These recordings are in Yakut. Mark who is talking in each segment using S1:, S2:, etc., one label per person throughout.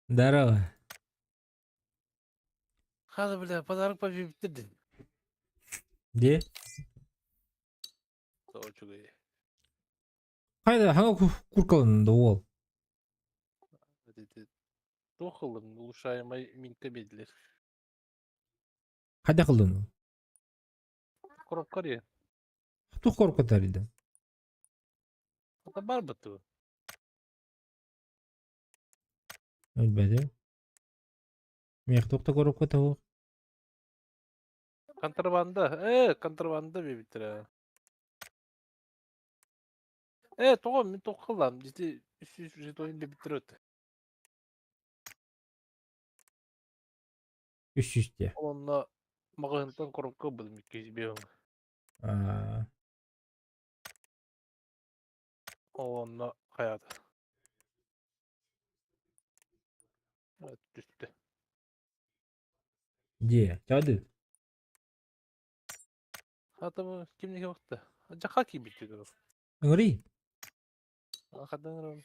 S1: Здорово.
S2: Хада бля, подарок победитель.
S1: Где?
S2: Үчүгэй.
S1: Хайда, хаҥа куркалын да уол.
S2: Туох ылым, улучшаемай минка биэдилэр.
S1: Хайда кылын?
S2: Коробка рия.
S1: Туох коробка тарыйда?
S2: Ата бар бытты.
S1: Өлбөтүм. Миэх туох да коробка тоҕо?
S2: Контрабанда. Контрабанда биэбиттэрэ. Тоҕо мин туох кыллаам? Дити үс жетон биэбиттэрэ өттө.
S1: 300 диэ.
S2: Онно маҕаһыынтан коробка ылбытым икки биэһин.
S1: Аа.
S2: Ол онно хайаата. Түстэ.
S1: Дьиэ, чаады.
S2: Хатымы кимники бакта? Жака кийбит деді.
S1: Ыҥырый.
S2: Хатан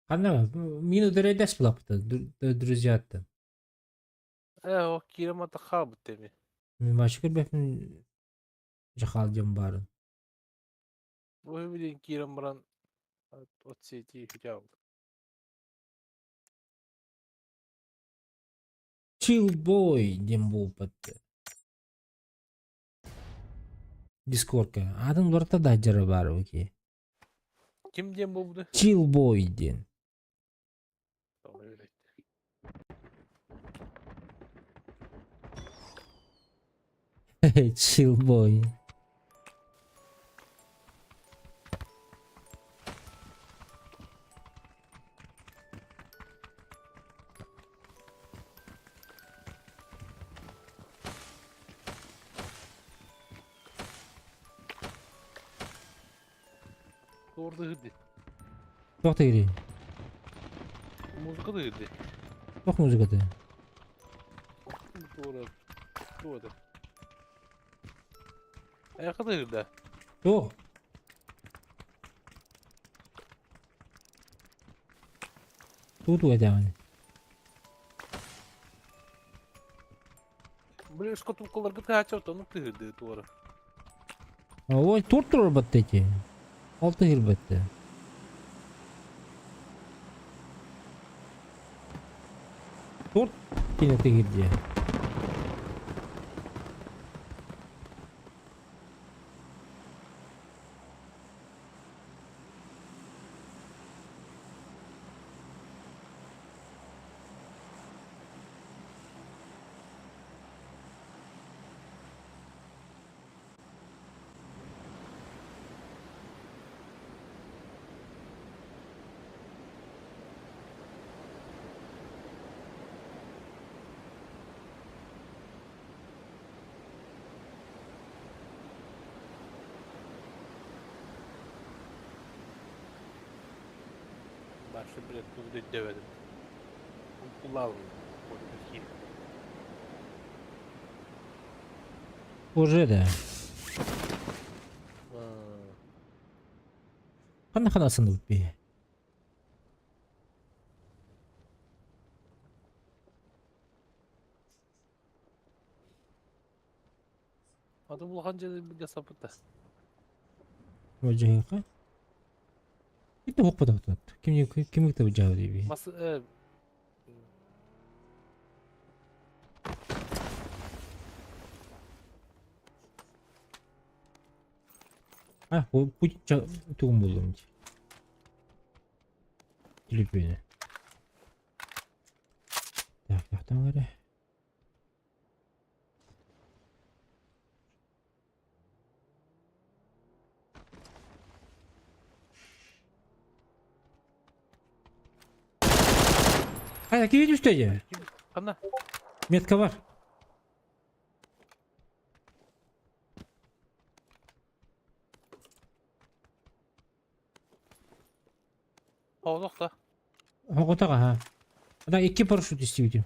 S1: Ханна мин ударайдас булаппыта друзьяттан.
S2: О киирем ата хаабыт теми.
S1: Мин бачы көрбөппүн жахал дьон баарын.
S2: Бу билин киирэн баран от сети хүтэ
S1: Chill boy диэн буолбат. Дискордка. Аатын уларыта да дьара баар окей.
S2: Ким диэн буолбута?
S1: Chill boy диэн. Chill boy.
S2: Doğru da hırdı.
S1: Туох тигирий?
S2: Музыка да hırdı.
S1: Туох музыката?
S2: Doğru. Doğru. Ayakta da hırdı.
S1: Туох? Тугу этэҕин?
S2: Били шкатулкаларга тыһааччы ону тыһырдыы туора.
S1: Ой, торт турарбатта ити. Алты хирбэтте. Торт кине тыһырдиэ.
S2: Başta bir тугу дөбөдүм. Улаалым.
S1: Уже да. Ханна ханасын би.
S2: Аты улахан дьиэ билгэ саппыта.
S1: Вадьяха. Ким хоппотохтот? Ким ким кытта диби?
S2: Мас
S1: А, путь тугун буллум дии. Түлүпүнэ. Так, тахтан эрэ. Хайа, киһи түстэ дьэ.
S2: Ханна?
S1: Метка бар.
S2: Оҕолох да.
S1: Оҕотох аха. Да икки парашют истибитим.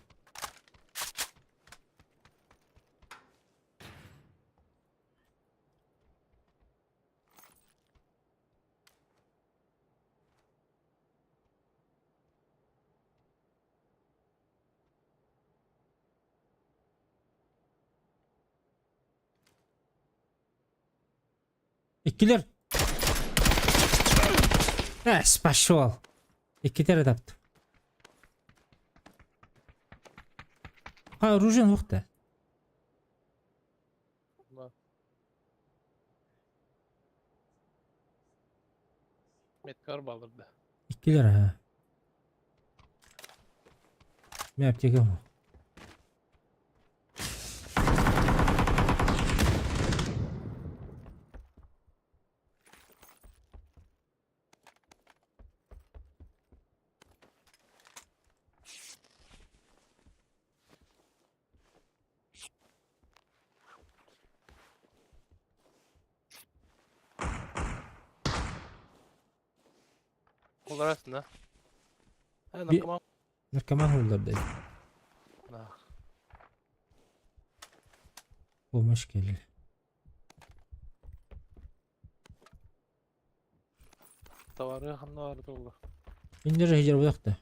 S1: Иккилэр. Эс, пошел. Иккитер этапты. Ha, оружие нохта.
S2: Меткар балырда.
S1: Иккилэр ha. Мен аптекам.
S2: Олорасың да. Ә, наркоман.
S1: Наркоман улларда. Помощь кэлэр.
S2: Товары ханна бар буолла.
S1: Иннер иһдьэр буолуохта.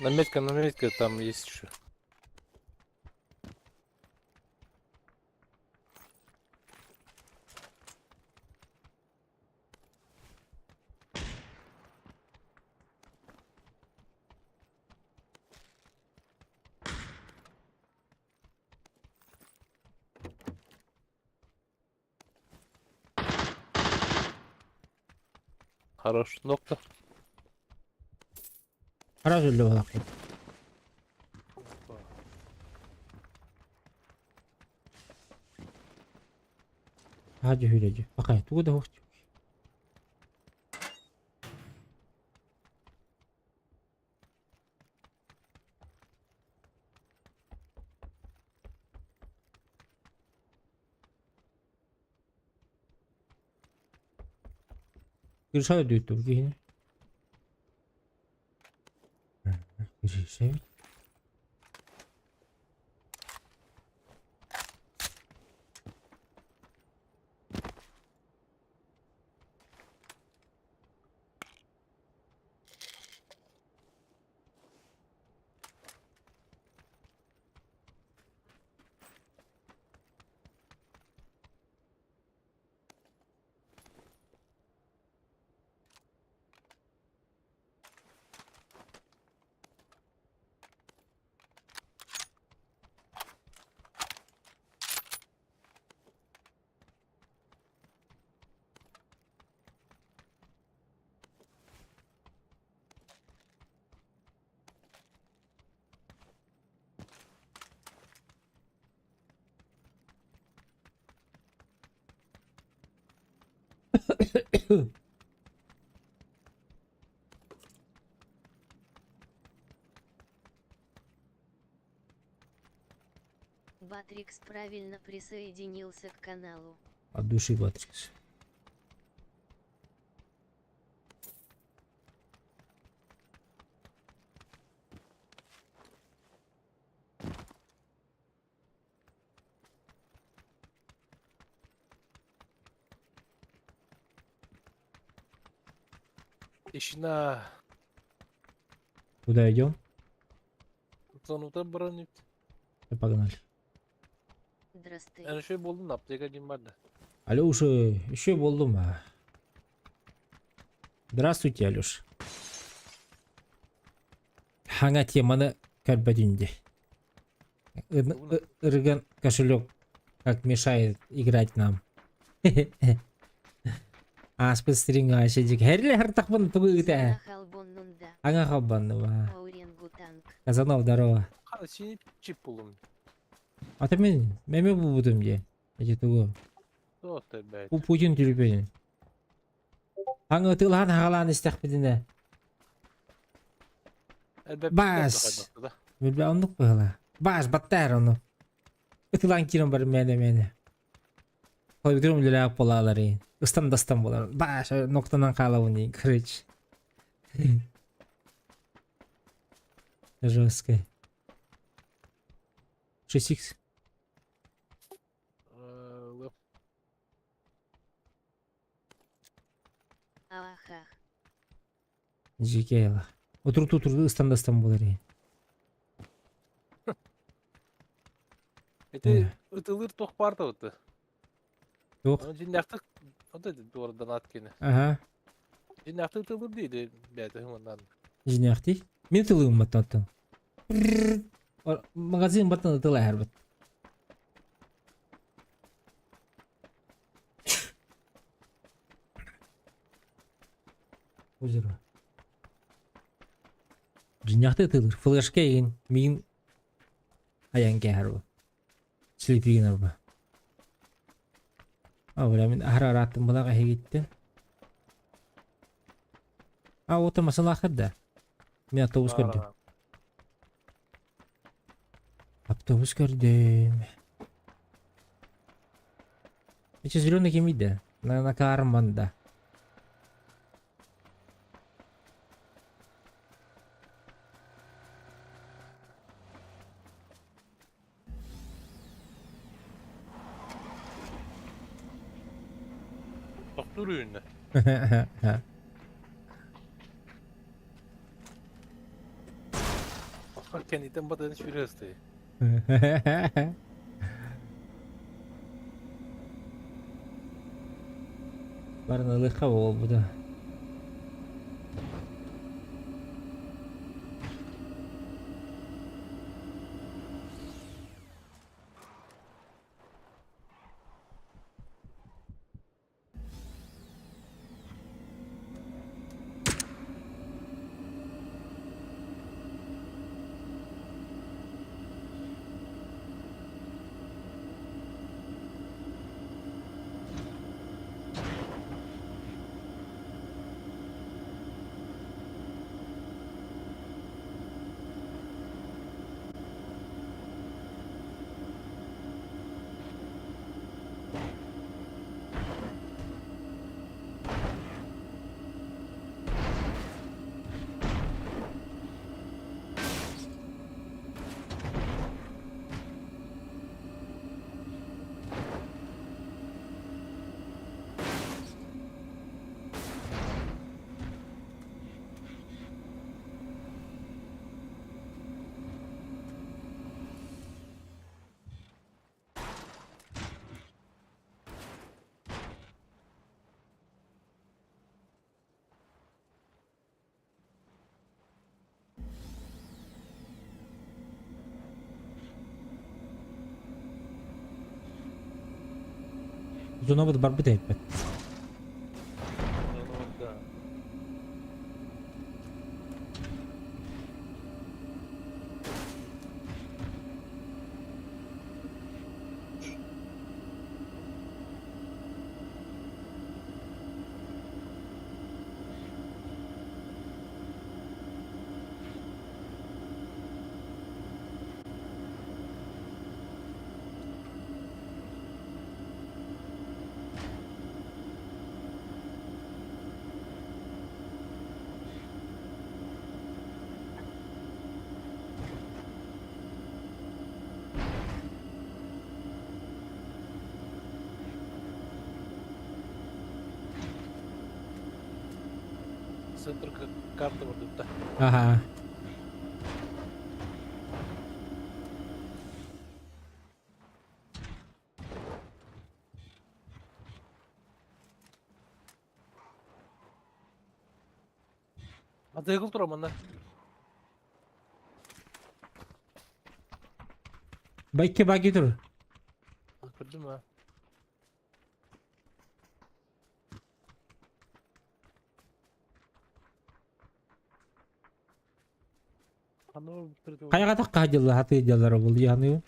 S2: На метка, на метка там есть еще. Хорош, нокта.
S1: Араас өллө буолаахпыт. Аа дьүһүрэ дьү. Бакай, тугу да суох Кырса өйдүүттүм киһини. Кырса
S3: Батрикс правильно присоединился к каналу.
S1: От души, Батрикс.
S2: Тишина.
S1: Куда идем?
S2: Зонута бронит.
S1: Погнали.
S3: Здрасте.
S2: Эн үчүгэй буоллун аптека диэн бар да.
S1: Алеша, еще буоллум а. Здравствуйте, Алеш. Хаҥа теманы көрбөтүн дии. Ырыган кошелек как мешает играть нам. Ааспыт стримҥа дьик хэрли хартахпын тугу ыта. Аҥа халбанныба. Казанов, здорово.
S2: Хана синий чип буллум.
S1: Ата мен меме булбутум дии. Эти тугу.
S2: Туох бэт.
S1: Бу Путин түрүпүн. Аҥа ытыылаһан хаҕалаан истэхпитинэ. Бас! Билбэ оннук быһыла. Бас баттаар ону. Ытылаан киирэн бар мээнэ мээнэ. Хойутурум үлэлээх буолаалар Ыстан дастан буолар. Баш ноктанан хаалабын дии, короче. Жесткий. 6х.
S3: Ахах.
S1: Дьиикэй Утурду утурду ыстан да ыстан буолар иһин.
S2: Ити ытылыыр туох баар да быты.
S1: Туох?
S2: Аны дьиннээхтик ота дуорданаат кини.
S1: Аха.
S2: Дьиннээхтик ытылыыр дии бэйэтэ хыманнан.
S1: Дьиннээхтик. Мин тылым баттан. Магазин баттан ытыл аһарбыт. Озеро. Дьиннээхтик ытылыр. Флешка игин миин айан кээһэр бу. Слепигин арба. А, бля, мин аһара арааттым былаах эһигиттэн. А, ота масалаахыр да. Мин автобус көрдүм. Автобус көрдүм. Эче зеленый кимий да? На карман да.
S2: Тохтуур үүннэ. Кэнниттэн батан сүүрэ сытыы.
S1: Баран ылыахха буолбута. Зонабыт барбыт эппит.
S2: Центр карта барбыта.
S1: Аха.
S2: Мотоцикл турар манна.
S1: Байке баги тур.
S2: Көрдүм а.
S1: Хайаҕа тахха дьылла хатыы дьаллара был яны.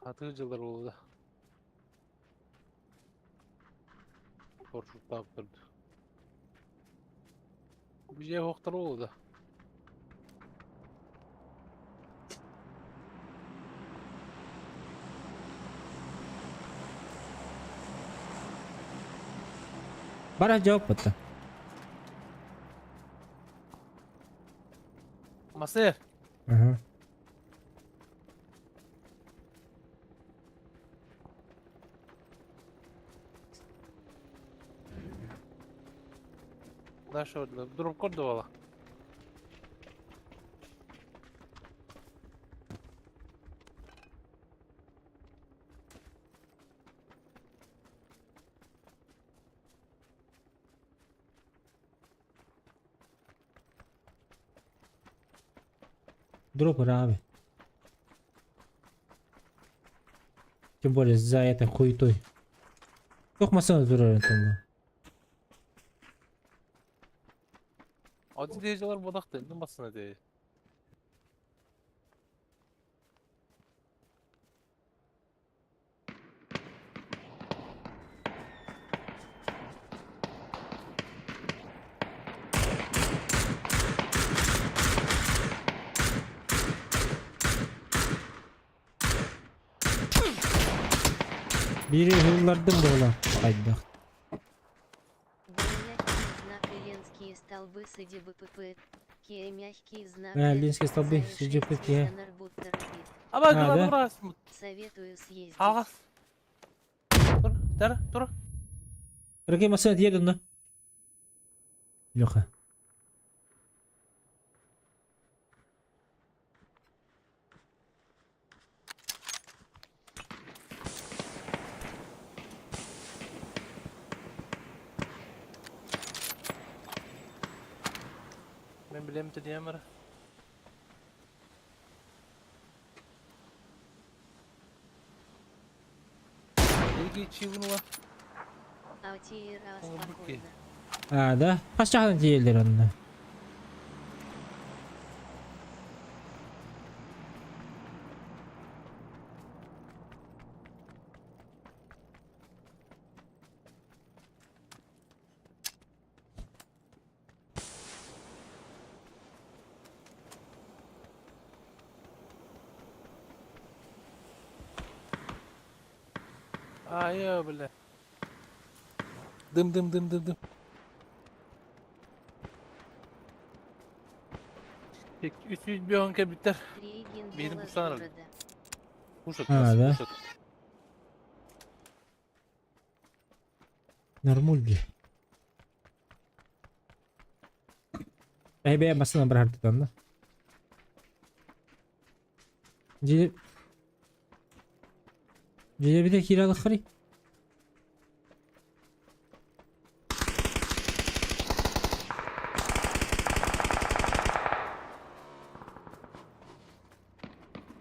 S2: Хатыы дьыллар буолла. Поршуттаап көрдү. Бije хоқтар буолла.
S1: Бара жауап бытта.
S2: Масыр.
S1: Ага.
S2: Наша дроп код давала.
S1: Дроп ыраабы. Тем более за этой хуетой. Туох массыына турарын тонно.
S2: Один дежалар бодахты, ну массына де.
S1: Биири уһуллардым буолар хайдах.
S3: Мягкий знак Ленские столбы СДБПП. Ке мягкий знак
S1: А, Ленские столбы СДБП.
S2: Аба
S1: А, да?
S2: гына
S3: Советую съездить.
S2: Хаҕас. Тур, тар, тур.
S1: Дорогие массыына тиийэр онно. Леха.
S2: Мен билем тедием ара. Эги чивнула.
S3: Аутиера
S2: О,
S3: спокойно.
S1: А, да? Хас чаһынан тиийэллэр онно.
S2: Ай, бля. Дым, дым, дым, дым, дым. 300 кебиттер.
S3: Рейгин
S2: Benim
S3: голос
S2: bu sanırım.
S3: города.
S2: Кушать.
S1: А, да?
S2: Кушать.
S1: Нормуль Эбэ массыына быраһартытан да. Дьиэ Дьиэбитэ киирэ алаххарый.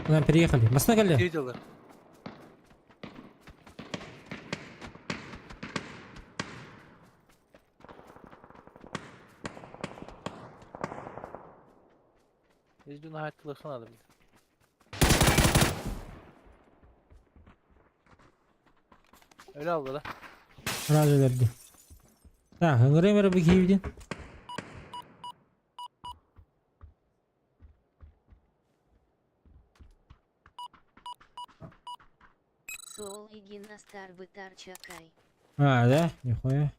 S1: К нам приехали. Массыына кэллэ.
S2: Видела. Езду на надо, блин. Öyle aldı la.
S1: Разы өлөрдү. Так, ыҥырыам эрэ бу киһибитин.
S3: Сол Игина Старбытар Чакай.
S1: А, да? Нихуя.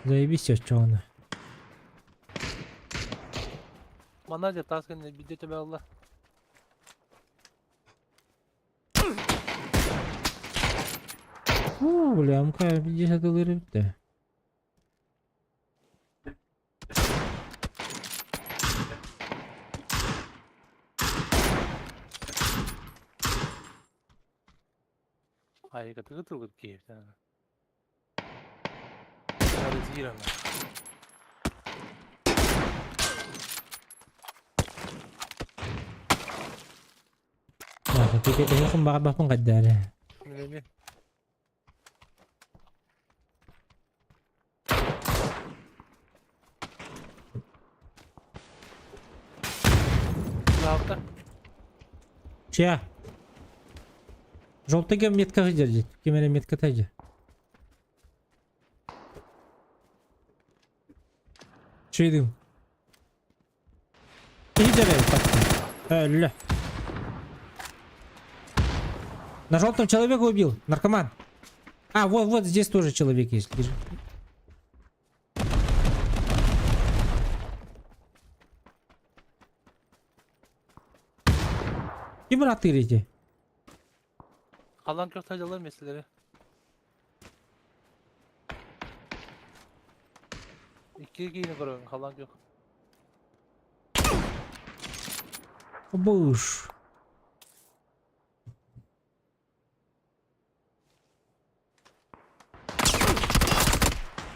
S1: Заебись оччоҕуна.
S2: Манна деп тас кэннэ биирдэ төбө алла.
S1: Уу, бля, мка 50 долларов да.
S2: Айга тыгы тылгыт киһи. Зира.
S1: Кэтэһиэххин баҕарбаппын хайдаа эрэ.
S2: Мин Лавта.
S1: Чья? Желтый кем метка держит? Ким эрэ метка тайдьа. Чейдим. Иди Өллө. На желтом человека убил. Наркоман. А, вот, вот здесь тоже человек есть. Держи. Ким бырааттыыр
S2: Халан көх тайдалар меселери. Икки киини көрөбүн халан көх.
S1: Буш.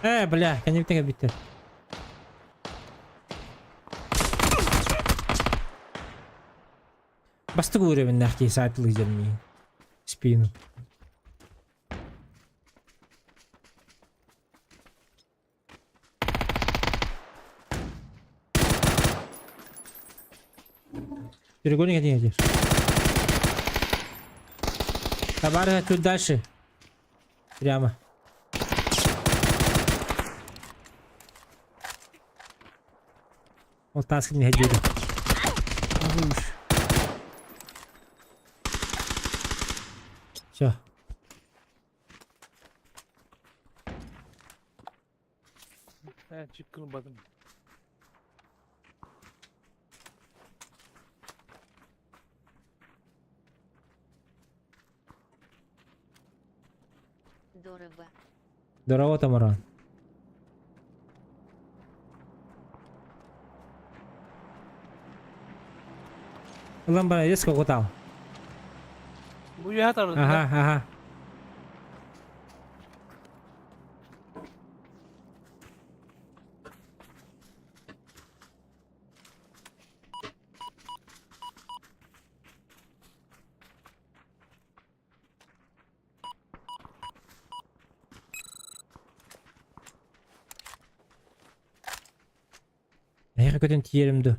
S1: Э, бля, кэннибиттэн кэлбиттэр. Бастык уровеннээх киһи саатылыы дьэммиин. Спину. Перегони не едешь. Товары чуть дальше. Прямо. Вот таски не ходили. Все.
S2: Э, чиккын бадым.
S3: Дорово.
S1: Здорово, Тамара. Ылан баран резко кутал.
S2: Бу үөһэ тарбыт.
S1: Ага, ага. Эһиэхэ көтөн тиийэрим дуо?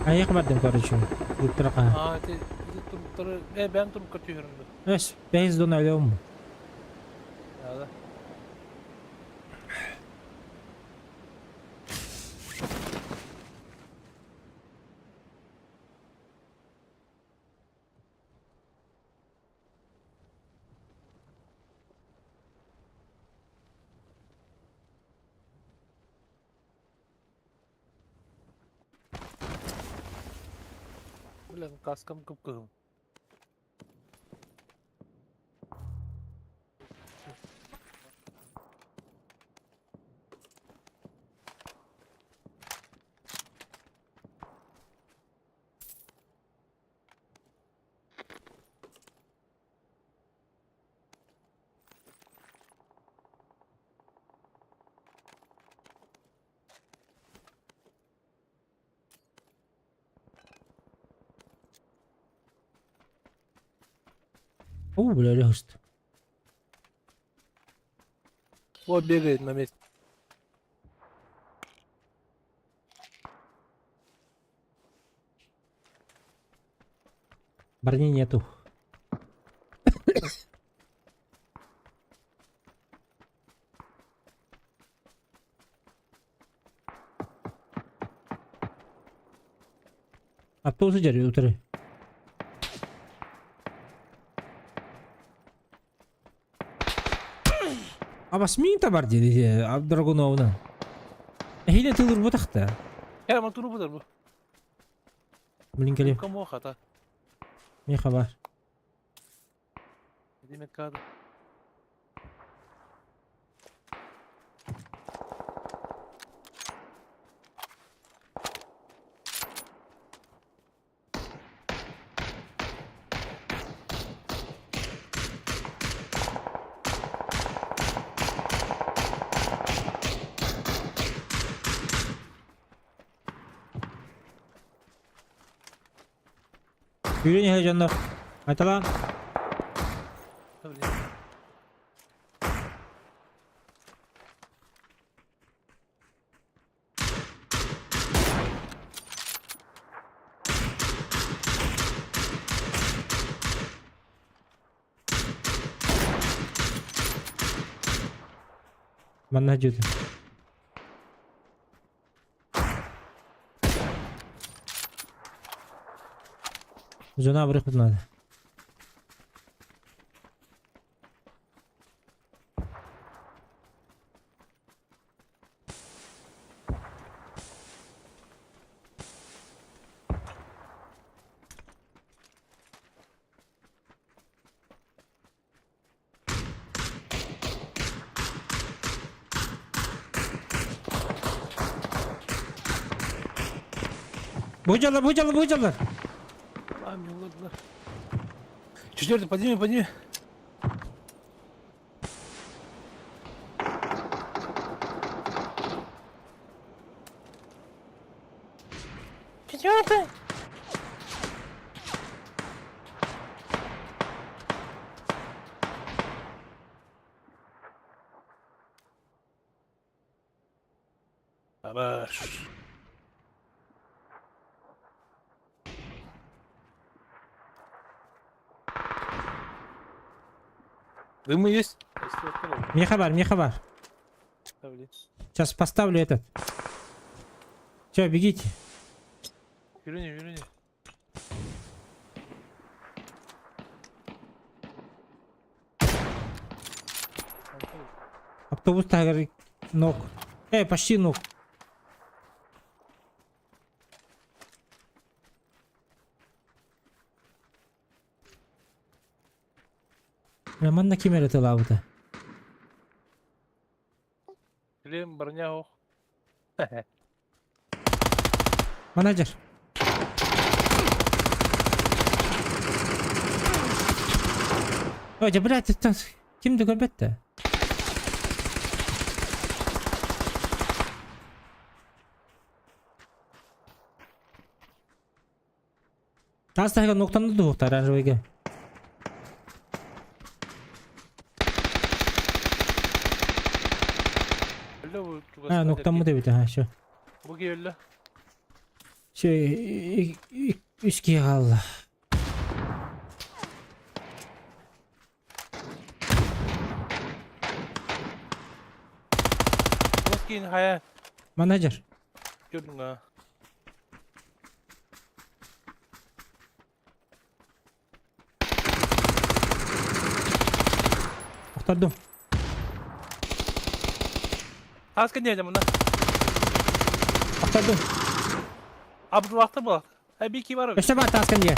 S1: Айыах бардым, короче. Туруктара хаһа.
S2: Аа, ити ити туруктары э бэйэм турукка түһэрим дуо?
S1: Эс, бэйэс дон өлөм.
S2: Да. Блин, каскам кып-кыһыл.
S1: О, бля, легост.
S2: Вот бегает на месте.
S1: Брони нету. Автобус дьэ утары. Абас мин табар диэри Драгуновна. Эһине тылырбатахта.
S2: Э, ма туру бу.
S1: Блин, кэлиэм.
S2: Кому хата?
S1: Миэхэ баар.
S2: Демек кадр.
S1: Yürüyün hele canlar. Haydi lan. Манна дьүтүн. Жена барыхпыт надо. Бу дьаллар, бу дьаллар, бу дьаллар.
S2: А, мне ладно. Четвертый, подними, подними. Четвертый. Хорош. Дымы есть?
S1: Миэхэ бар, миэхэ бар. Сейчас поставлю этот. Все, бегите.
S2: Yürüne yürüne.
S1: Автобус таһыгар ног. Почти ног. Манна ким эрэ тылаабыта?
S2: Клим броня ох.
S1: Менеджер. Ой, дьэ, блядь, это ким да көрбөт да? Таас таһыгар нуктанды дуһуктар оранжевыйга. А, нуктаммыт эбит, аха, все.
S2: Бу киһи
S1: Все, үс киһи хаалла.
S2: Киин хайа
S1: Менеджер.
S2: көрдүҥ аа.
S1: Охтордум.
S2: Таас кэнниэ мына.
S1: Охтордум.
S2: Абдуллахты буолар. Э би ки бар.
S1: Өссө баар таас кэннигэ.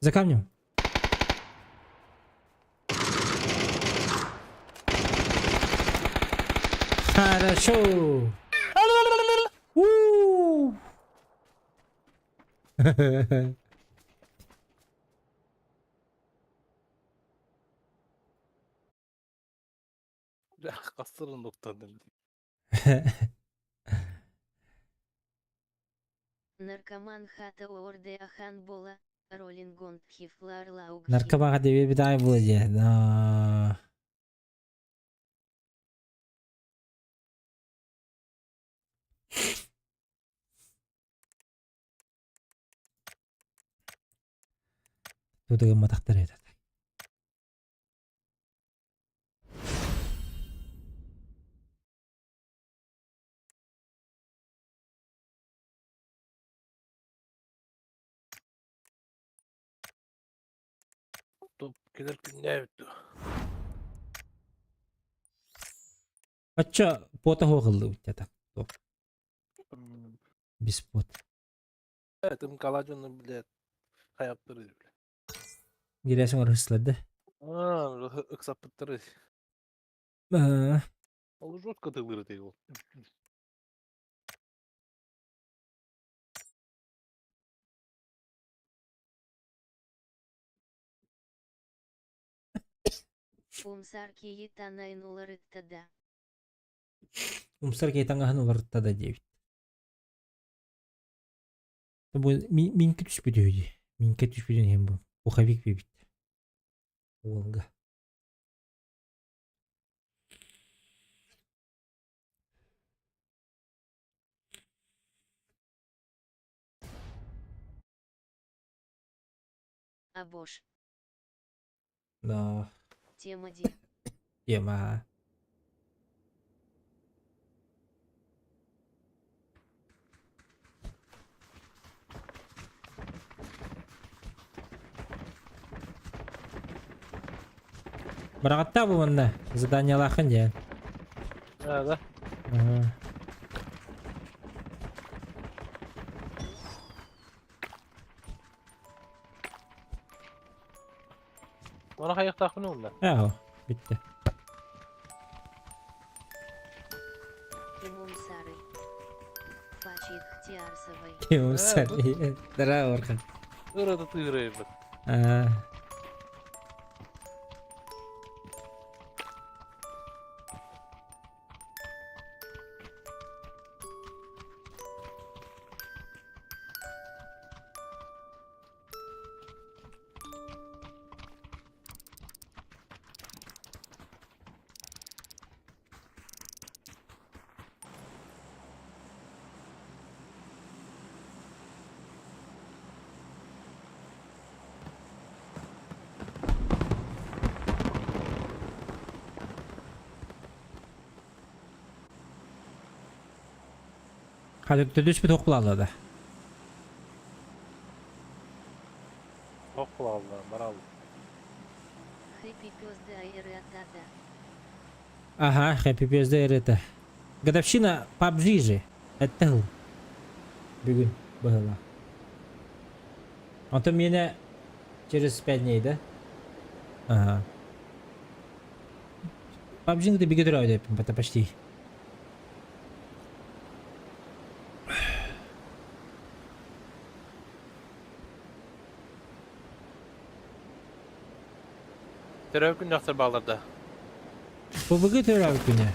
S1: За камнем. Хорошо. У.
S2: Хастырын нуктанным.
S3: Наркоман хата орде ахан бола, ролингон хифлар лауг.
S1: Наркоман диби бидай була дии. Да. Тутугун матахтар этэ.
S2: Топ кэлэр күннээбит дуо?
S1: Оччо пота хуоҕыллыбыт так. Без пот.
S2: Этим калажыны блядь хайаптыры блядь.
S1: Гирэсиң орһысларды.
S2: Аа, ыксаппыттары. Ол жестко тылыры ол.
S3: Умсар киһи таҥаһын уларытта да.
S1: Умсар киһи таҥаһын уларытта да диэбит. Бу минки түспүт үһү дии. Минке түспүтүн иһин бу. Пуховик биэбит. Уолга.
S3: Абош.
S1: Да.
S3: Тема ди.
S1: Тема. Быраҕаттаа бу манна заданиелааххын диэн.
S2: А, да?
S1: Ага.
S2: Мана хайыахтаахпын уонна.
S1: Ээ, бүттэ.
S3: Умсары. Фаш. Фачит Хтиарсовой.
S1: Кемсар. Здорово, Орхан.
S2: Ырыта тыырайбыт.
S1: А, Хата төдөспүт туох булаллар да.
S2: Туох булаллар, бараллар.
S3: Happy Birthday Ырыатата.
S1: Ага, Happy Birthday ырыата. Годовщина PUBG же. Это бүгүн быһыла. Онтон миэнэ через 5 дней, да? Ага. PUBG-ны ты бигэ төрөөбүт это почти.
S2: Төрөөбүт күн дьахтар бааллар да.
S1: PUBG төрөөбүт күнэ.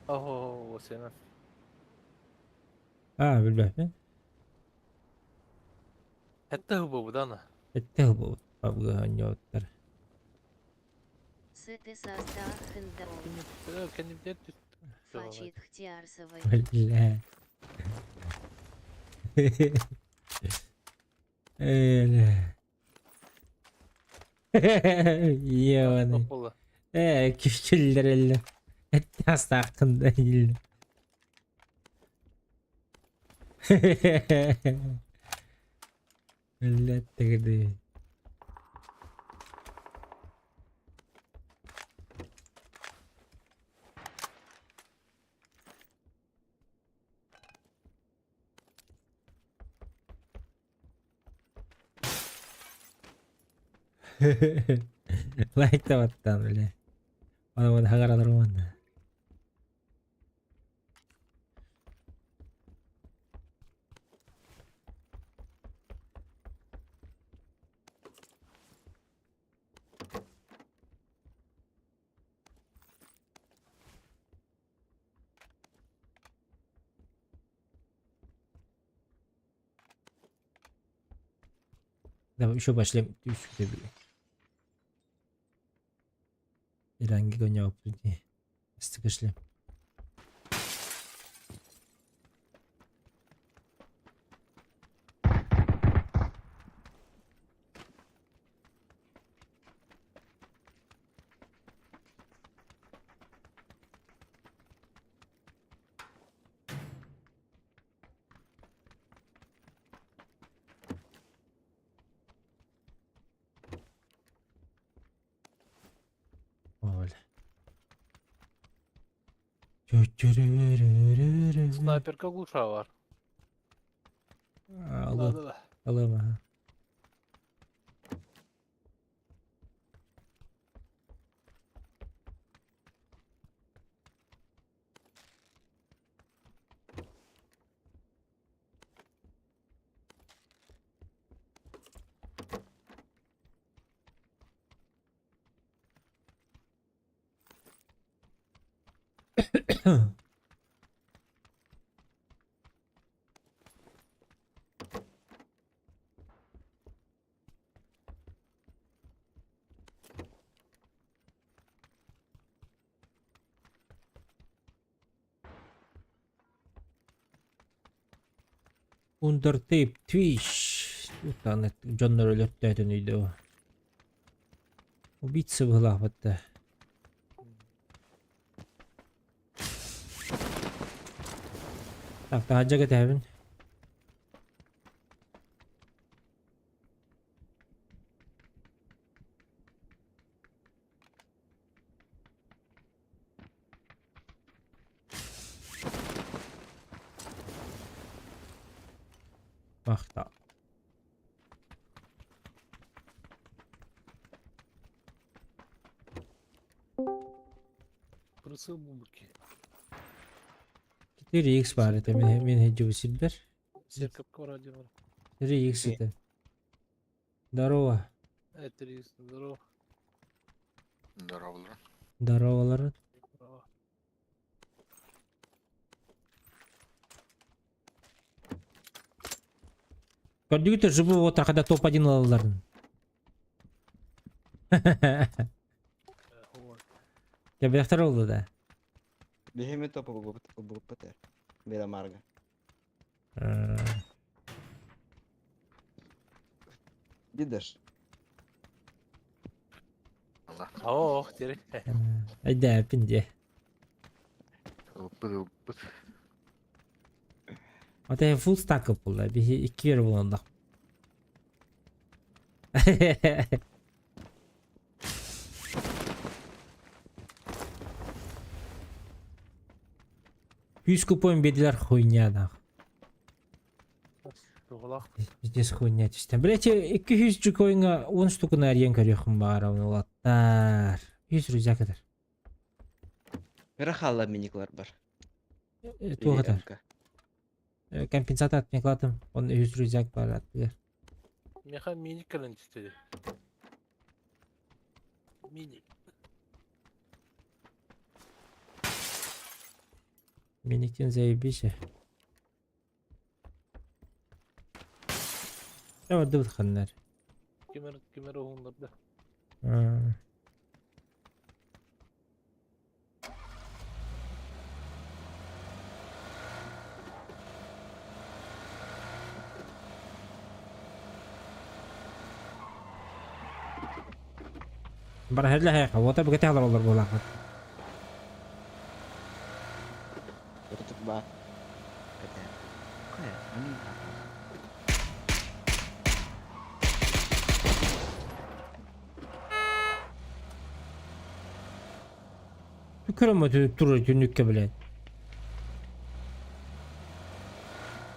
S2: Оһо, сена.
S1: А, билбэппин.
S2: Хэтте хубубудана.
S1: Этте хубубут PUBG оонньообуттар.
S3: Сэттэ саастаах хындаол.
S2: Кэннибитигэр
S3: Фачит Хтиарсовой.
S1: Бля. Бля. Ебаный.
S2: Буолла.
S1: Э, күллэрэллэ. Этте астааххын да иһиллэ. Бля, Лайк баттан, бля. Аны хагаралар уонна. Давай еще пошли. Иранги гоняппут дии. Астык Оля.
S2: Снайперка глуша бар.
S1: Алло, алло, ага. Undertape Twitch. Аны дьоннор өлөртөөтүн үйдө. Убийца быһылаахпатта. Так, таһырдьа кэтэһэбин. Махта.
S2: Прысыл бубуки.
S1: 3X баар этэ мин мин сылдьыбыт сирбэр.
S2: Церковка вроде бар.
S1: 3X этэ. Здорово.
S2: 3X, здорово.
S4: Здороволор.
S1: Здороволор.
S2: Здорово.
S1: Көрдүгүт живу вот когда топ-1 ылалларын. Кэбиэхтэр олду да.
S5: Биһими топ убуппут Мирамарга. Дидеш.
S2: Ох, теперь.
S1: Айдээппин дии.
S4: Ылыппыт ылыппыт.
S1: Ата full stack буолла. Биһи икки өр буоллах. Үс купон биэрдилэр хуйня нах.
S2: Туһалаах.
S1: Пиздец хуйня түстэн. Блять, 200 жукойҥа 10 штуканы арыйан көрүөххүн баҕарабын уолаттар. 100 рюкзак этэр.
S5: Кыра хаалла миниклар бар.
S1: Туох этэр? Компенсатор отмекладым. Он 100 рюкзак бар аттыгар.
S2: Миэхэ миник кэлэн түстэ. Миник.
S1: Миниктен заебись. Бардыбыт ханнар.
S2: Кимер кимер уһуннарда.
S1: Бар һэллэ хэхэ, уота бөгөтэ олороллор буолаахпыт.
S5: Ырытык баар. Кэтээ. Кая, аны.
S1: Көрөмө турар түннүккэ блядь.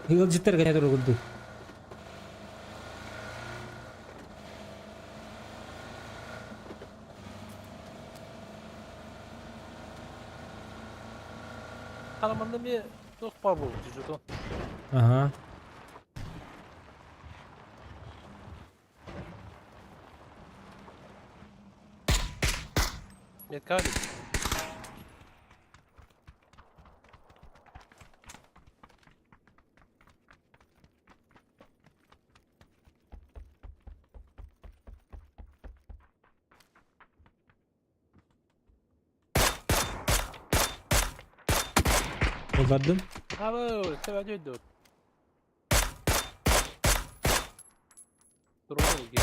S1: Ыалдьыттар кэтэ турар курдук.
S2: Хараманда ми туох баар буолбут жетон.
S1: Ага.
S2: Меткали.
S1: Олардым.
S2: Алло, севадю идут. Троллги.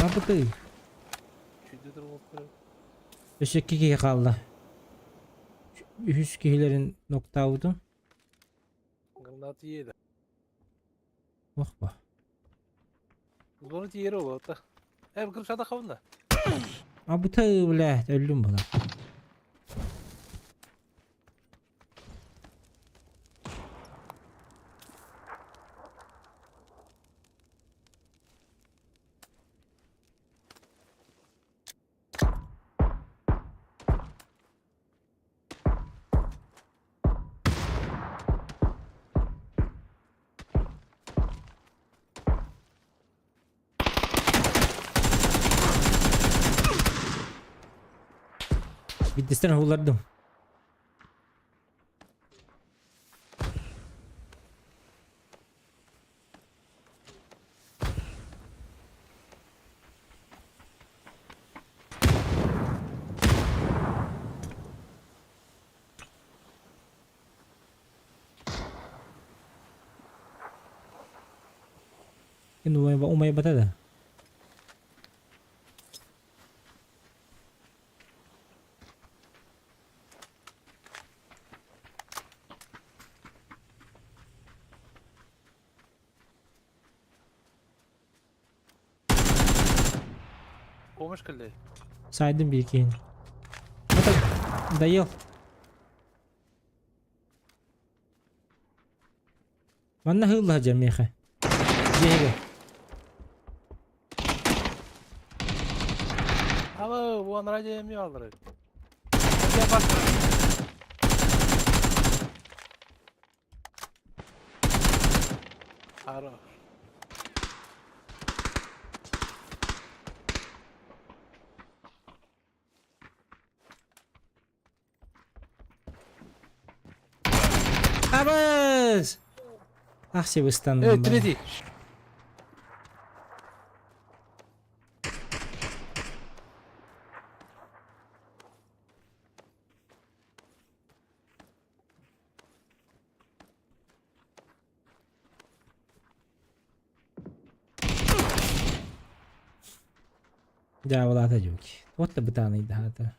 S1: Апыты.
S2: Чүйдө троллг көрө.
S1: Өссө икки киһи хаалла. Үһүс киһилэрин ноктаабытым.
S2: Гранат иеде.
S1: Ох ба.
S2: Зону тиери болот. Э, крышада хавна.
S1: Абыты, блядь, өллүм була. Биттестен хуллардым. Умай бата да.
S2: Помощь кэллэ.
S1: Сайдым биир киһини. Доел. Манна хылла жамеха. Дьиэгэ.
S2: Алло, вон радио ми алры. Хорош.
S1: Абыз! Ах, себыстанным.
S2: Э, третий.
S1: Дьаабылаата дьуки. Вот да бытааныйдаата.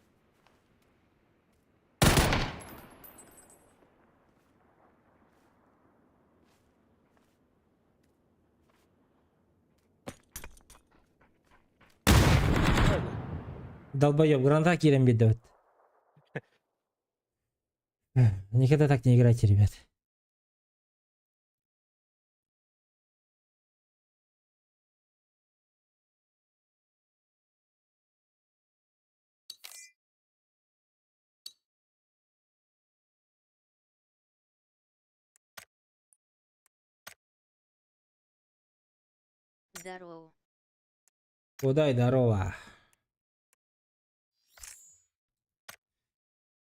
S1: Долбоеб, граната киирэн биэрдэ Никогда так не играйте, ребят.
S3: Здорово.
S1: Кудай здорово.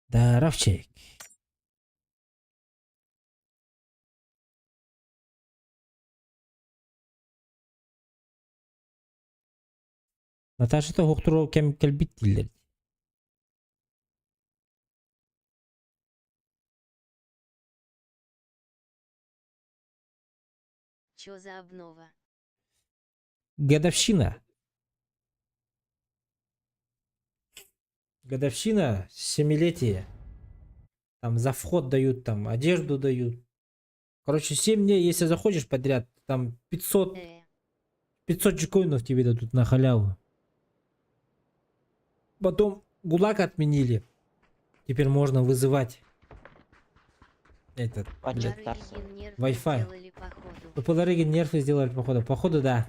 S1: Здоровчик. Наташа тоһуктуруо кэм кэлбит дииллэр
S3: Чё за обнова?
S1: Годовщина. Годовщина, семилетие. Там за вход дают, там одежду дают. Короче, 7 дней, если заходишь подряд, там 500, 500 джекоинов тебе дадут на халяву. Потом ГУЛАГ отменили. Теперь можно вызывать этот, блядь,
S5: Патчет Тарсова.
S3: Барыгин нерфы
S1: Wi-Fi.
S3: сделали походу.
S1: Ну, Поларыгин нерфы сделали, походу. Походу, да.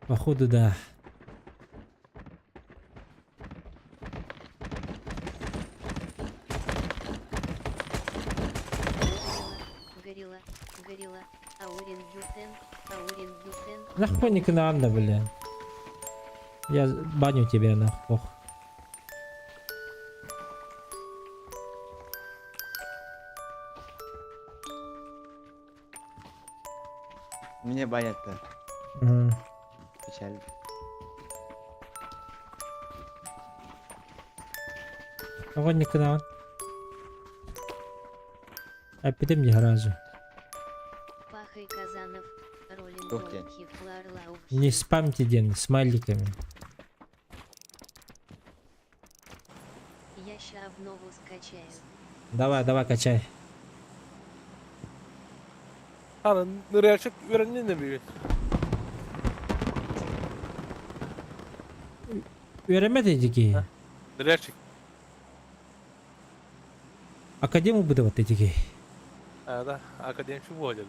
S1: Походу, да.
S3: Горилла, горилла, аурин гютен, аурин гютен.
S1: Нахуй не надо, блин. Я баню тебя нахуй. Ох.
S5: Меня банят-то.
S1: Мгм.
S5: Печально.
S1: Тоҕо инник гынаҕын? Эппитим дии сразу.
S3: Пахай Казанов, Роллинг
S5: Ух ты.
S1: Не спамьте диэн смайликами.
S3: Я ща обнову скачаю.
S1: Давай, давай, качай.
S2: Аны ныряльщик үөрэннин да бүгүн.
S1: Үөрэммэт этики.
S2: Ныряльщик.
S1: Академу выдават этики.
S2: А, да, академчик буолла.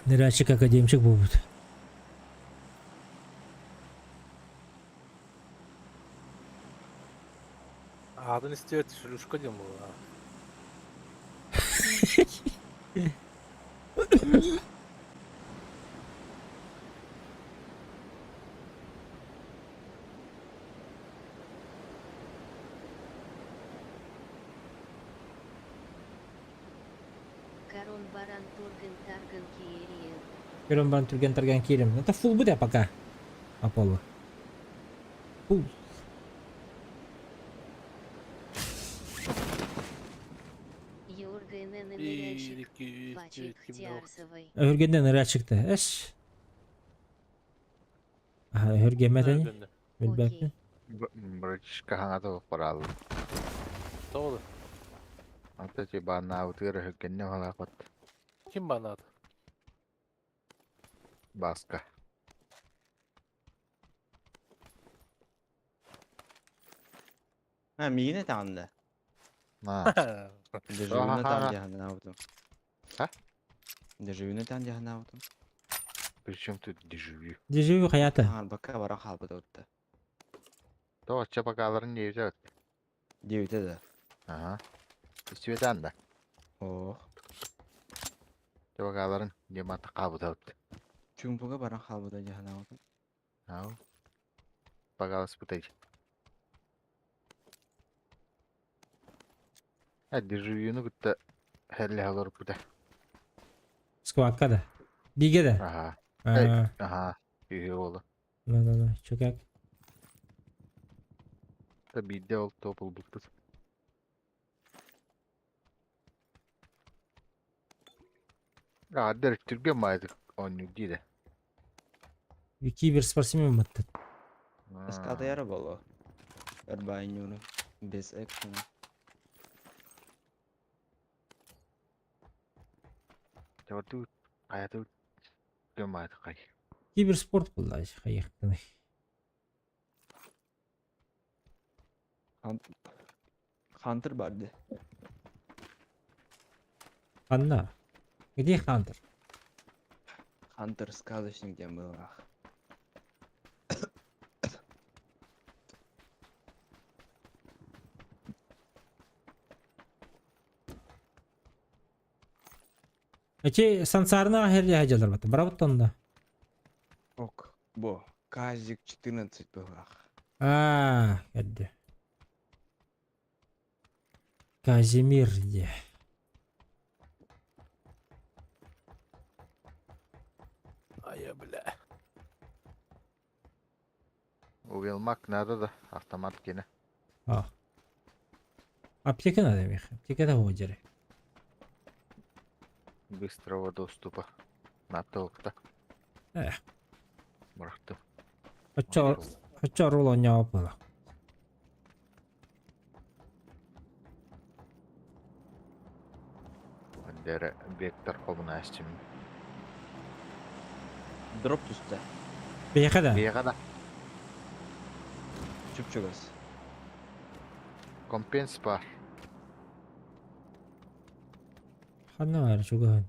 S1: Ныряльщик академчик буолбут.
S2: Аатын истибэт шлюшка диэн буолла.
S3: Корон баран турган тарган киериен.
S1: Көрөн баран түргэн тарган киирим. Это фул будет пока. Аполло. Фул.
S3: Юрген
S2: Биир,
S3: ныряльщик.
S2: икки, үс,
S3: Пачик
S2: түөрт, ким
S3: Тиарсовой.
S1: Өһүргэннэ ныряльщикта. Эс. Аха, өһүргэммэт ини. Билбэппин.
S3: Окей.
S4: Братишка хаҥата бараалла.
S2: Тоҕо
S4: Ата ти бааннаабытыгар өһүргэннэ халаапат
S2: Ким банаат?
S4: Бааска.
S5: А, миигин этэҕин да?
S4: На.
S5: Дежавюны там
S4: Аха.
S5: дьаһанаабытым.
S4: А?
S5: Дежавюны там дьаһанаабытым.
S4: Причем тут дежавю?
S1: Дежавю хайата.
S5: Хаҥарбакка бара хаалбыт орта.
S4: То очча бакааларын диэбитэ
S5: Диэбитэ да.
S4: Аха. Истибэтэн да.
S5: Ох.
S4: Табагаларын диэмата хаабытабыт.
S5: Чуумпуга баран хаалбыта дии санаабытым.
S4: Ау. Багаласпытай. Э, дежавюну кытта херлэһэ олорбута.
S1: Сквадка да. Бигэ да.
S4: Аха. Эй, аха. Үһү уолу.
S1: Ну, ну, ну, чё как?
S4: Та биирдэ ол топ ылбыппыт. Ааддар түргэн маайдык оонньуур дии да.
S1: Киберспортсмен маттат.
S5: Эскадаяра боло. Эрбайнюну. Без экшена.
S4: Табардуу хайатуу түргэн маайдык хай.
S1: Киберспорт булла хайыктын.
S5: Хантер барды.
S1: Ханна. Где Хантер?
S5: Хантер сказочник диэн быһыылаах.
S1: Эти сансарна херле хажалар бата. Барабыт онда.
S5: Ок, бо, Казик 14 быһыылаах.
S1: А, кәдде. Казимир де.
S2: Ая, бля.
S4: Уелмак надо да автомат кene.
S1: А. Аптека надо мех. Аптека да ходжере.
S4: Быстрого доступа. Натолкта.
S1: Эх.
S4: Бырахтым.
S1: Очо очо руло няопала.
S4: Дere вектор хомунаастым.
S5: Дроп түстэ.
S1: Бейха да.
S4: Бега да.
S5: Чуп-чугас.
S4: Компенс бар.
S1: Ханна бар чугахан.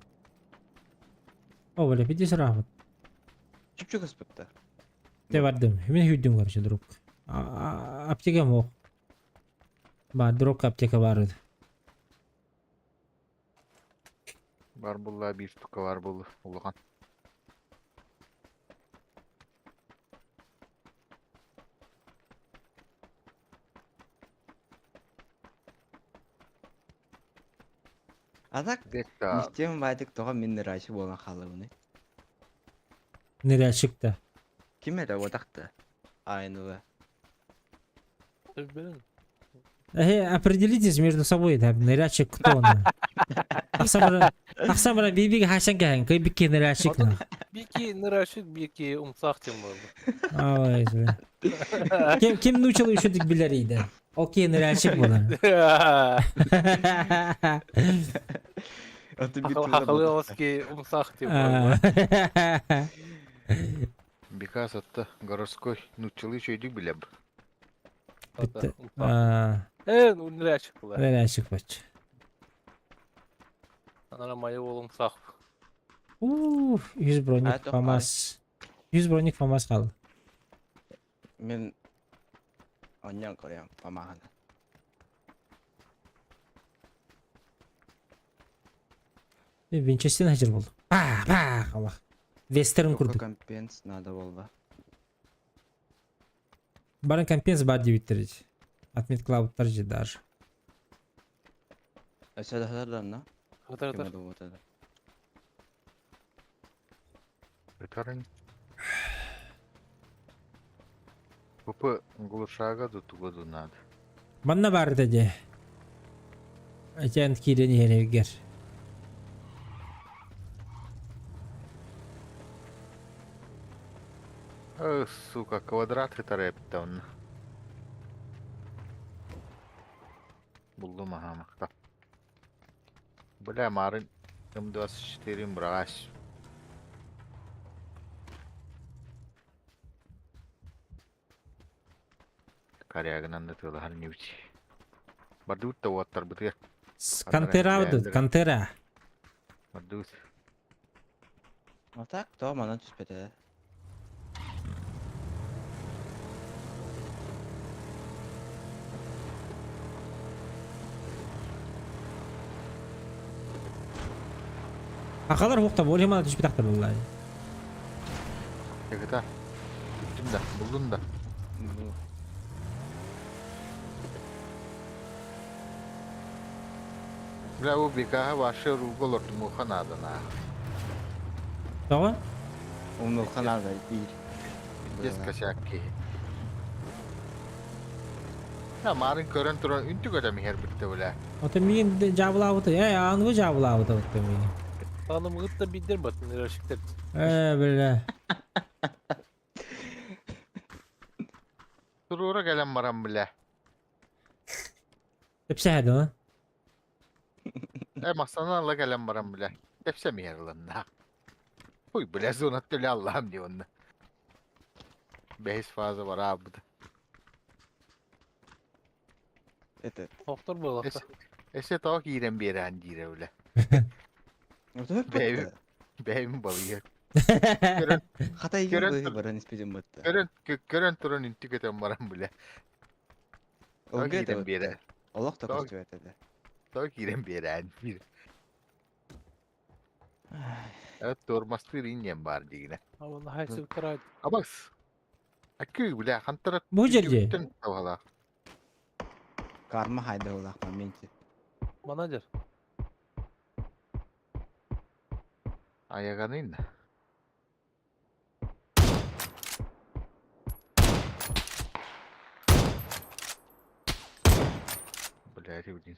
S1: О, бля, пиди срахмат.
S5: Чуп-чугас бытта.
S1: Те бардым. Мен хүддүм короче дроп. Аптека мох. Ба, дроп аптека бар.
S4: Бар булла бир штука бар булла улахан.
S5: А так,
S4: Вектор.
S5: нихтем байтык тоҕо мин нырайчы буолан хаалабыный.
S1: Ныряльщик та.
S5: Ким эрэ уотахта. Айныла.
S2: Блин.
S1: Э, определитесь между собой, да, ныряльщик кто он. Ахсамра бибиге хасан кахан, кой бикки ныряльщик на.
S2: Бики нырашык, бики умсах тем болду.
S1: Ай, бля. Кем кем научил еще дик билер иди. Окей, ныряльщик була.
S5: Аты бит
S2: Хахалыловский умсах тем болду.
S4: Бикас атта городской нуччалы чөйдүк билеб.
S1: Битте.
S2: Э, ну нырашык була.
S1: Ныряльщик бач.
S2: Анара майы ол умсах.
S1: Уф, 100 броник
S5: А, то
S1: фамас. 100 броник фамас кал.
S5: Мин онньон көрөм памаҕына.
S1: Винчестен хажыр болду. Па, па, Аллах. Вестерн
S5: Только
S1: курдук.
S5: компенс надо болба.
S1: Барын компенс бар деп иттерич. Отмет клауд же даже.
S5: Өсө да на?
S2: Хатар
S5: Ким это вот
S4: Өтөрүн. ПП глушага дутугоду надо.
S1: Манна бар деди. Айтан кирен ерегер.
S4: Э, сука, квадрат тарэптан. Булдум аха махта. Бля, марын М24 мразь. Корягынан да тылаһар ньүүч. Бардуут да уоттар бытыга.
S1: Кантера удут, кантера.
S4: Бардуут.
S5: А так, то манан түспэтэ.
S1: Акалар уохта бу мана түспэтахтар буоллаа.
S4: Тыгыта. Бүттүм да, буллун да. Бля, бу бикаһа вообще рулга олордумуха наада наа.
S1: Тоҕо?
S5: Умнуохха наада биир.
S4: Пиздец косяк киһи. Я марын көрөн туран үнтүк өтөм иһэр бүтте бля.
S1: Ото миин дьаабылаабыта, ээ аныгы дьаабылаабыта бутта миин.
S2: Танымыгыт да биддер батын нырашиктер.
S1: Ээ бля.
S4: Туруора кэлэн баран бля.
S1: Тэпсэһэ дуо?
S4: Э масана ыла кэлэн баран бля. Тэпсэм иһэр ылынна. Ой, бля, зона төлө Аллахым дии онно. Бэһис фаза бараабыта.
S5: Этот.
S2: Тохтор буолахта.
S4: Эсе тоҕо киирэн биэрээн диирэ бля. Бэйэм бэйэм балыйа. Көрөн
S5: Хата игин
S4: көрөн
S5: быһы баран испитим бытта.
S4: көрөн көрөн туран үнтү көтөн баран бля. Тоҕо
S5: Олга
S4: киирэн биэрэ.
S5: Олох да
S4: Тоҕо
S5: көстүбэт этэ.
S4: тоҕо киирэн биэрээн диир. Э тормостыыр инньэн баар дигинэ.
S2: Онно хайсыбыттара
S4: Абас. Акы бля хантара
S1: Бу жерде.
S4: түттэн табалаах.
S5: Карма хайдалаах моменте.
S2: менеджер.
S4: Аяганын. Бля, блин.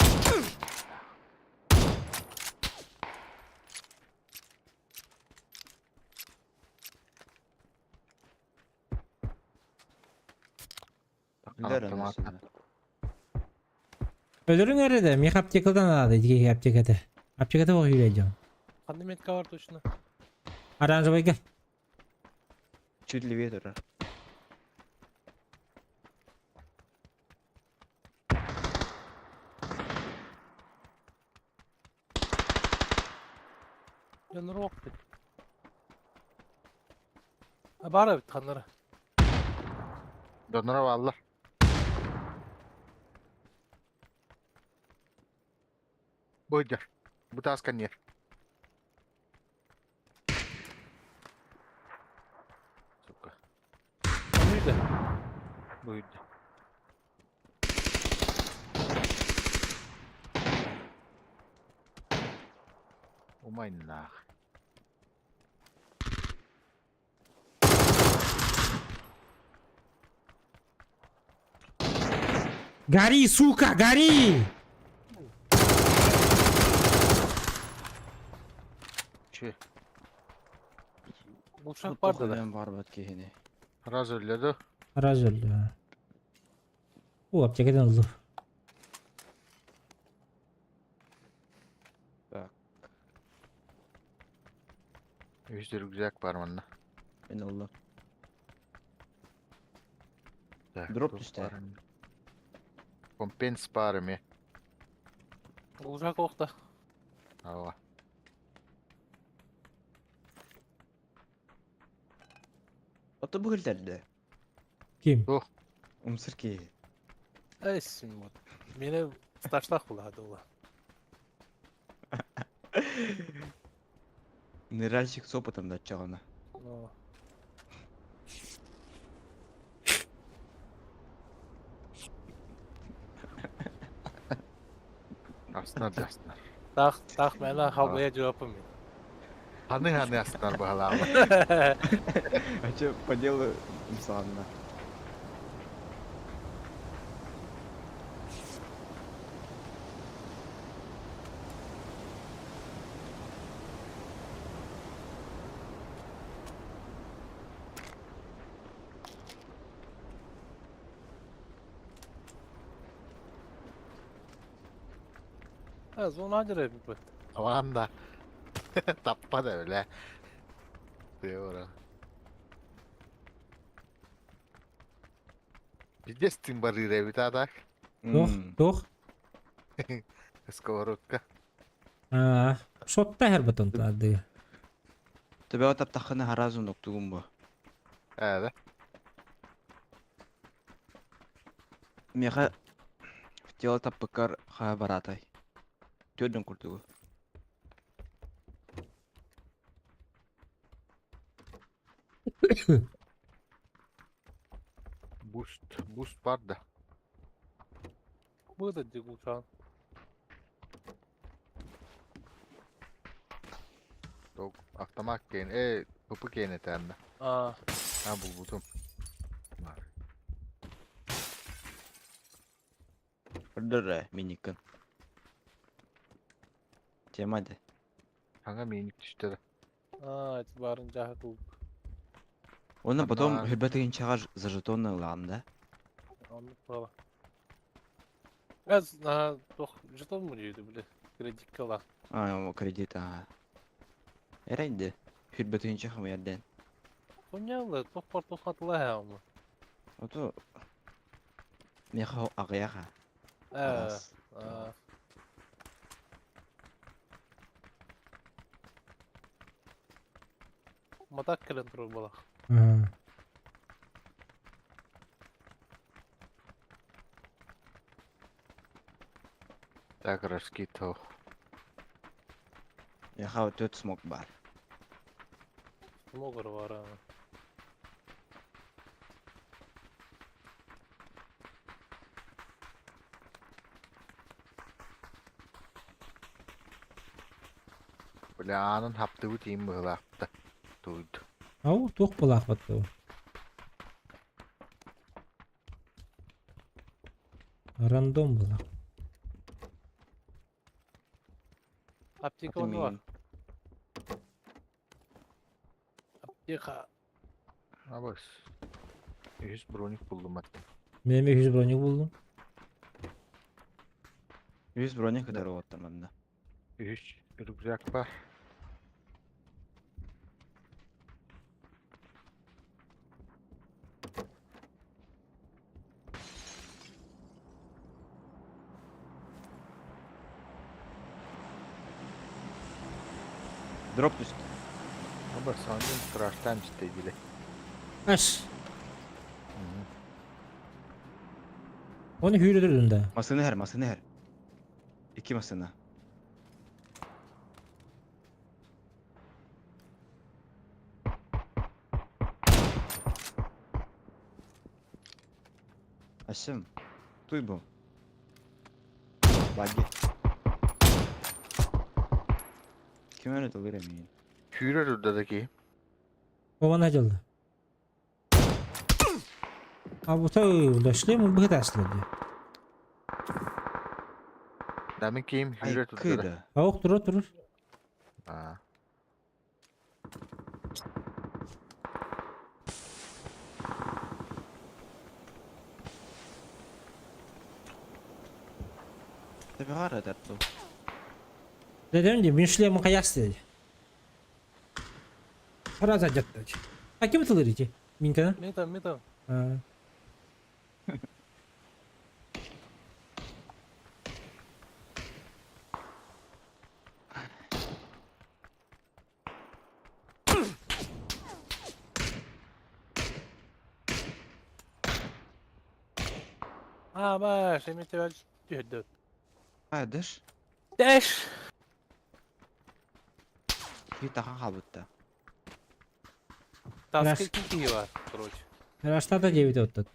S5: Билэр
S4: Автомат.
S5: аны.
S1: Өлөрүң эрэ миэхэ аптекадан аады дии аптеката. Аптеката ол юрэ дьон.
S2: Ханны метка бар точно.
S1: Оранжевыйга.
S5: Чуть левее турар.
S2: Дьоннор бит. А бара бит ханнара.
S4: Донора валла. Бойдер. Бутас коньер. Сука.
S2: Үйде.
S4: Будет. Умай нах.
S1: Гори, сука, гори!
S4: Че?
S2: Булшак бар да.
S5: Мен барбат киһини.
S4: Раз өллөдө.
S1: Раз өлдү. О, аптекадан ылды.
S5: Так,
S4: Үс рюкзак бар манна.
S5: мен олла.
S4: Так,
S5: Дроп
S4: тут
S5: түстэ.
S4: бар эми. Компенс бар эми.
S2: Булшак оқта.
S4: Ава.
S5: Ото бүгүлдерде.
S1: Ким?
S5: Умсыр киһи.
S2: Эйсин вот. Мени старшлах булады ола.
S5: Ныряльщик с опытом да чагана.
S2: Но.
S4: Аснар да аснар.
S2: Тах тах мена халбая жауапым мен.
S4: Ханы ханы аснар баhalama.
S5: А че по делу умсанна.
S2: Ha, zona acır bir bak.
S4: Aman da. Tappa da öyle. Diyor. Пиздец тыҥ барыыр эбит аатак.
S1: Туох, туох.
S4: Сковородка.
S1: Аа, сотта һэр батон таады.
S5: Төбө таптахына харазун октугум бу.
S4: Ээ да.
S5: Меха тело таппыкар ха баратай. Төрдөн курдугу.
S4: Буст, буст бар да.
S2: Быда дигучан.
S4: Ток автомат киэн, э, ПП киэн этэннэ.
S2: Аа.
S4: Ha булбутум. Бар.
S5: Көрдөр миниккин. Тема де.
S4: Саҥа мииник түстэ да.
S2: Аа, эти барын жаһы кылып.
S5: Оны потом
S4: Ана.
S5: хүрбэ тыгынчаҕа за жетоны ылаҕын да?
S2: Оннук буола. Газ на тох жетон му диэти бile. Кредитка ла.
S5: А, о, кредит, ага. Эрэнди. Хүрбэ тыгынча хамыйарден.
S2: Понялы, тох пар тох хатыла хэмы.
S5: Ото меха аҕыйаха.
S2: Э,
S5: Араас.
S2: аа. Матак кэлэн турар буолах.
S1: Аа.
S4: Так, раскидывал.
S5: Меха төрт смок бар.
S2: Смогар бар аны.
S4: Бля, аанын хаптыбыт иин быһылаахта. Туйду.
S1: Ау, туох буолаахпат дуу. Рандом буолар.
S2: Аптека
S5: Аты
S2: оны бар.
S5: миигин.
S2: Аптека.
S4: Абас. Үһүс броник булдум ат.
S1: Мен эмиэ үһүс броник буллум.
S5: Үс броня кытары оттар манна.
S4: Үһүс рюкзак бар.
S5: Дроп түстэ.
S4: Абас, оннун страштан истэйдиле.
S1: Аш. Оны hüyredir да.
S5: Масыны her, масыны her. Икки масына. Асым. Туй бу. Баги. Ким öyle долыр эмиин?
S4: Сүүрэр урдада киһи.
S1: Оған айтылды. А bu та шлем быһыт аслы.
S4: Дамин киим
S5: Ай,
S4: сүүрэр турдада.
S5: кыда.
S1: Ауық турur турur.
S4: Аа.
S5: Табиғар этэр дуу.
S1: Dedim ki, min шлемын қаяс dedi. Сразу жатты. А ким тылыр ити? Минкана?
S2: Мен там, мен там.
S1: А.
S2: Аа, баш, эми тебел түһөрдө.
S5: А, дыш.
S2: Дэш.
S5: Кии тахан хаалбытта.
S2: Таска кии бар, короче.
S1: Раштата 9 оттот.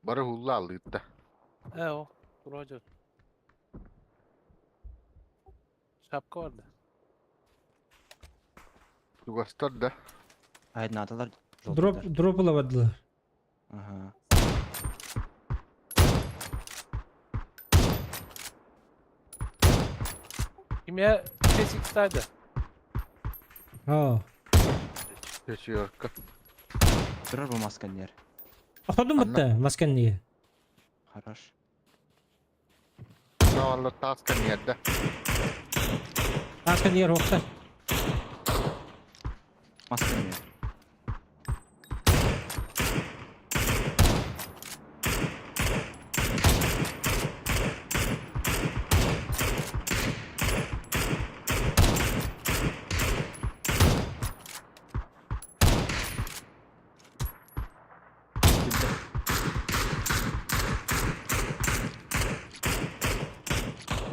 S4: Бары хулла алыытта.
S2: Э, о, вроде. Шапка бар да.
S4: Тугастар да.
S5: Айдынаталар
S1: Дроп
S5: жолтудар.
S1: дроп бардылар.
S5: Ага.
S2: Кимге 5x тайды.
S1: Аа.
S4: Четверка.
S5: Турар бу масканер.
S1: Охтодум
S4: Анна.
S1: бітті, маскан неге?
S5: Хорош.
S4: Наваллар тааска ниэрдэ.
S1: Маскан неге роқта.
S5: Масканер.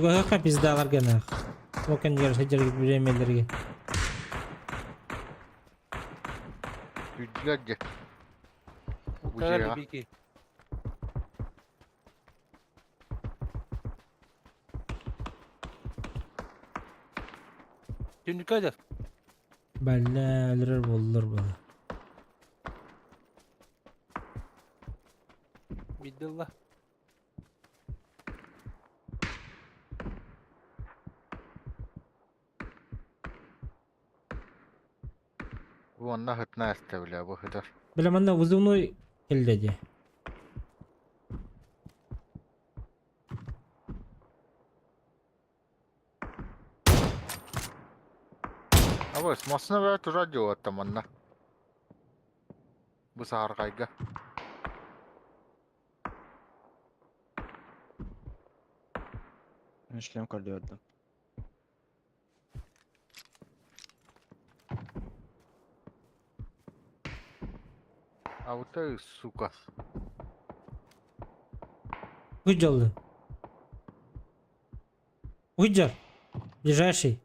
S1: Угақа пиздалар гана. Окен жер сәжер биремелерге.
S4: Киирдилэр дьэ. Бу
S2: Утары
S4: дьиэҕэ.
S2: бики. Түннүккэ дьэ.
S1: Бэллэ өлөрөр буоллар буолла.
S2: Биддилла.
S4: Уонна сытна эстэ бля бу сытар.
S1: Бля манна вызывной кэллэ дии.
S4: Абыс массыына бля турар дьуоттан манна. Бу саһарҕайга.
S5: Мен шлем көрдөрдүм.
S4: А вот ты, сука.
S1: Выдел. Выдел. Ближайший.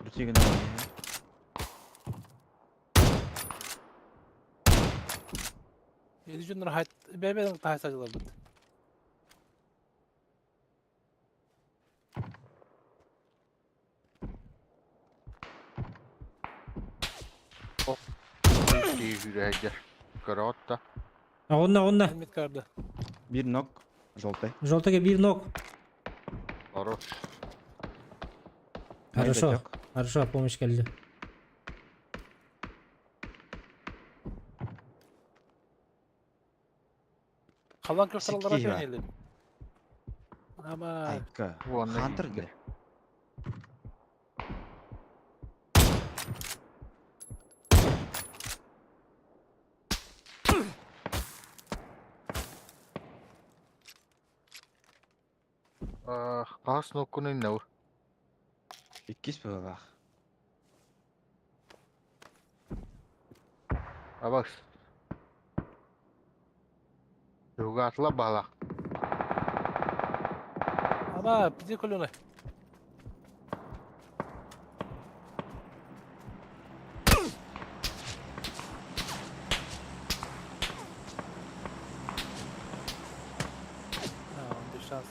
S5: Бүтүгүн алан
S2: Эдижин хайт бэбэ тахай сажылар бит.
S4: Киһи Көрөт да.
S1: А онна, онна.
S2: Хелмет карды.
S5: Бир нок. Желтый.
S1: Желтыга бир ног.
S4: Хорош.
S1: Хорошо.
S5: Майда тек.
S1: Хорошо, помощь кэллэ.
S2: Халан көстөрөлөр
S5: Сикки
S2: атыан эле. Ама
S5: Айка.
S4: Уонна
S5: Хантер
S4: киирдэ.
S5: де.
S4: Хас ноккун иннау.
S5: Иккис быһылаах.
S4: Абас. Тугатла бала.
S2: ама пиде колёна. А, он без шанс.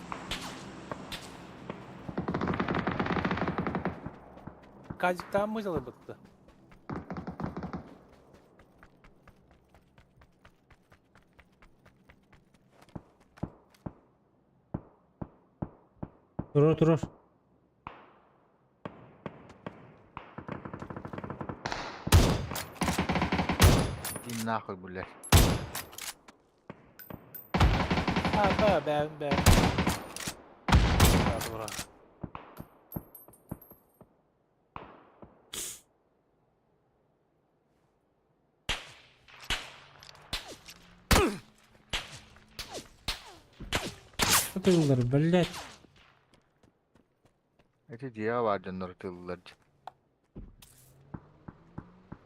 S2: Казик там мызылы бытты.
S1: Турur турur.
S4: И нахуй, блядь.
S2: А, да, бэн, бэн. Да, дура.
S1: Тыллар, блядь.
S4: Эти дьиэ баар дьоннор тыллар.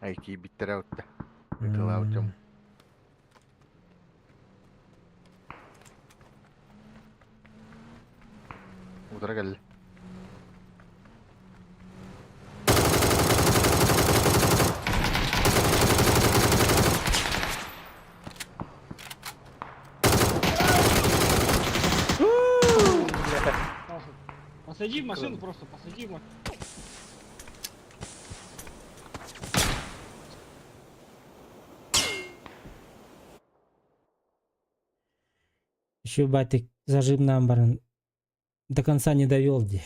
S4: Ай киирбиттэрэ утта. Ытылаабытым. Утара кэллэ.
S6: Посади в машину просто, посади в машину.
S1: Еще батик зажим нам баран. До конца не довел где.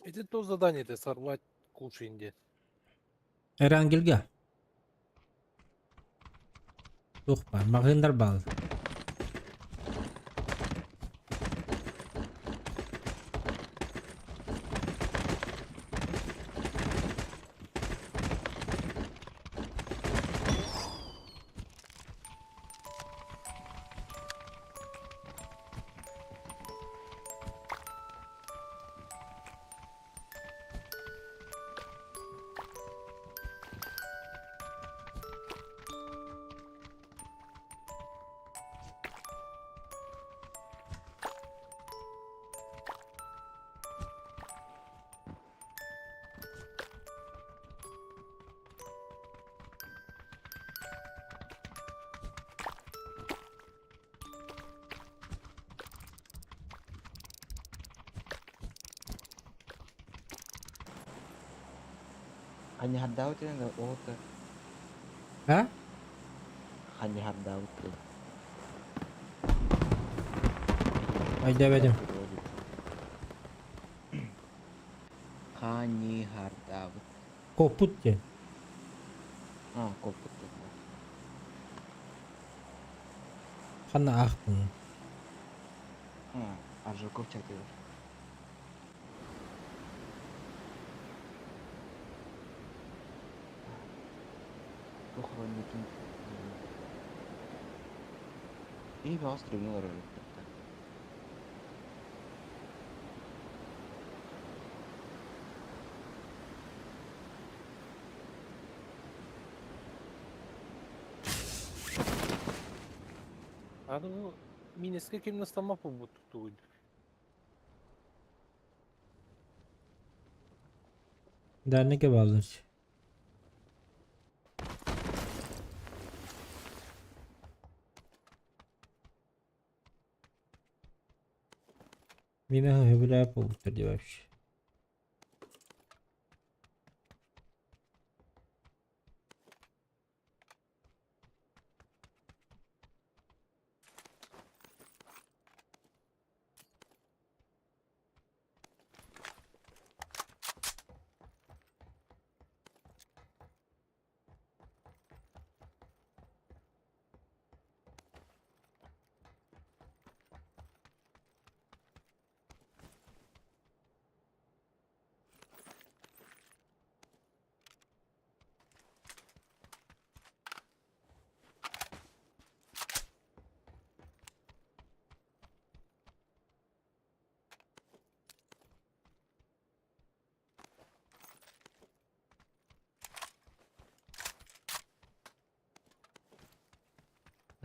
S2: Ити то задание это сорвать кушин диэн.
S1: Эрангелга. Туох баар, маҕаһыыннар бааллар.
S5: Ханньаһардаабыт диэн ол да
S1: А?
S5: ханньаһардаабыт диэн.
S1: Өйдөөбөтүм.
S5: Ханньыһардаабыт.
S1: Куоппут диэн.
S5: А, куоппут диэн.
S1: Ханна аахтын?
S5: А, Аржаков чатыгар. Туох оронньутун И баҕас трибуна олорор эбиттэр да.
S2: Аны бу минеска ким настаммат буолбут тугуй?
S1: Dernek бааллар. Мина хөбүлээп буолбуттар дии вообще.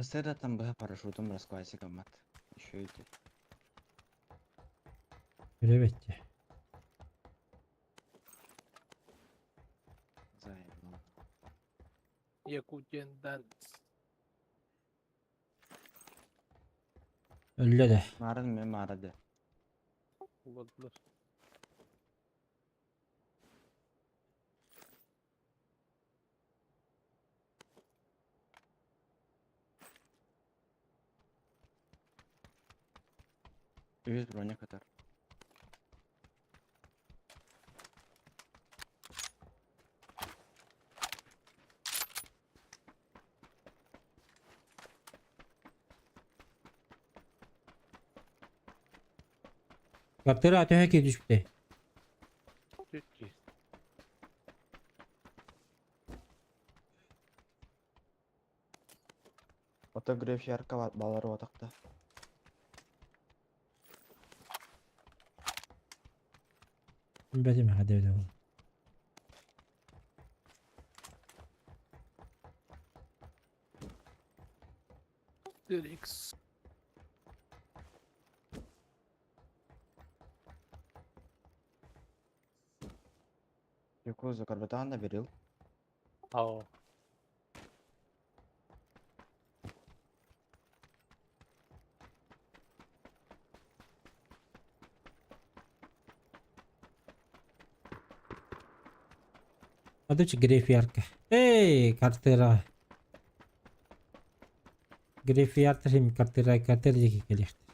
S5: Сарсыардаттан быһа парашютум расквасикаммат. Еще эти.
S1: Билэбэттэ.
S5: Заебал.
S2: Якутиan Dance.
S1: Өллө да.
S5: Маарын мен маара да.
S2: Булладылар.
S5: Үһүс броня кытар.
S1: Квартира төһө киһи түспүтэй?
S2: Түт
S5: Ото грейпярка балары отакта.
S1: Билбэтим хата эбитэ буолуо.
S2: X.
S5: Якуза карбатан наберил.
S2: Ау.
S1: Адычы грейпярка. Эй, квартира. Грейпярка хим квартира квартира диэки кэлиэхтэр.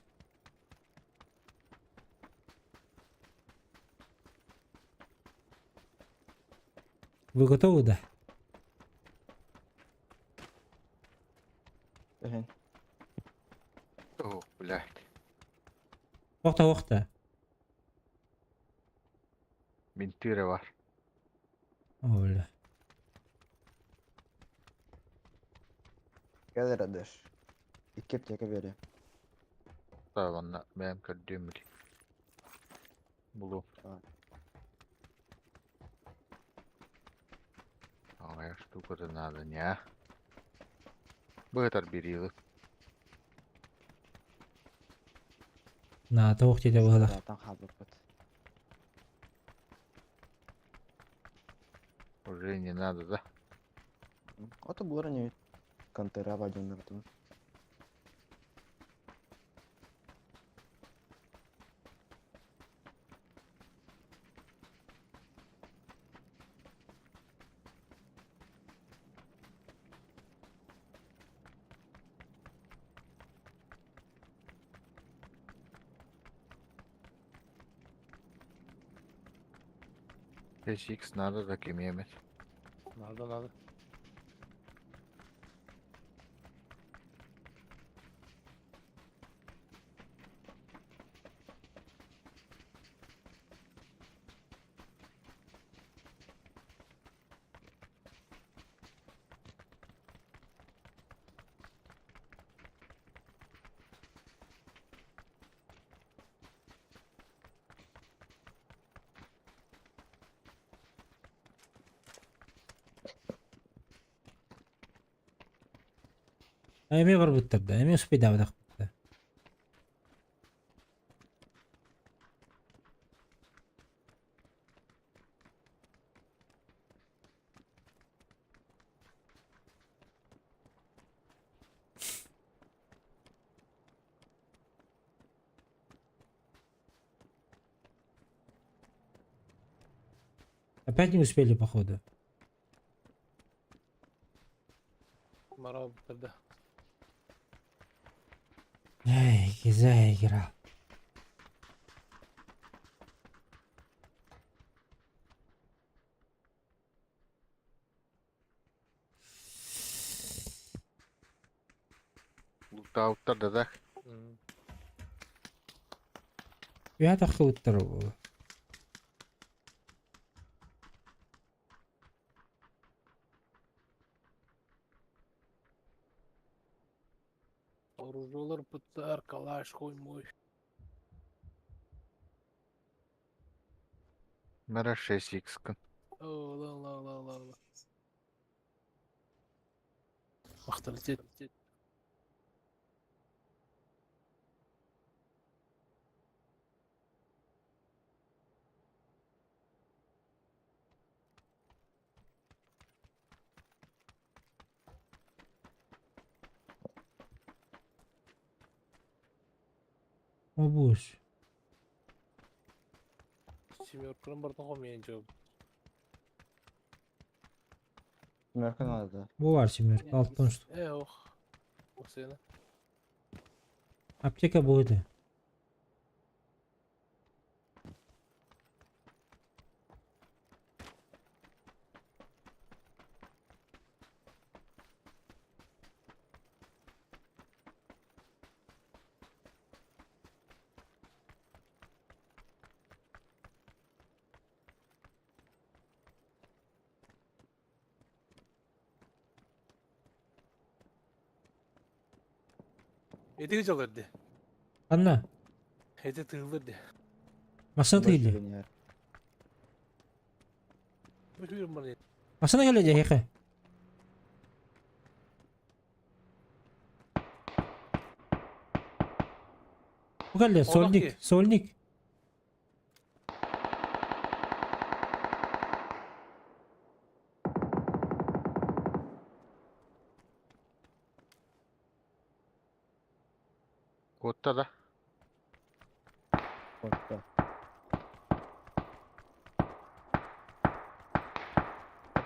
S1: Вы готовы, да?
S5: Эһэн.
S4: О, блядь.
S1: Охта, охта.
S4: Мин тыыра бар.
S1: О, бля.
S5: Кэл эрэ дэш. Икки аптека биэриэм.
S4: Онно бэйэм көрдүөм били. Булуом. Аҕыйах штуката надо, не а? Быһытар бириилы.
S1: На, туох диэтэ быһалах.
S5: Саатан хаалбыппыт.
S4: Уже не надо, да?
S5: Ото буолар ини контера бадьоннорутун.
S4: 5x надо да кимиэмит.
S2: Надо, надо.
S1: Эмиэ барбыттар да, эмиэ успейдаабатахпыт да. Опять не успели, походу.
S2: Барбыттар да.
S1: Эй, заиграл.
S4: Лутауттар да так.
S1: Я таххыбыттар буолла.
S2: Оружолар пыттар, калаш, хуй мой.
S4: Мара 6x.
S2: О, ла ла ла ла ла. Махталитет.
S1: О, боже.
S2: Семерканы бартын ғой мен жауап.
S5: Семерка надо да.
S1: Бу бар семерка, алтын штук.
S2: Э, ох. Осена.
S1: Аптека будет.
S2: Эти жалар де.
S1: Анна,
S2: Эти тыылар де.
S1: машина тыйли.
S2: Бүтүрүм бар.
S1: Машина келе же, хеке. Бу келе, сольник, сольник.
S4: Куотта да.
S5: Куотта.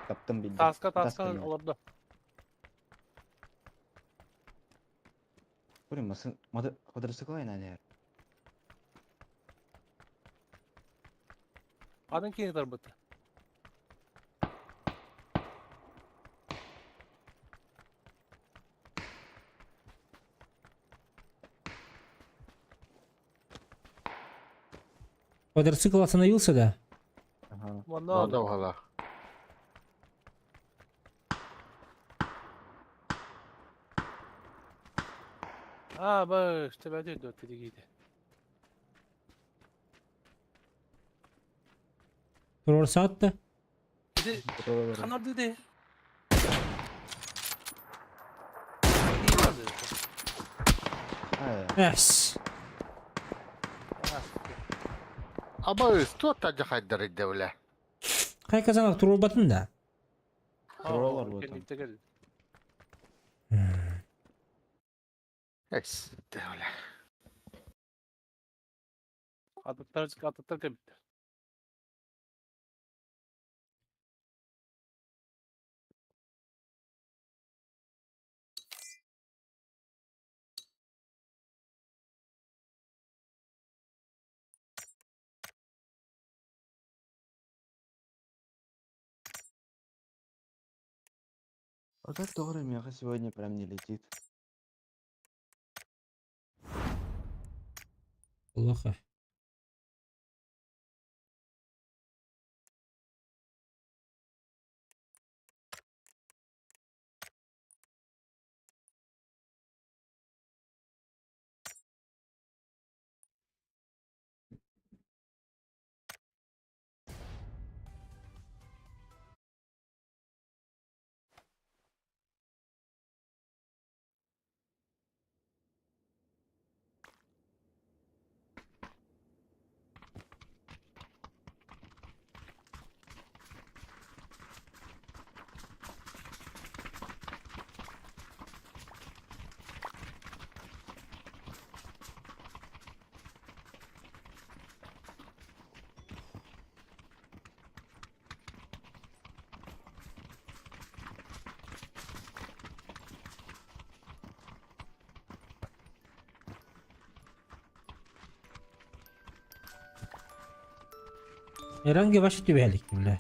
S5: Таптым билдим.
S2: Таска таска
S5: Таска
S2: олордо.
S5: Бурим масын квадроцикл айнан
S2: Анын кейін тарбыты.
S1: Квадроцикл остановился, да?
S5: Ага.
S2: Манна
S4: Ода уһалаах.
S2: Аа, баш, тебәде дот дигиде.
S1: Туруорсаат да?
S2: Ити ханар диде.
S1: Эс.
S4: Аба туох тадьа хайдарыйда бля.
S1: Хай казанов туруорбатын да?
S5: Туралар вот.
S4: Эс, бля.
S2: Атыттар атыттар кэлбиттэр.
S5: А как Тора меха сегодня прям не летит?
S1: Плохо. Эранге вообще түбэлик, бля.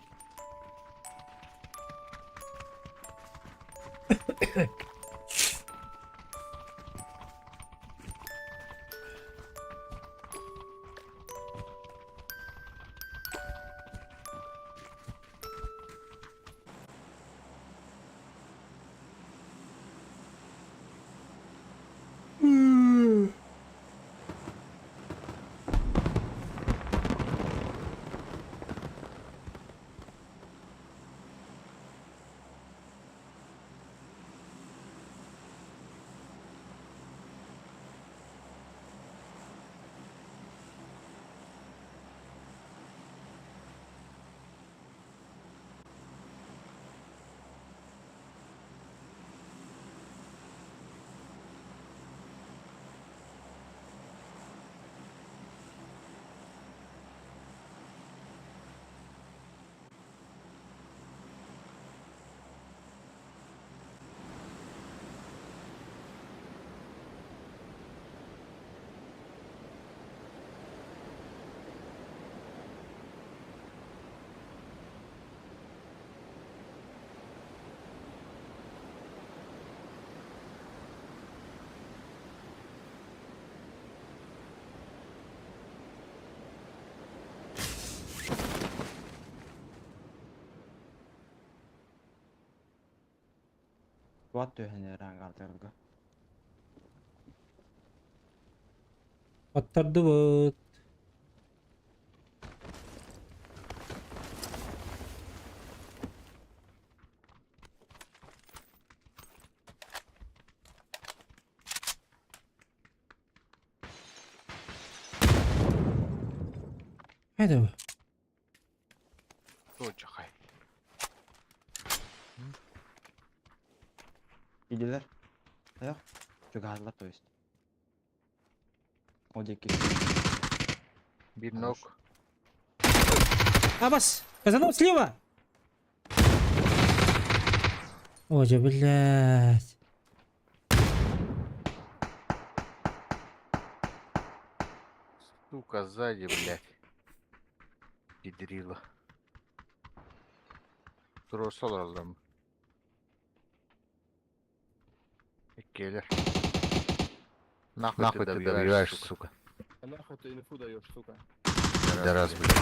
S5: What түһэн ранг
S1: Аттардыбыт. Хайда бу?
S4: Туочахай.
S5: Иделер. Аяқ. Чугарлар, то есть. О, деки.
S4: Бир ног.
S1: Абас! Казанов слева! Ой, блядь.
S4: Сука, сзади, блядь. Педрила. Туруорса олороллор. Иккиэлэр. Нахуй, ты добиваешь, сука.
S7: А нахуй ты инфу даешь, сука?
S4: Пидорас, блядь.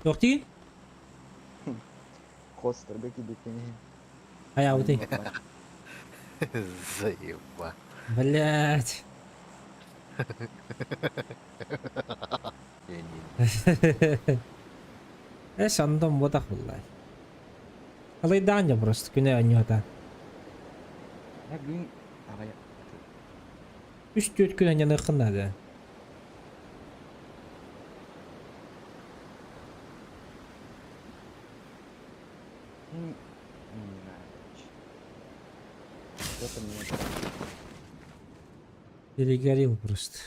S1: Туохтии?
S5: Хостарга киирбиккин.
S1: Хайаабытый?
S4: Заеба.
S1: Блять.
S4: Я не...
S1: Эс андом ботах буллай. Алайдаан просто күнэ анньуота.
S5: Күн аҕай
S1: Үс-түөрт күн анньаныаххын наада.
S5: Не знаю, короче. Что-то мне
S1: Перегорел просто.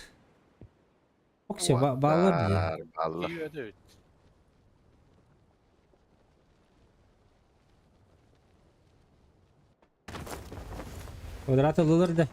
S1: Окси, баллар дии.
S4: Баллар.
S2: Тиийбэт эбит.
S1: Квадрат ылылар да.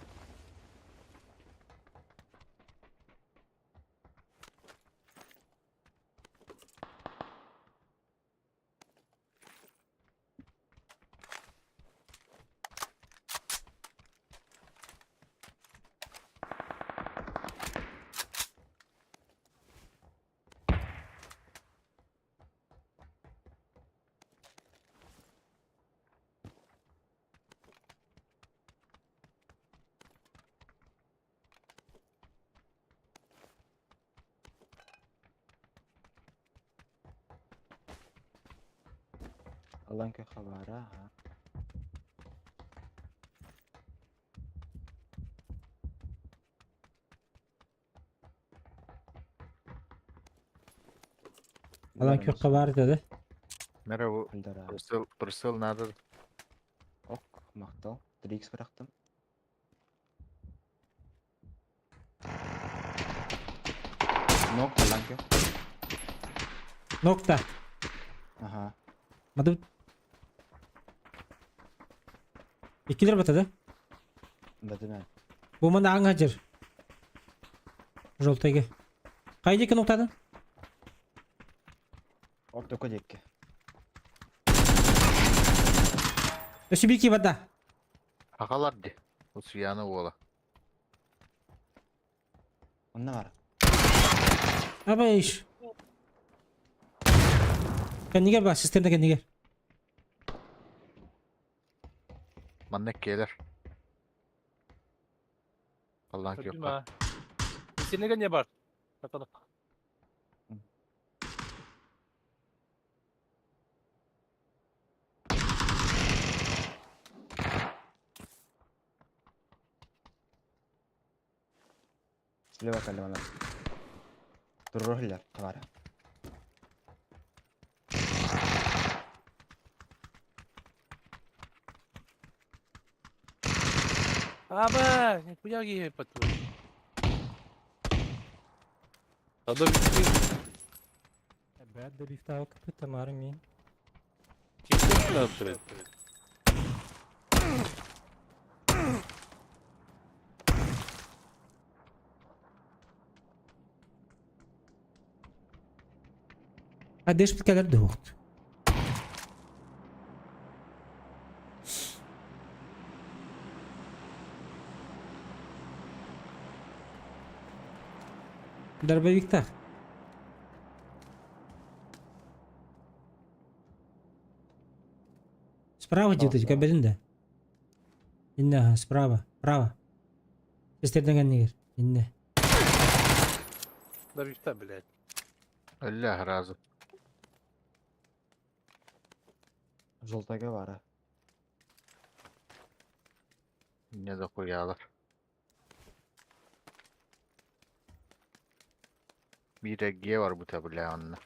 S5: Алан көх хабара.
S1: Алан күөххэ баар этэ да.
S4: Мере
S5: Хальдара.
S4: прысыл, прысыл надо.
S5: Ок, махтал. 3x бырахтым. Нок, алан көх.
S1: Нокта.
S5: Ага.
S1: Мады. Иккилэр бата да?
S5: Батына.
S1: Бу манна аҥ хадьыр. Желтыйга. Хайа диэки ноктаадын?
S5: Ортоко диэки.
S1: Өссө биир киһи барда.
S4: Хахалар ди. Усуяна уола.
S5: Онно бар.
S1: Абайш. Кэннигэр бар, системда кэннигэр.
S4: Манна келер. Аллаһ
S2: Көрдүм
S4: киэххэ.
S2: аа. Сенеге не бар? Саталык.
S5: Слева кэллэ манан. Туруора иһиллэр хабара.
S2: Аба, нихуя киһи по-твоему. Надо бити.
S7: Эбэт добивтаал кыпыт мин.
S2: Ким
S1: Қадеш кэлэр дуһуохт. Дробовиктах. Справа где-то, кабелин да. Инне, ага, справа, право. Сестерден нигер. Инне.
S2: Добивта, блядь.
S4: Өллө разы.
S5: Желтага бара.
S4: Не да хуялар. Bir G var bu tabi onunla.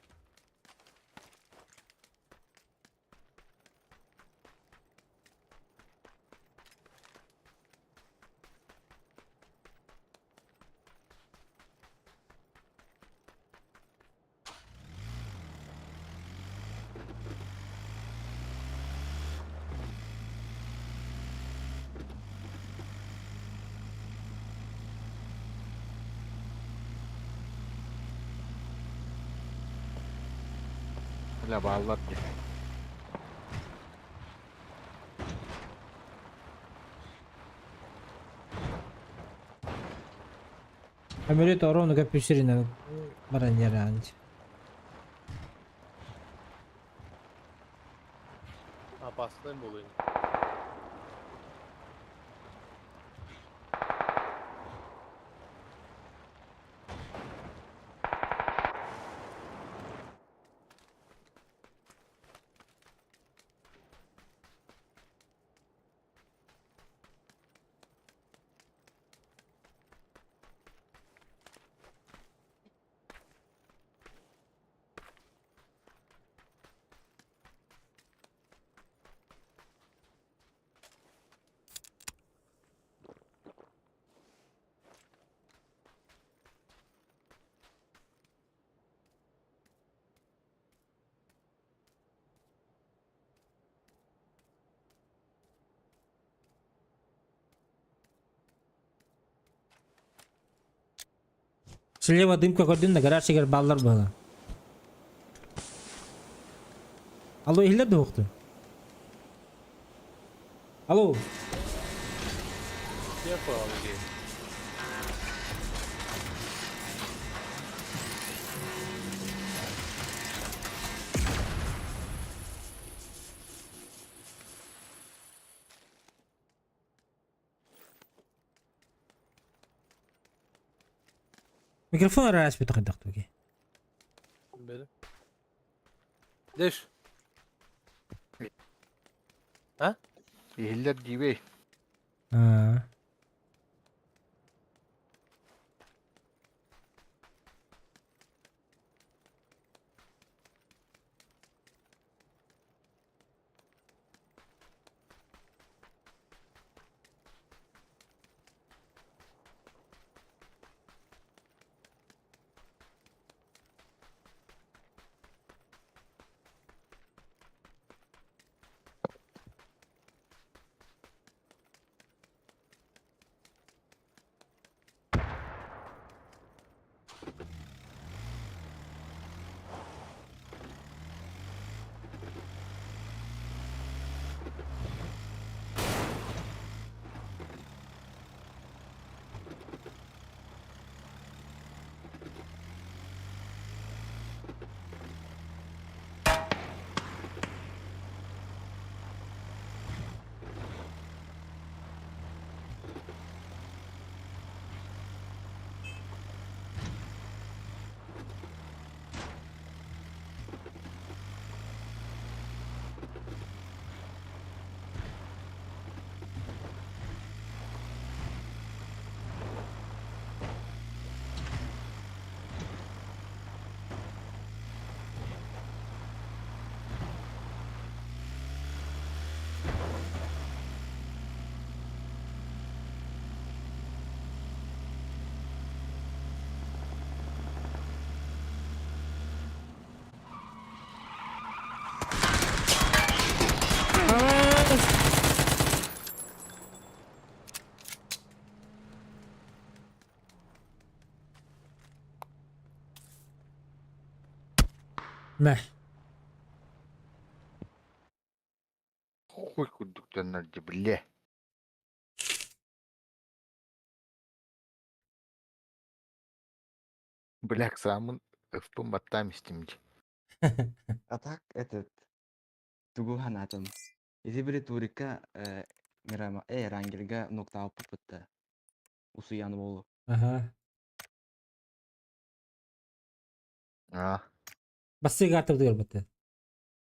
S4: Бля бааллар дии.
S1: Самолет орону көпүсүрүнэн баран яраанч.
S2: Опасный был.
S1: Слева дымка көрдүн да гараж егер баллар было. Алло, иһиллэр дуохту. Алло.
S2: Я понял, окей.
S1: Микрофон арас бит кайдактуги.
S2: Бeli. Деш.
S4: Иһиллэр диибэй.
S1: Аа. Мэ.
S4: Хуй курдук дьоннор дьэ бля. Бля, Оксаммын ыспын баттаам истим дьэ.
S5: А так этот тугу санаатым. Ити били турикка э, Мирама, э, Рангельга нуктааппыт Усуйан уолу.
S1: Аха.
S4: А,
S1: Бассыга аттыбытыгар бытты.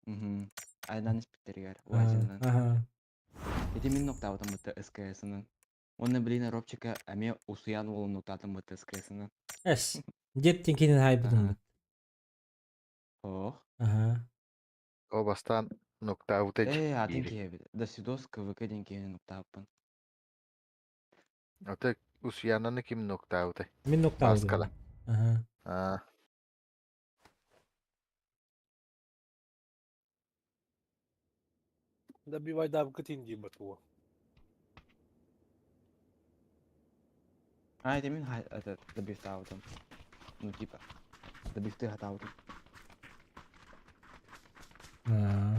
S5: Мгм. Айдан испиттэригэр, уазинан.
S1: Аха.
S5: Ити мин нуктаабытым бытта СКС-ынан. Уонна билин Робчика эмиэ Усуйан уолун нуктаатым бытта СКС-ынан.
S1: Эс. Дьиэттин кинин хайбытын
S5: Аха.
S1: быт.
S5: Ох.
S1: Аха.
S4: о бастаан нуктаабыта
S5: Э, атын
S4: биири.
S5: киһи эбит. Досвидос КВК диэн киһини нуктааппын.
S4: Ата Усуйаананы ким нуктаабытай?
S1: Мин нуктаабытым.
S4: Паскала.
S1: Аха.
S4: А,
S2: Добивайдаабыккытын дии батуо.
S5: А, это мин это добивтаабытым. Ну, типа, добивты хатаабытым.
S1: Аа.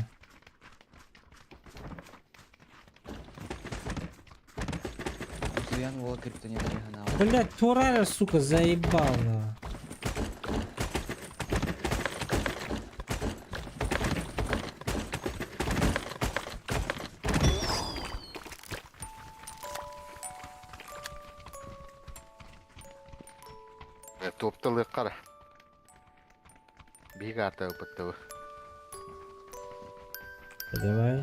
S5: Усуйан уола криптонитами ханаабыт.
S1: Блять, Турара, сука, заебал на.
S4: Топталык кара. Биһиги аартабыппыт
S1: Давай.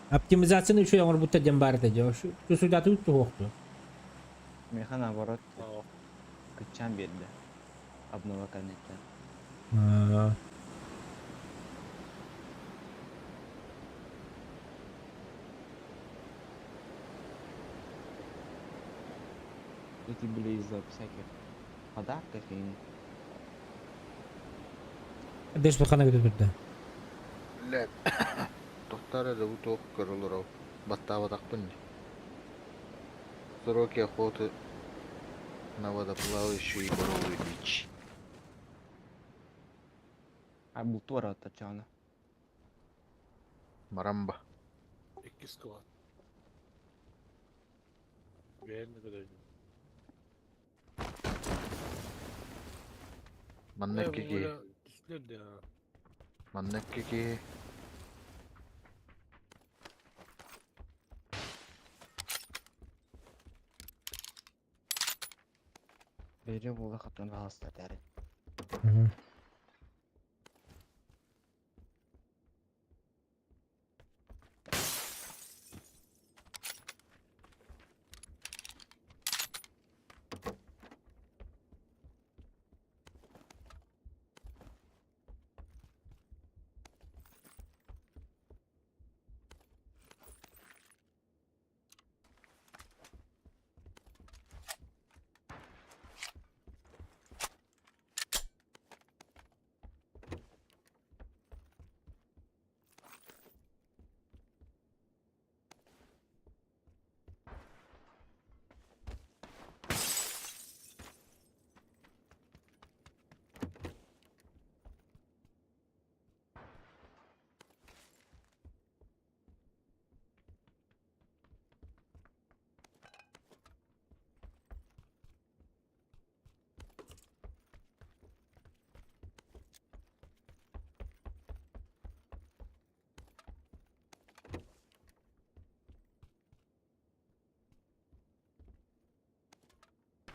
S1: Оптимизацияны үчүгэй оҥорбуттар диэн баар этэ дьэ. Тусуйдаатыбыт туһуохту.
S5: Миэхэ наоборот
S2: Аа.
S5: кыччаан биэрдэ. Обнова кэнниттэн.
S1: Аа.
S5: Эти были из-за всяких подарков и
S1: Дэш бахана көтөтүрдэ.
S4: Блядь. Тохтар эрэ утуох көрөлөр баттаабатахпын дии. Сроки охоты на водоплавающую боровую дичь.
S5: А бултуара тачана.
S4: Марамба.
S2: Иккис склад. Бэйэн көрөйдүм.
S4: Манна
S2: Э,
S4: икки киһи.
S2: Түстүлэр да.
S4: Манна икки киһи.
S5: Бери була хатан баластар.
S1: Мгм.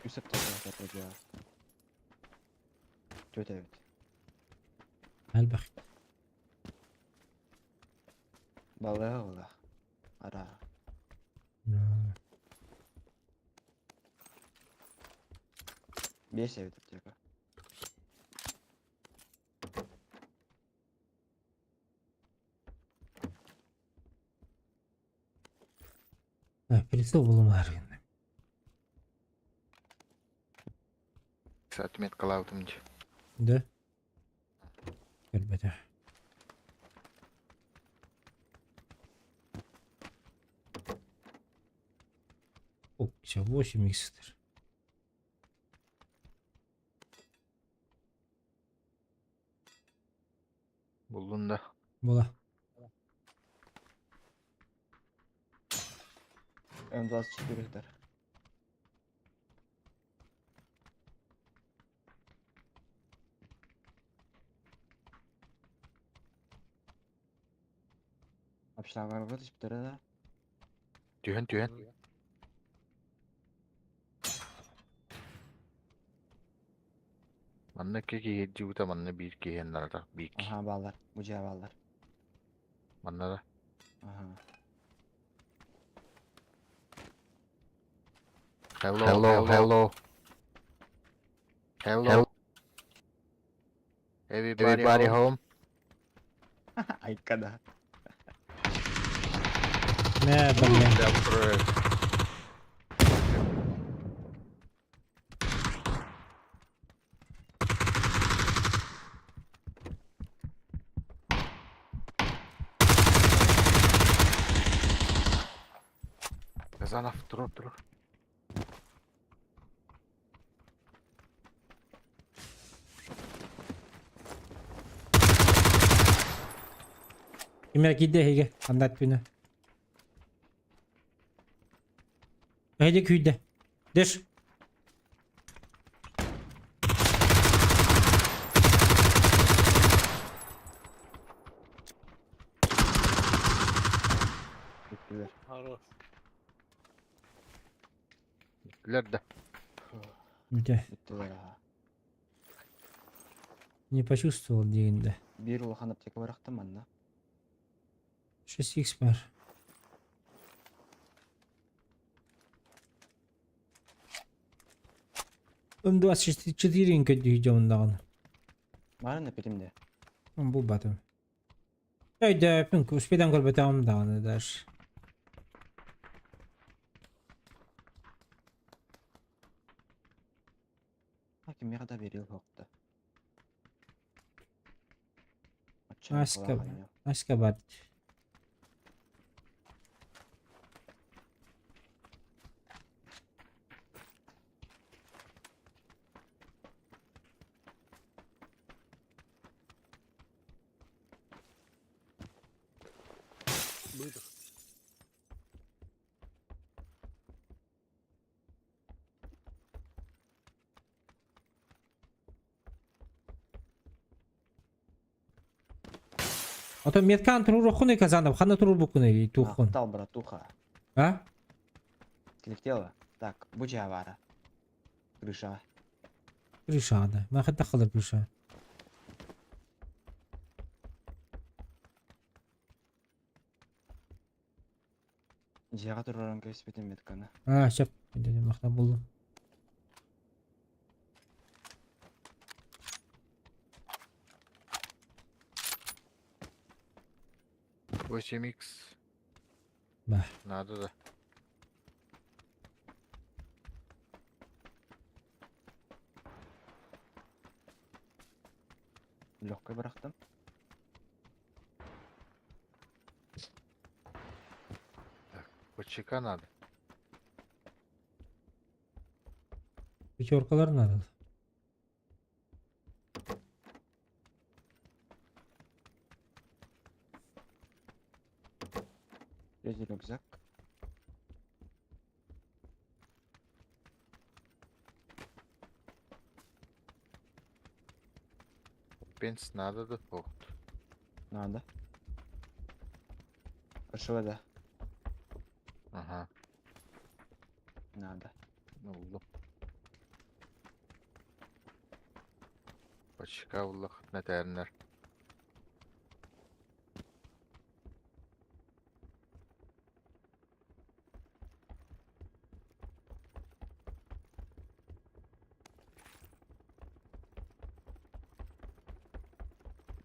S5: Үсеп тачана. Тетя evet.
S1: Элбэх.
S5: Балыга була. Ара. Бес эбит аптека.
S1: Прицел булумаар гынна.
S4: Отметкалаабытым дии.
S1: Да? Көрбөтө. О, все, 8 икстер.
S4: Буллун да.
S1: Була.
S5: М24 гектар. Общагарга түспүттэрэ да.
S4: Түһэн түһэн. Манна икки киһи дьыбыта, манна биир киһи аннарата биир киһи.
S5: Аха бааллар. Бу дьиэ бааллар.
S4: Манна да.
S5: Аха.
S4: Hello, hello, hello. Hello. Everybody, Everybody home.
S5: Айка да.
S1: Нэ, бля.
S4: Бля, бу Казанов, турур, турур.
S1: Кимер киирдэ эһиги? Андат күнэ. Эһиги күүрдэ. Дэш.
S5: Бүттүлэр.
S2: Хорош.
S4: Бүттүлэр да.
S1: Бүтэ.
S5: Бүттүлэр аха.
S1: Не почувствовал диигин да.
S5: Биир улахан аптека барахтым манна.
S1: 6x бар. М24 көрдүү даҕаны.
S5: Баарын эппитим да.
S1: Булбатым. Өйдөөпүн, успедан көрбөтөҕүм даҕаны даже.
S5: Кимиэхэ да биэриэл суохта.
S1: Аська, Аська бар.
S2: Выдох. Ото меткан туруоххунуй Казанов, ханна туруорбуккунуй туоххун.
S5: Махтал, братуха.
S1: А?
S5: Слетела. Так, бу дьиэ баара. Крыша.
S1: Крыша да. Махатта халар крыша.
S5: Дьиэҕэ туруоран кэбиспитим метканы.
S1: А, сөп. Махтал буллум.
S4: 8x.
S1: Ба.
S4: Надо да.
S5: Легкой бырахтым.
S4: ПЧК надо.
S1: Пятеркалар надо.
S5: Третий рюкзак.
S4: Пенс надо да. Ох.
S5: Надо. Хорошо, да.
S4: Ага.
S5: Надо.
S4: Буллум. ПЧК буллах нэтэрнэр.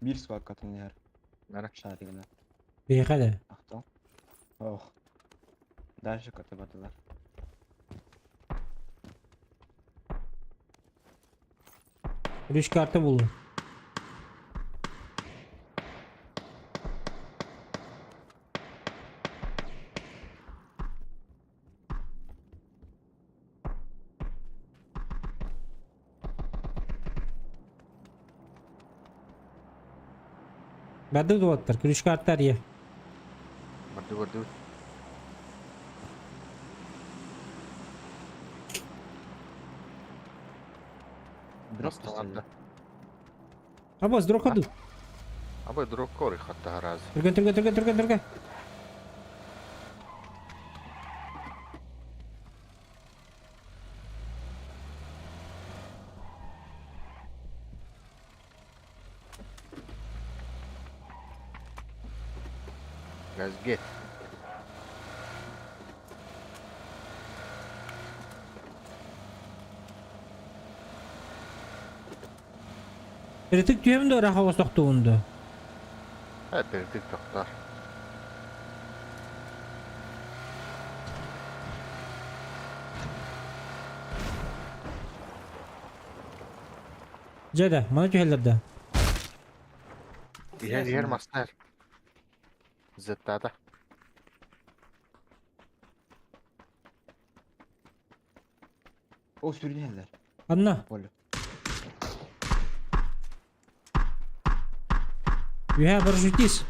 S5: Биир сквадка түннэр.
S4: Нара.
S5: Шаригына.
S1: Биһиэхэ да.
S5: Ахтал. Ох. Дальше көтө бардылар.
S1: Үс карта буллум. Барды дуоттар, күрүшкэ аттар е.
S4: Барды барды.
S5: Дроп
S4: Басталарда.
S1: Абас, дроп ходу.
S4: Абы дроп кори хатта раз.
S1: Түрген, түрген, түрген, түрген, түрген.
S4: Let's get.
S1: Перетик түһэм да ыраах оҕус тохтуунду.
S4: Ha перетик тохтор.
S1: Дьэ да, маны түһэллэр да.
S4: Иһэр иһэр мастар. Зеттата.
S5: О, сүрүнэллэр.
S1: Анна,
S5: Поле.
S1: үһэ парашютист.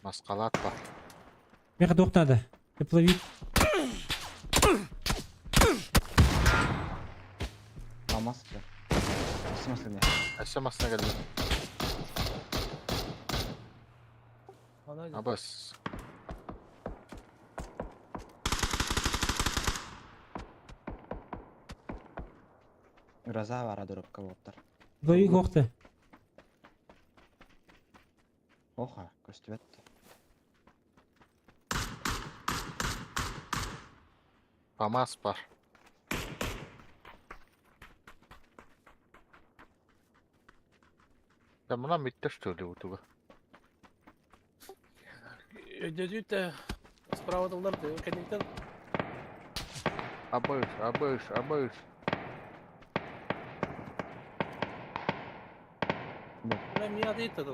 S4: Маскалат бар.
S1: Меха туох надо? Тепловик.
S5: Алмаз да. Смысле?
S4: Өссө масна келди.
S2: Ана
S4: Абас.
S5: Гроза бара дропка болуптар.
S1: Тепловик охты.
S5: Оха, көстүбөт.
S4: Памас бар. Да мына миттер что ли утуга.
S2: Өйдөтү справа тылдар кэнниттэн
S4: Абыш, абыш, абыш.
S2: Бля, меня ответь тылы.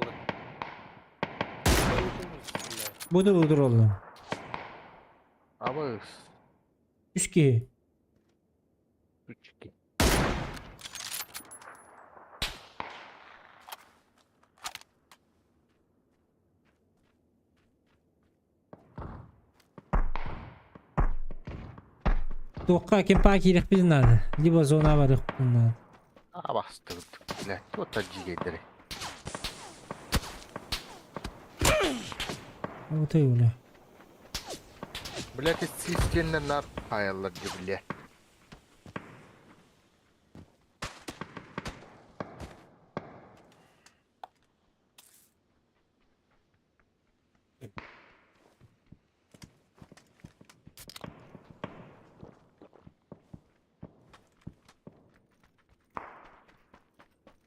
S1: Буду булдур оллум.
S4: Абыш.
S1: Үс киһи.
S4: Үчки.
S1: Туохха кемпаа киириэхпитин надо. Либо зона барыахпытын надо.
S4: А бастырды. Бля, вот жигейдери.
S1: Вот и бля.
S4: Бля, системнер нар хаяллар бля.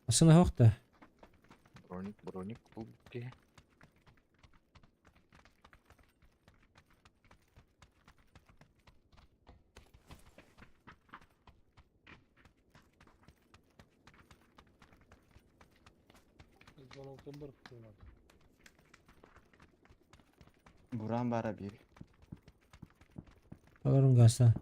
S1: Асына хохта.
S4: Броник, броник, бул ки.
S5: Буран бара бир.
S1: Аларың гаса.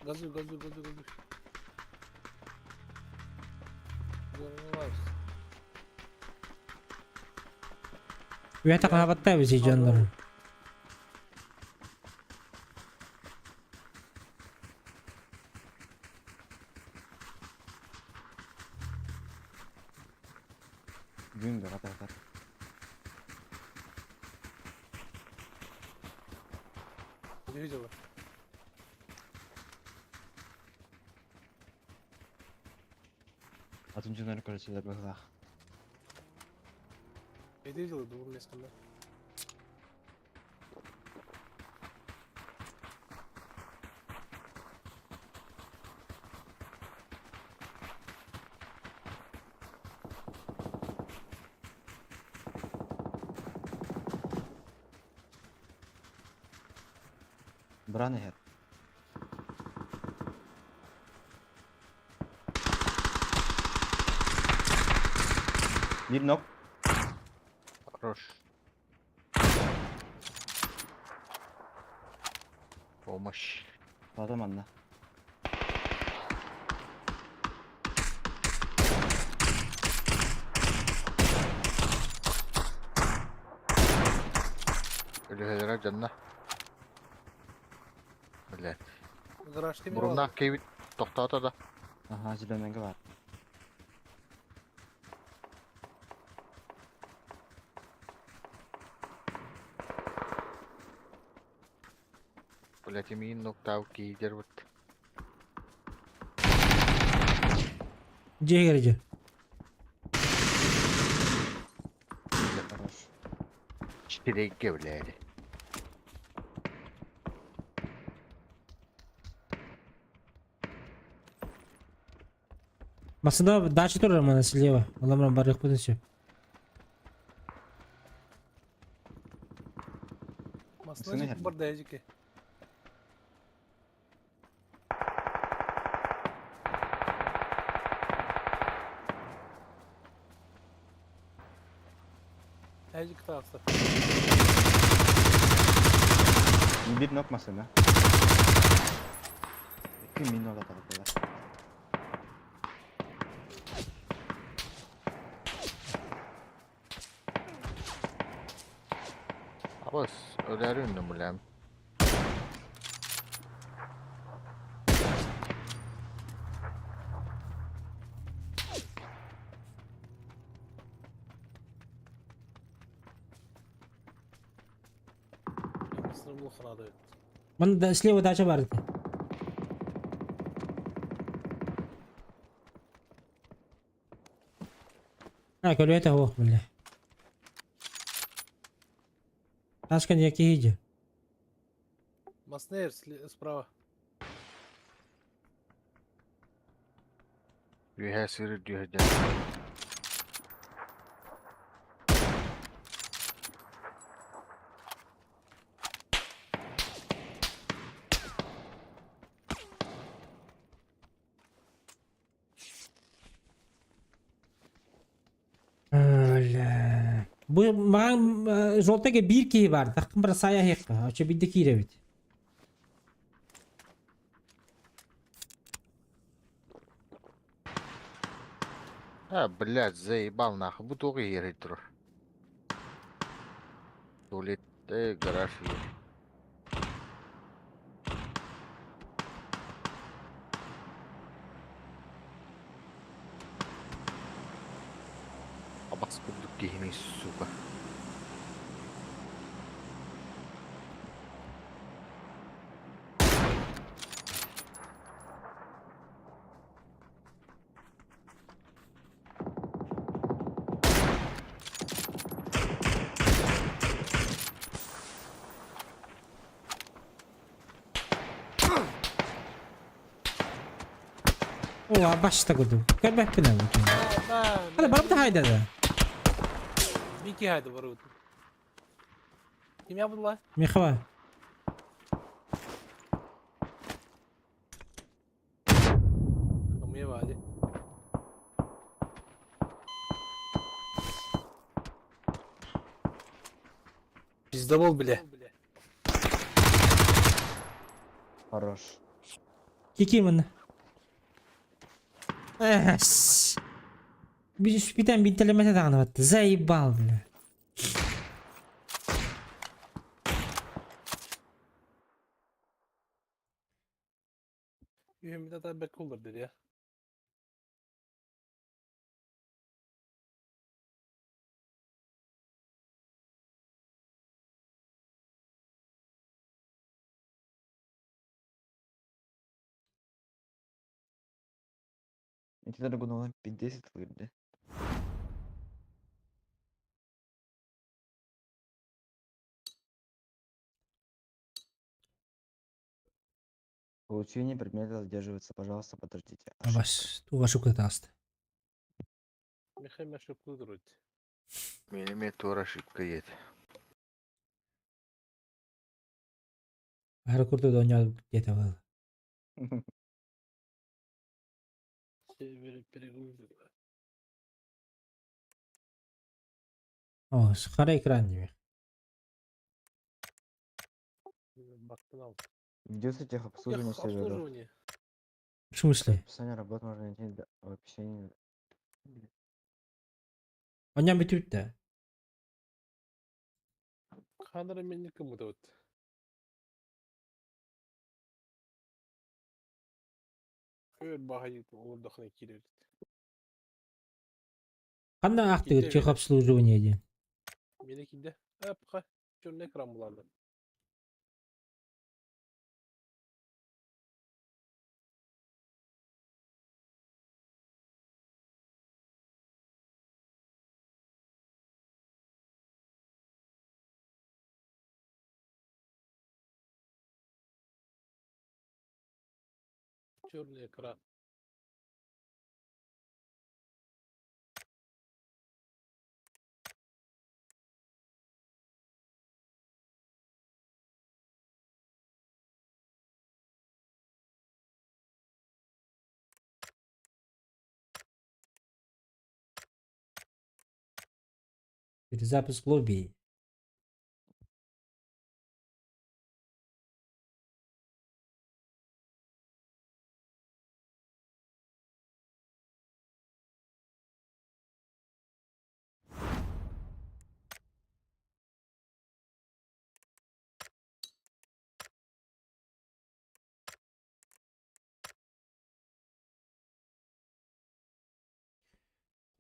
S2: Газуй, газуй, газуй, газуй. Взорвалась.
S1: Үөһэ тахаабатта эбит дьоннорун.
S5: Бүгүн бөҕө тахсар.
S2: Не видела?
S5: Атын дьоннор көрөчүлэр быһыылаах.
S2: Я видела двум местом, да?
S5: Бран иһэр. Биир нок.
S4: Хорош. Помощь.
S5: Плата манна.
S4: Өлүһэлэрэ дьонно. Блядь.
S2: Гараж ким
S4: Муруннаах киһибит тохтоото да.
S5: Аха, зеленэйгэ баар.
S4: Блядь, имиин нуктаабыт киһи дьарбыт.
S1: Дьиэ дьэ.
S5: Хорош.
S4: Сирэйгэ, блядь.
S1: Массыына дача турар мана слева. Оламран барыахпытын сөп.
S2: Массына
S5: Массына
S2: бар да эжике. Эжик тахса.
S5: Биир нок массыына. Икки мин ола тахсаллар.
S4: Абас, өлөөрү үннүм, блядь.
S2: Массына бу ханада.
S1: Манна слева дача бар этэ. А, көлүөтэ суох бile. Ташка не киһи
S2: Маснер справа.
S4: Үөһээ сыыр үрдүһэрдэн.
S1: Бля. Бу маҕан жолтага биир киһи баар, таххын бара саайа иһиэххэ, оччо биирдэ киирэбит.
S4: А, блядь, заебал нахуй. Бу туох иһиэрэй турар. Туалет, гараж иһэр. Абас курдук киһини, сука.
S1: Оо, абашта курдук. Көрбөппүн аны. Hadi барып да хайда да.
S2: Бики хайда барыбыт. Ким ябыла?
S1: Михава.
S2: Хамыя баали. Пиздобол, бля.
S5: Хорош.
S1: Кики манна. Эс. Бүтэн бинтэлэмэтэ даҕаны батта. Заебал, бля.
S2: Үһүммүт ата бэркэ уллар ya.
S5: Ити Драгунова 50 ылырды. Получение предмета задерживается. Пожалуйста, подождите. Ошибка.
S1: Бас, туга ошибка таҕыста.
S2: Михаил ошибка вроде.
S4: Мин эмиэ туора ошибка диэтэ.
S1: Аһары курдук оонньообут диэтэ буолла.
S2: Сервері перегрузили.
S1: О, хара экран диэбит.
S2: Бактын ал.
S5: Ведется техобслуживание серверов.
S2: Обслуживание.
S1: В смысле?
S5: Описание работ можно найти в описании.
S1: Оонньоон бүтүбүт да.
S2: Ханара мен кымыт вот. Көр баһайы олордохна кирер.
S1: Ханна аахтыгыт
S2: Киирдэ
S1: техобслуживание диэн?
S2: Мени киирдэ. Апка черный экран буларды. Черный экран.
S1: Перезапуск лобби.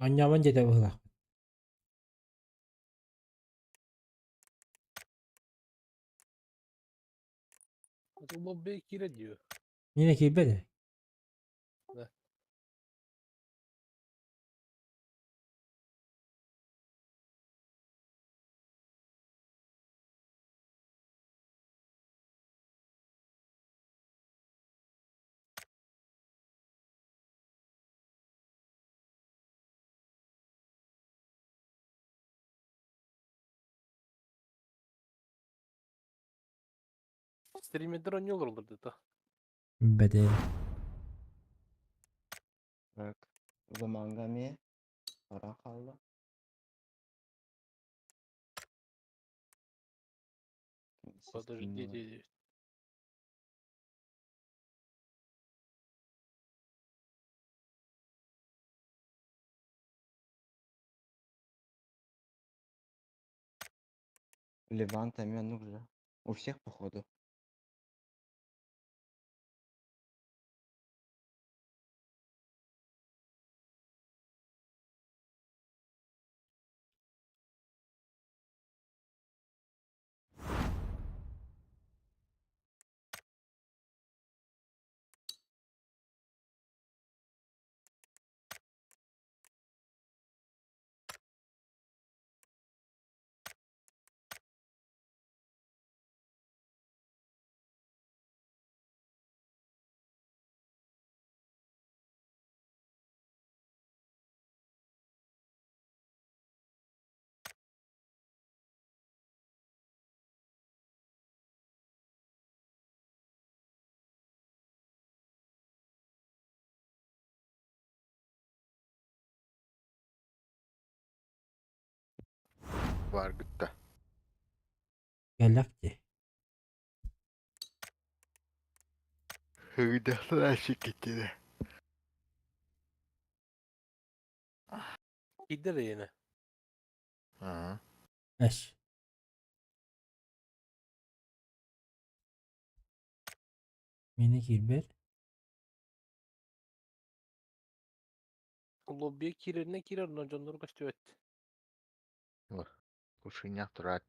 S1: Оонньообон диэтэ быһыылаах.
S2: Лобби киирэ диyor.
S1: Миэнэ киирбэт ээ.
S2: Да. Стримердер ойнолор олар да.
S1: Билбэт ээ.
S5: Так. Замангами. Пора қалды.
S2: Подождите.
S5: Леванта нужно. У всех походу.
S4: Var gıtta.
S1: Кэллэх дии.
S4: Ыйдахтара киттиле.
S2: Киирдэ да
S4: Ага.
S1: Эш. Мини киирбэт.
S2: Лоббига киирэринэн киирэр, онон дьоннору көстүбэт.
S4: Кушиня турат.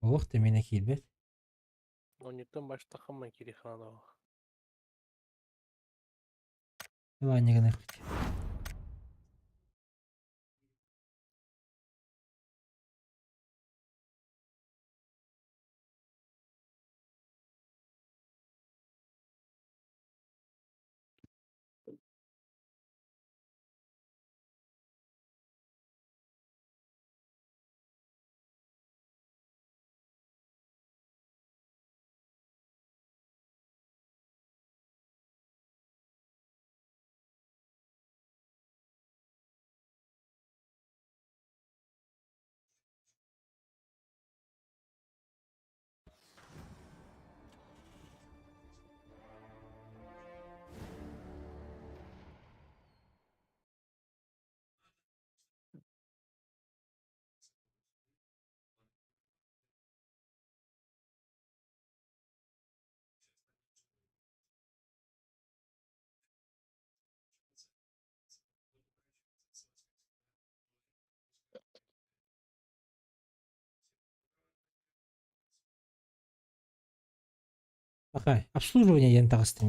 S1: Олох да миэнэ киирбэт.
S2: Онньуттан баштахамман киири ханадаҕа.
S1: Ылаанньыгын эппит. Акай, обслуживание диэн таҕыстым.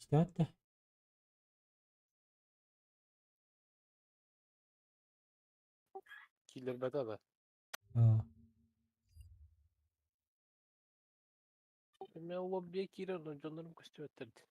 S1: Истэҕит да?
S2: Кииллэрбэтэ да.
S1: Аа.
S2: Мен лоббига киирэр, онон дьоннорум көстүбэттэр дии.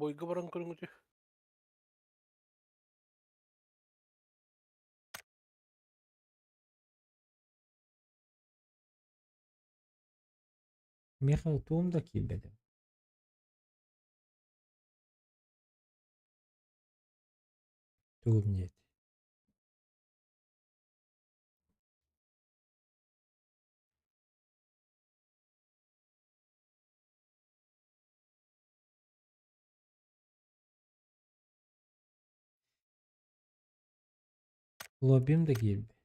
S2: Бойга баран көрүҥүтү.
S1: Миэхэ туом да киирбэтэ. Тугум диэт. Лоббим да киирбэт.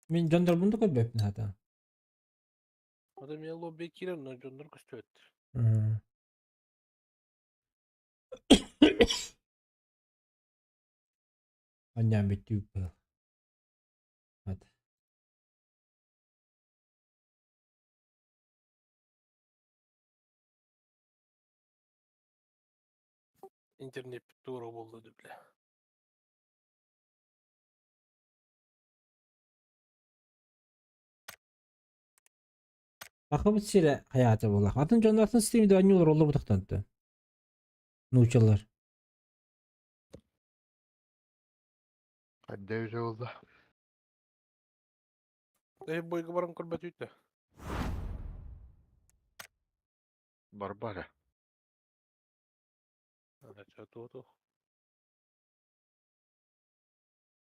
S1: Мин дьоннорбун да көрбөппүн хата.
S2: Ото мен лоббига киирэр, онон дьоннор көстүбэттэр.
S1: Анньаан бүттүү быһыл. Хата.
S2: Интернет туора буолла бля.
S1: Сахабыт сирэ хайаата буоллах. Атын дьон атын стримде оонньуулар олорбутахтан Нуучалар.
S4: Хадда үзе болла.
S2: Эй бойга баран көрбөт үтэ.
S4: Барбара.
S2: Ту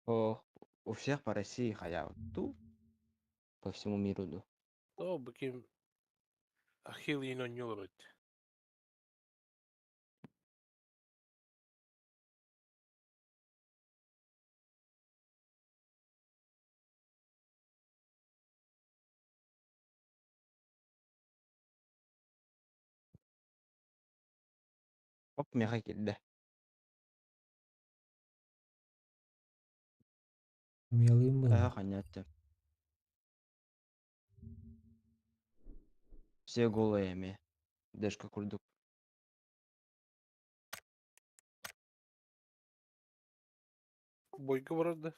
S5: О, у всех по России халява. Ту по всему миру ду.
S2: То буким Ахилл оонньуулар эбит.
S5: Оп, меха кэллэ.
S1: Умелым
S5: Аа,
S1: было.
S5: ханятты. Все голые эми. Дэшка курдук.
S2: Бойга барар да.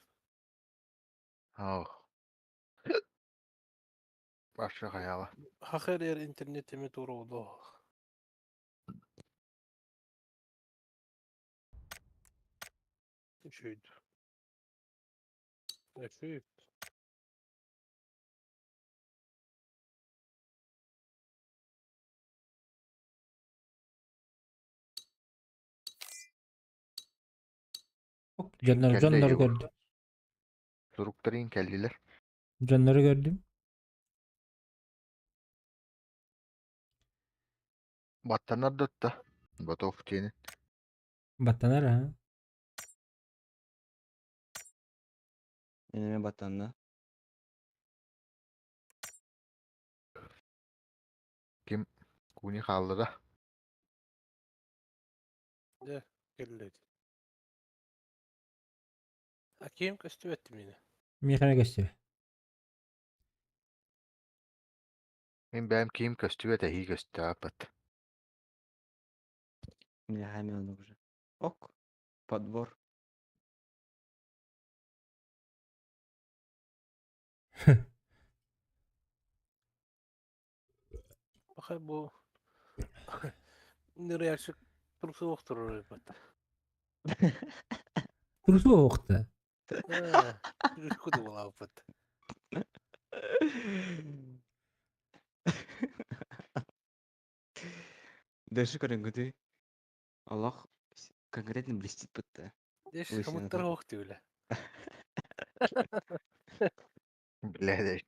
S4: Ау. Башы хаяла.
S2: Хахер ер интернет эми тура оло. Үчүйд. Үчүйд.
S1: Дьоннору,
S4: Кэллэ
S1: дьоннору
S4: Егор.
S1: көрдүм.
S4: Суруктарын кэллилэр.
S1: Дьоннору көрдүм.
S4: Баттанар да Готов тени.
S1: Баттанар ha.
S5: Энеме батанна.
S4: Ким куни хаалла да.
S2: Кэллэ. А ким көстүбэт мени?
S1: Миэхэ көстүбэ.
S4: Мин бэйэм ким көстүбэт эһии көстөөппөт.
S5: Меня хамел уже. Ок. Подбор.
S2: Баха бу нырящик турсы охторор эбит.
S1: Турсу оохта.
S2: Куду булааппыт.
S5: Дэши көрөнгөдүй. Аллах конкретно блестит будто.
S2: Деш
S5: Лысина
S2: хамыттар
S5: там.
S2: ох диүлэ.
S4: Бля,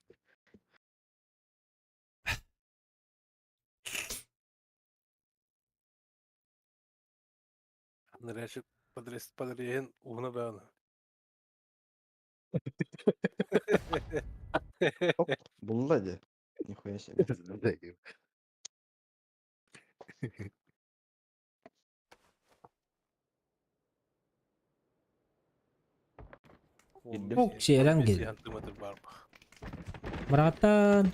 S2: Нырящик подрез подрehen угуна баана.
S5: Оп, булла де. Нихуя себе. Кирдим.
S1: Ок, сиэрэн кел. Братан.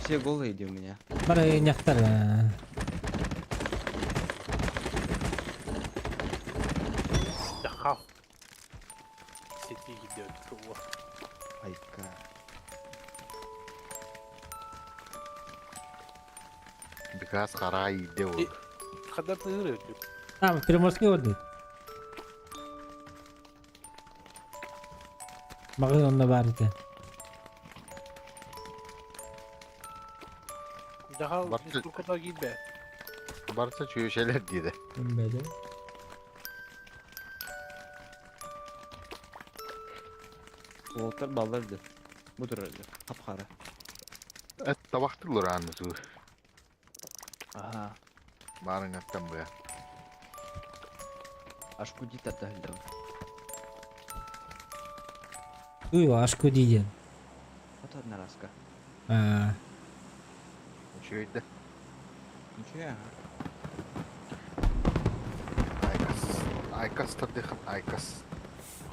S5: Все голые иди у меня.
S1: Бары няхтар.
S2: Дахау. Сети идет.
S5: Айка.
S4: Бикас хара иде ол.
S2: Хадар тыгыр
S1: А, Приморский орден. Магын онно бар экен.
S2: Дахау
S4: Барсы-
S2: турката кийбе.
S4: Барса чүйөшелер диде.
S1: Бәле.
S5: Уолтар балларды. Бу турарды. Хапхара.
S4: Эт табактылар аны су.
S5: Ага.
S4: Барың аттан буя.
S5: Ашкуди тартахылдым.
S1: Уй, ашку дейден.
S5: Вот одна раска.
S1: А,
S4: Чүйөйдө.
S5: Ничего, ага.
S4: Айкас. Айкас тардыхын айкас.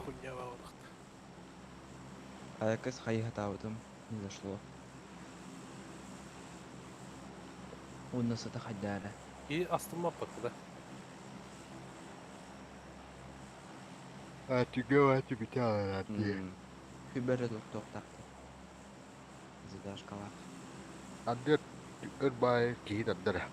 S2: Хуйня баалык.
S5: Айкас хайхатаабытым. Не зашло. Онна сата хайдара.
S2: И астыма пакыда.
S4: А түгө аты бите алар.
S5: Хүбәрі тоқтақты. Задашкалах.
S4: Ардыгар өр баайы киһи тардара.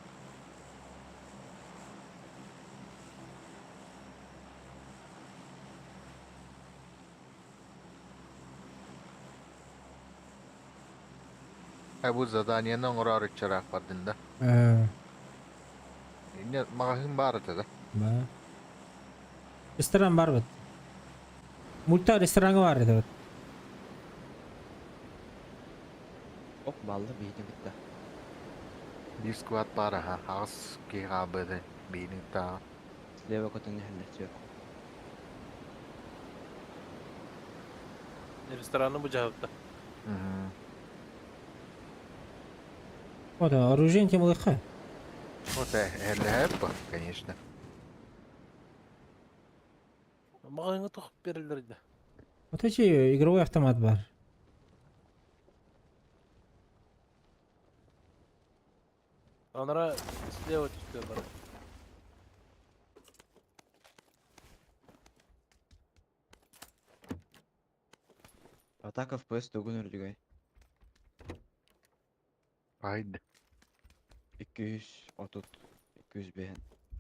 S4: Э бу заданиены оҥороору чыраах бардын да.
S1: Э,
S4: Инньэ маҕаһыын баар этэ да.
S1: Ба. Ресторан бар бит. Мульта рестораҥҥа баар этэ бит.
S5: Ок баллы биһитин кытта.
S4: Биир склад баар аһа, аҕыс киһи хаалбыта биирин тааҕа.
S5: Слева көтөн иһэллэр сверху.
S2: Рестораны бу дьаһалта.
S4: Мгм.
S1: Вот, оружие тем лыха.
S4: Вот эһэллэһэр бу, конечно.
S2: Маҕаһыыҥҥа туох биэрэллэр да?
S1: Вот эти игровой автомат бар.
S2: Анара слева түстэ бар.
S5: Атака FPS тугун үрдүгэй?
S4: Баайда.
S5: 230, 205.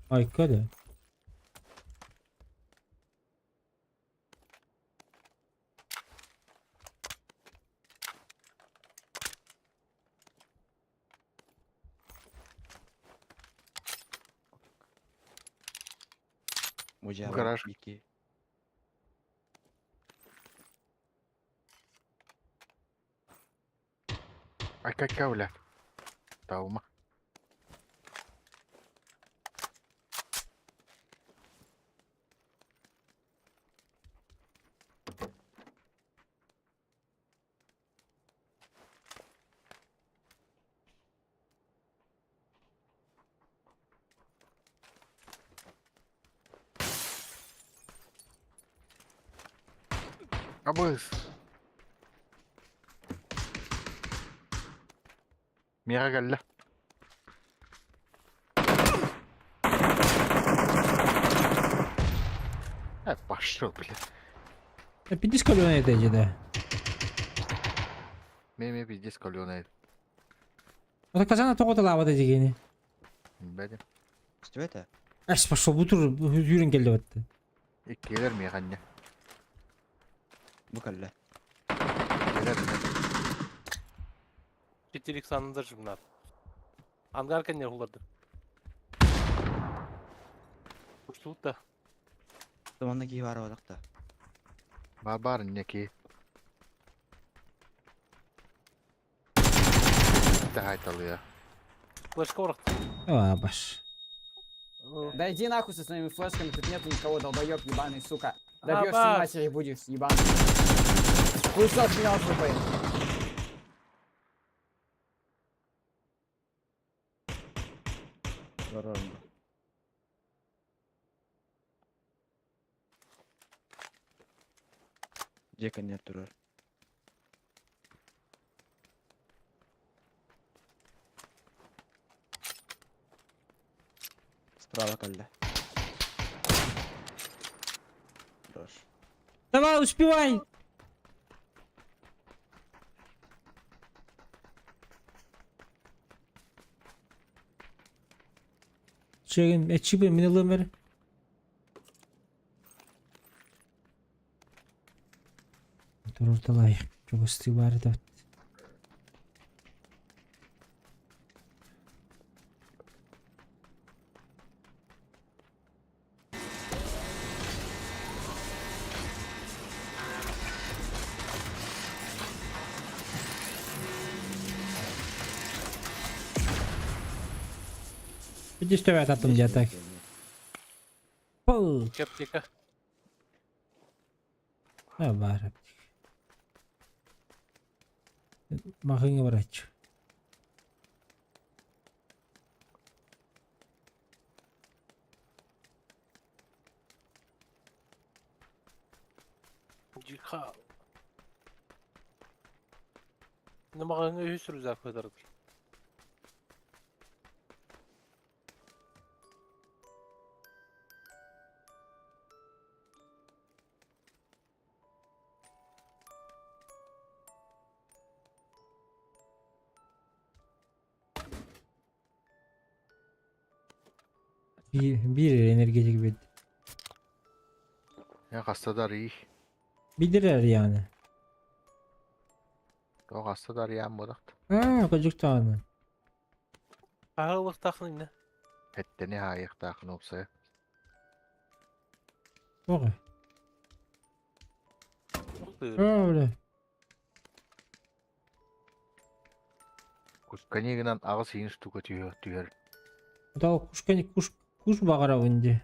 S1: Айка да.
S5: Мужа
S4: Гараж.
S5: 2.
S4: Айка-айка, бля. Таума. Абыс. Миэхэ кэллэ. Э, пошел, блядь.
S1: Пиздец каленый это да.
S4: Меме пиздец каленый.
S1: Вот казана тоҕо талаабата дигени.
S4: Бэдим.
S5: Что это?
S1: Эс пошел бутур юрин келди батты.
S4: Иккилэр миэхэннэ.
S5: Бу кэллэ.
S4: Иккилэр миэхэ.
S2: Четырик санында журнал. Ангар кэннэ уларды. Устубут да.
S5: Манна киһи баар буоллахта.
S4: Баар баар инники. Таһайталыа.
S2: Флешка урахты.
S1: А, баш.
S8: Да иди нахуй со своими флешками, тут нету никого, долбоёб ебаный, сука. Добьешься
S2: Абас.
S8: матери будешь, ебаный. Кусок мёртвый.
S5: Барар. Дьиэ кэннигэр турар. Справа кэллэ. Хорош.
S1: Давай, успевай! Чегин, эчибе мин ылымер. Турурталай, чугасты бар да. Иди стой, а там где так. Пол.
S2: Аптека.
S1: А, бар. Махыңа врач.
S2: Жиха. Намаҕаҥҥа үһүс рюкзак бытарбыт.
S1: Биир, биир эрэ энергетик бит.
S4: Я хаста да арый.
S1: Биир арыйааны.
S4: Тоҕо хаста да арыйаан буолахт.
S1: Аа, кожуктааны.
S2: Аһылыктаахын инне.
S4: Эттэни хаайыахтаахын уопсайа.
S1: Тоҕо?
S2: Охтыыр.
S1: Аа, бля.
S4: Кусканигынан аҕыс иин штука түһүөх түһэр.
S1: Тал кушка куш куш баҕарабын дии.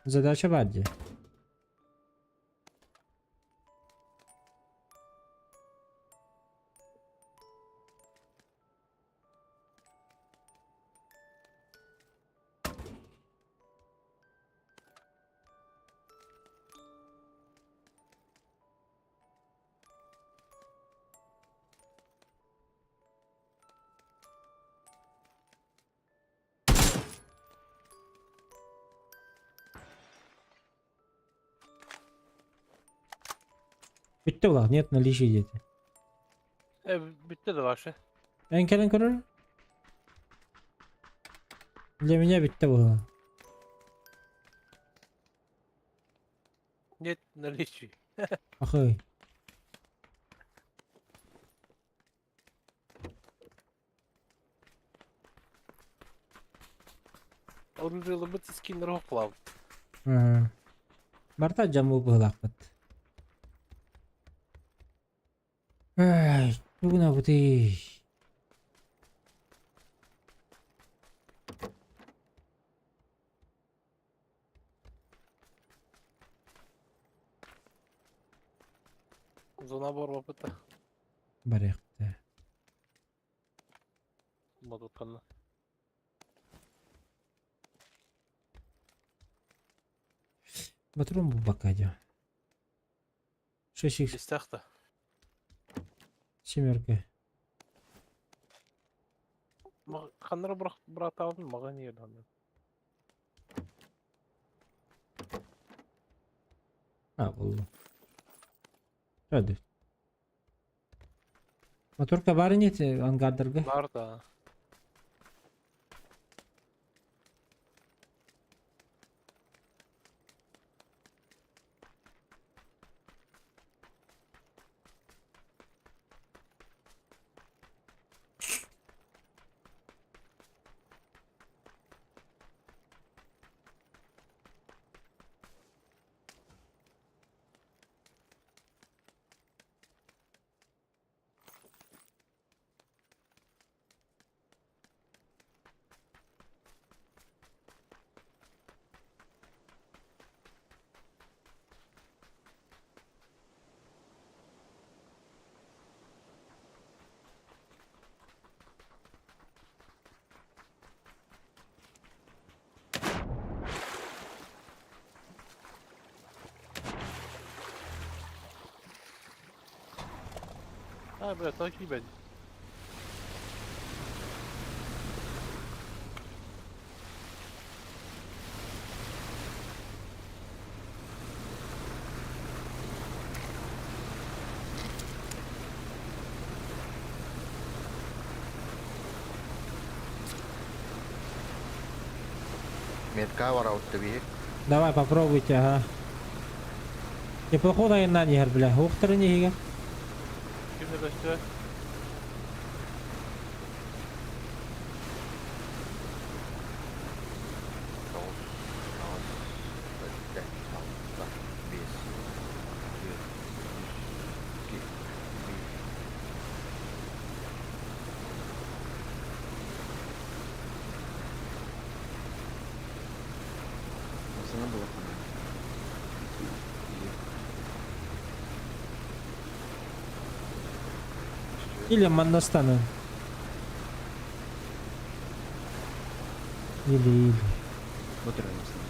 S1: Задача баар дии. Бүттэ булах, нет наличия диэтэ.
S2: Э, бүттэ да ваше.
S1: Эн кэлэн көрөр? Для меня бүттэ буолла.
S2: Нет наличия.
S1: Ахый.
S2: Оружиелыбыт скиннер хоқлав.
S1: Барта дьаммы быһылаахпыт. Ай, тугунабытый?
S2: Зона барбапыта.
S1: Барыахта.
S2: Модутканна.
S1: Батрон бу бакадя. 6 х
S2: Бистахта.
S1: Семерка.
S2: Ханнара братабын маған ердан.
S1: А, булду. Hadi. Моторка баар нет ангардарга.
S2: Бар да. А, бля, так ебать.
S4: Метка барабыт биһи.
S1: Давай попробуйте, ага. Теплоход айынан иһэр, бля. Уохтарын иһигэр.
S2: Кимне көстө?
S4: Тоҕус, аҕыс, сэттэ, алта, биэс, түөрт, үс, икки, биир.
S5: Осына булахана.
S1: Или маннастанын. Или, или.
S5: Бутыр осына.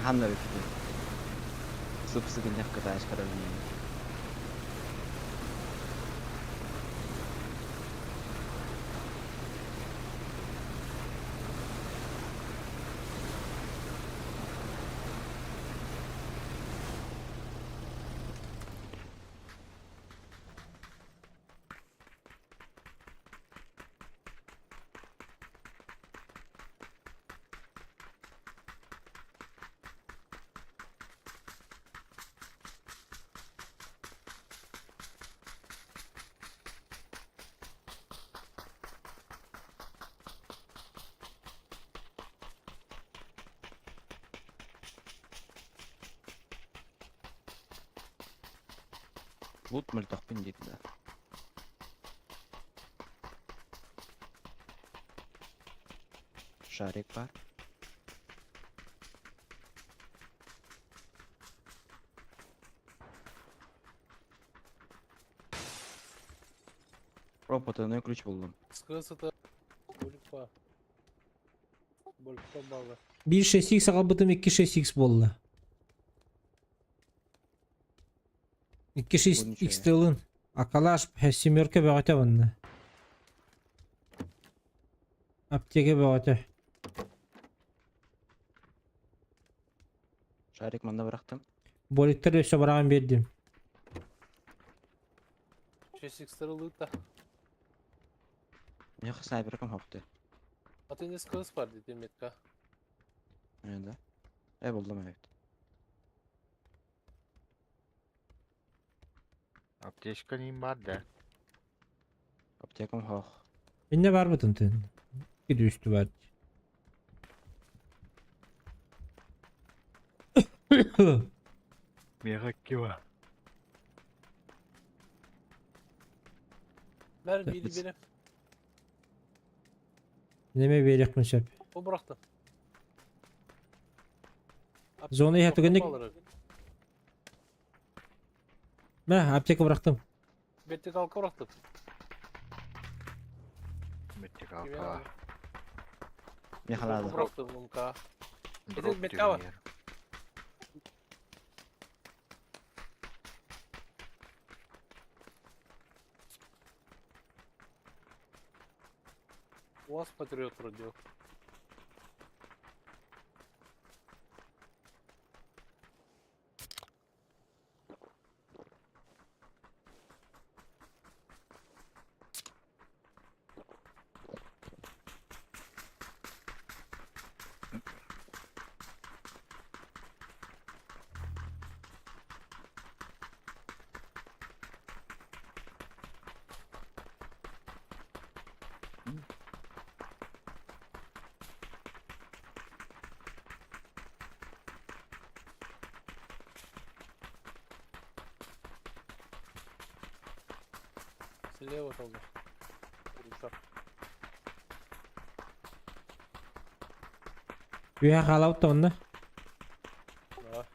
S5: Ханна эбиппитий? Сып-сыгынньах кытаачкара билиим. Лут мөлтөхпүн диэтэ да. Шарик бар. О, потайной ключ буллум.
S2: Сыта Болька. Болька бала.
S1: 1.6x аҕалбытым 2.6x буолла. 2.6x тылын. Акалаш семерка бөҕөтө манна. Аптека бөҕөтө.
S5: Шарик манна бырахтым.
S1: Боликтар өссө бараҕан биэрдим.
S2: 6x ылыыта.
S5: Миэхэ снайперкам хопты.
S2: А ты не сказ бар деді метка.
S5: Да. Э, булдум эбит.
S4: Аптечка ним бар да.
S5: Аптекам хох.
S1: Инне бар бытын тын. Гиди үстü бар.
S4: Мега кива.
S2: Бер biri biri.
S1: Неме берекпин сөп.
S2: Бу бырахтым.
S1: Зона иһэ түгэнник. Мә, аптека бырахтым.
S2: Вертикалка бырахтым.
S4: Вертикалка.
S5: Миэхэ наада.
S2: Бырахтым МК.
S4: Дроп
S2: метка бар.
S4: тюнер.
S2: УАЗ Патриот вроде. Слева там. Рюкзак.
S1: Үһэ хаалабыт онно.
S2: Да.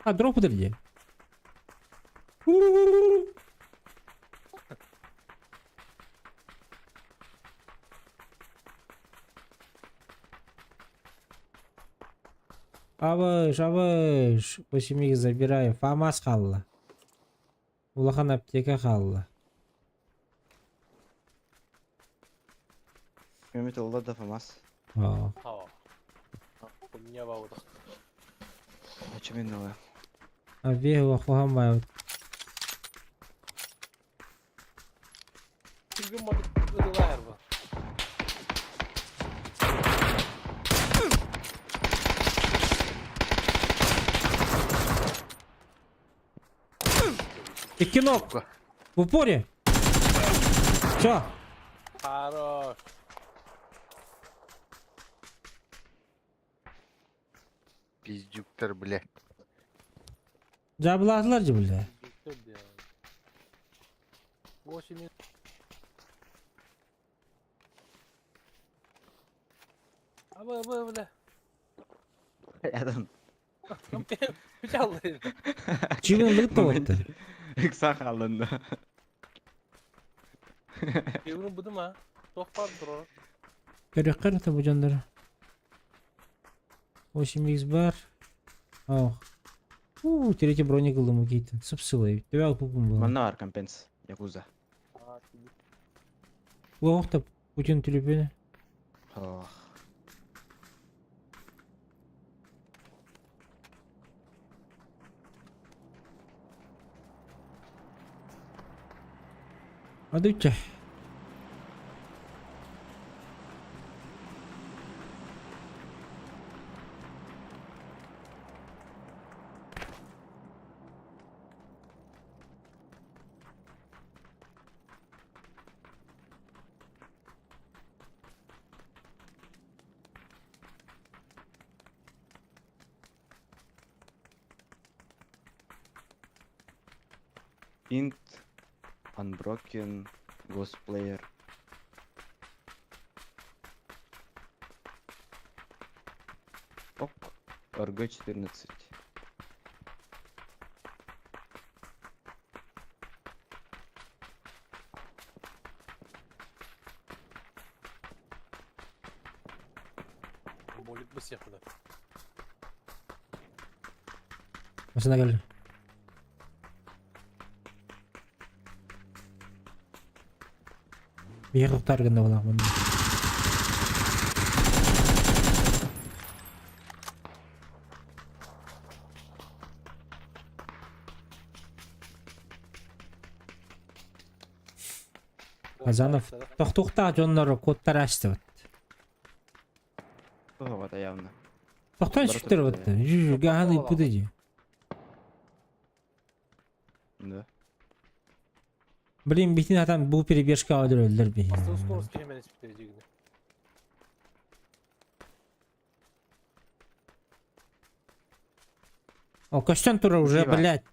S1: А, дроп подожди. Абыш, абыш. 8 забирай. Фамас хаалла. Улахан аптека хаалла.
S5: Мehmet ылла да ФАМАС.
S1: О.
S2: А. У меня ваута.
S5: Очо мен ылла.
S1: А веһу ахухан баайбыт.
S2: Түргөн мотор бу.
S1: Икки ног. В упоре. Все.
S2: Хорош.
S4: Пиздюктар, блядь.
S1: Дьаабылаатылар дьэ бile.
S2: 8 Абы абы бля.
S5: Рядом.
S2: Печаллы.
S1: Чигин лыгытта отты.
S5: Ыкса хаалынна.
S2: Евру будума. Тохпар дурор.
S1: Көрүөххэ эрэ бу дьоннору. 8x бар. Ох. У, третий броник ыллым кейтин. Сып-сылай. Төбө алпыппын буолан.
S5: Манна бар компенс. Якуза.
S1: Лоох та Путин түлүпүнэ.
S5: Ох.
S1: Адыча.
S5: Int Unbroken Ghost Player. Ок. РГ-14.
S2: Болит бы всех куда.
S1: Масына кэллим. Биир туттар гына буолаахпын. Казанов тохтуохтаах дьоннор куоттара астыбыт.
S5: Тоҕо явно.
S1: Тохтоон
S5: Бары
S1: сүктэр
S5: тотту,
S1: бытта. Гаһан ыйпыта дии.
S5: Да.
S1: Блин, битин атан бу перебежка өлөр би.
S2: Астын скорость кемен испитер дигини.
S1: О, көстөн тура уже,
S5: Спасибо.
S1: блядь.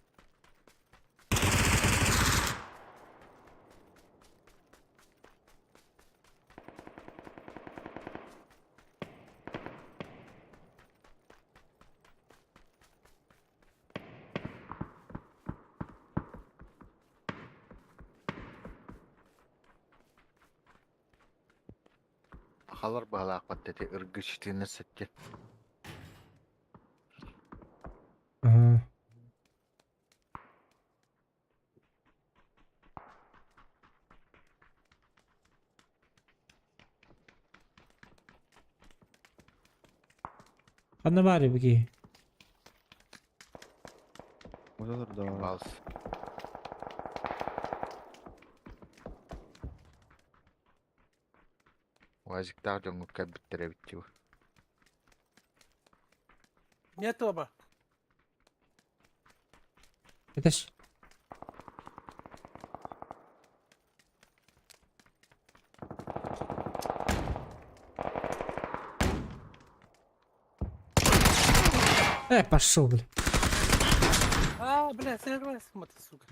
S4: Халар баһалаахпат ити ыргычтыына сэтти.
S1: Ага. Ханна баар бики?
S5: Вот это да.
S4: Балс. Уазиктаах дьоҥҥо кэлбиттэрэ эбит дии.
S2: Нет оба.
S1: Это ж... пошел, бля.
S2: А, бля, сыграй, смотри, сука.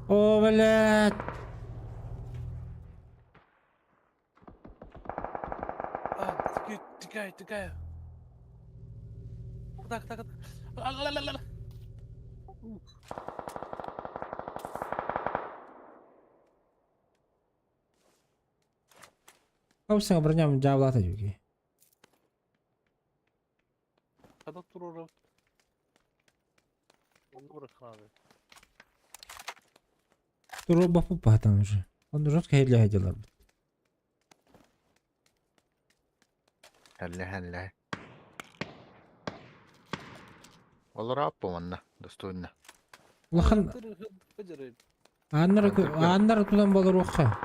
S1: О, блядь.
S2: А, тикай, тикай. Так, так, так. А-ла-ла-ла-ла.
S1: Каусың броням жабылата жүге.
S2: Kada туруру. Onu bırakın abi.
S1: Туру бапы патан уже. Он жестко хедле хеделар.
S4: Хэллэ хэллэ. Олор аппа манна, достойно.
S1: Улахан аннар аннар тутан болор уха.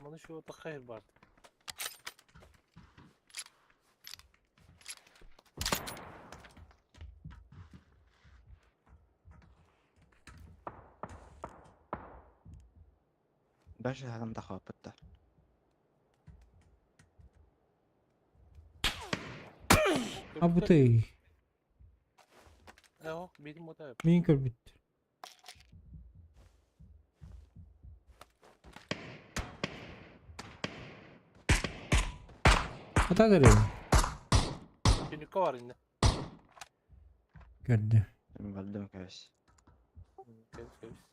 S2: Маны şu тахайр бар.
S5: Дальше хаган тахаппыттар.
S1: Абытый.
S2: Э, бедим ота.
S1: Мин көрбүт. Ата дэрэ.
S2: Түнүккэ бар инде.
S1: Көрдө.
S5: Мен бардым кэбис.
S2: Кэбис кэбис.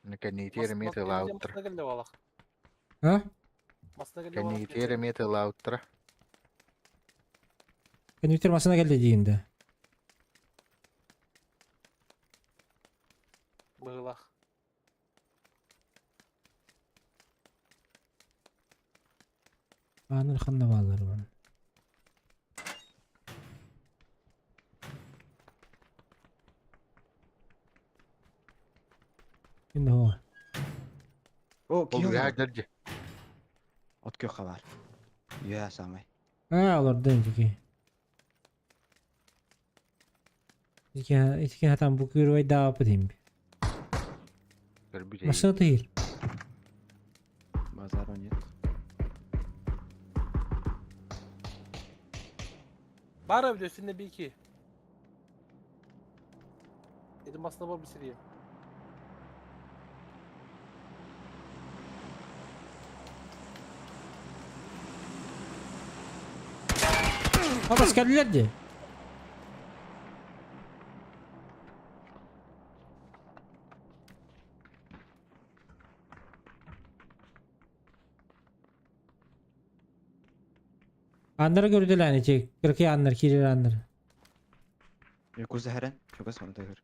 S4: Кэнниитиэр эмиэ тылаабыттар.
S2: Масына келле балак.
S1: А?
S2: Масына келле балак.
S4: Кэнниитиэр эмиэ тылаабыттара.
S1: Кэнниитиэр масына келле диин да.
S2: Быгылах.
S1: Ааныр ханна бааллар бары. Инде о.
S5: О,
S4: Ол
S5: киһи
S4: үһэ
S5: олорор.
S4: дьэ.
S5: От күөххэ баар. Үөһэ саамай.
S1: А, олордон дики. Итики итики хатан бу күрү даапы дейм.
S4: Көрбүт
S1: Машина тыйыр.
S5: Базара нет.
S2: Бар abi üstünde bir iki. Dedim masına var bir sürü.
S1: Абас кэллилэр дии. Аннары көрдүлэр ити кыракый аннар киирэр аннар.
S5: Якуза хэрэн. Чугас маны тыгыр.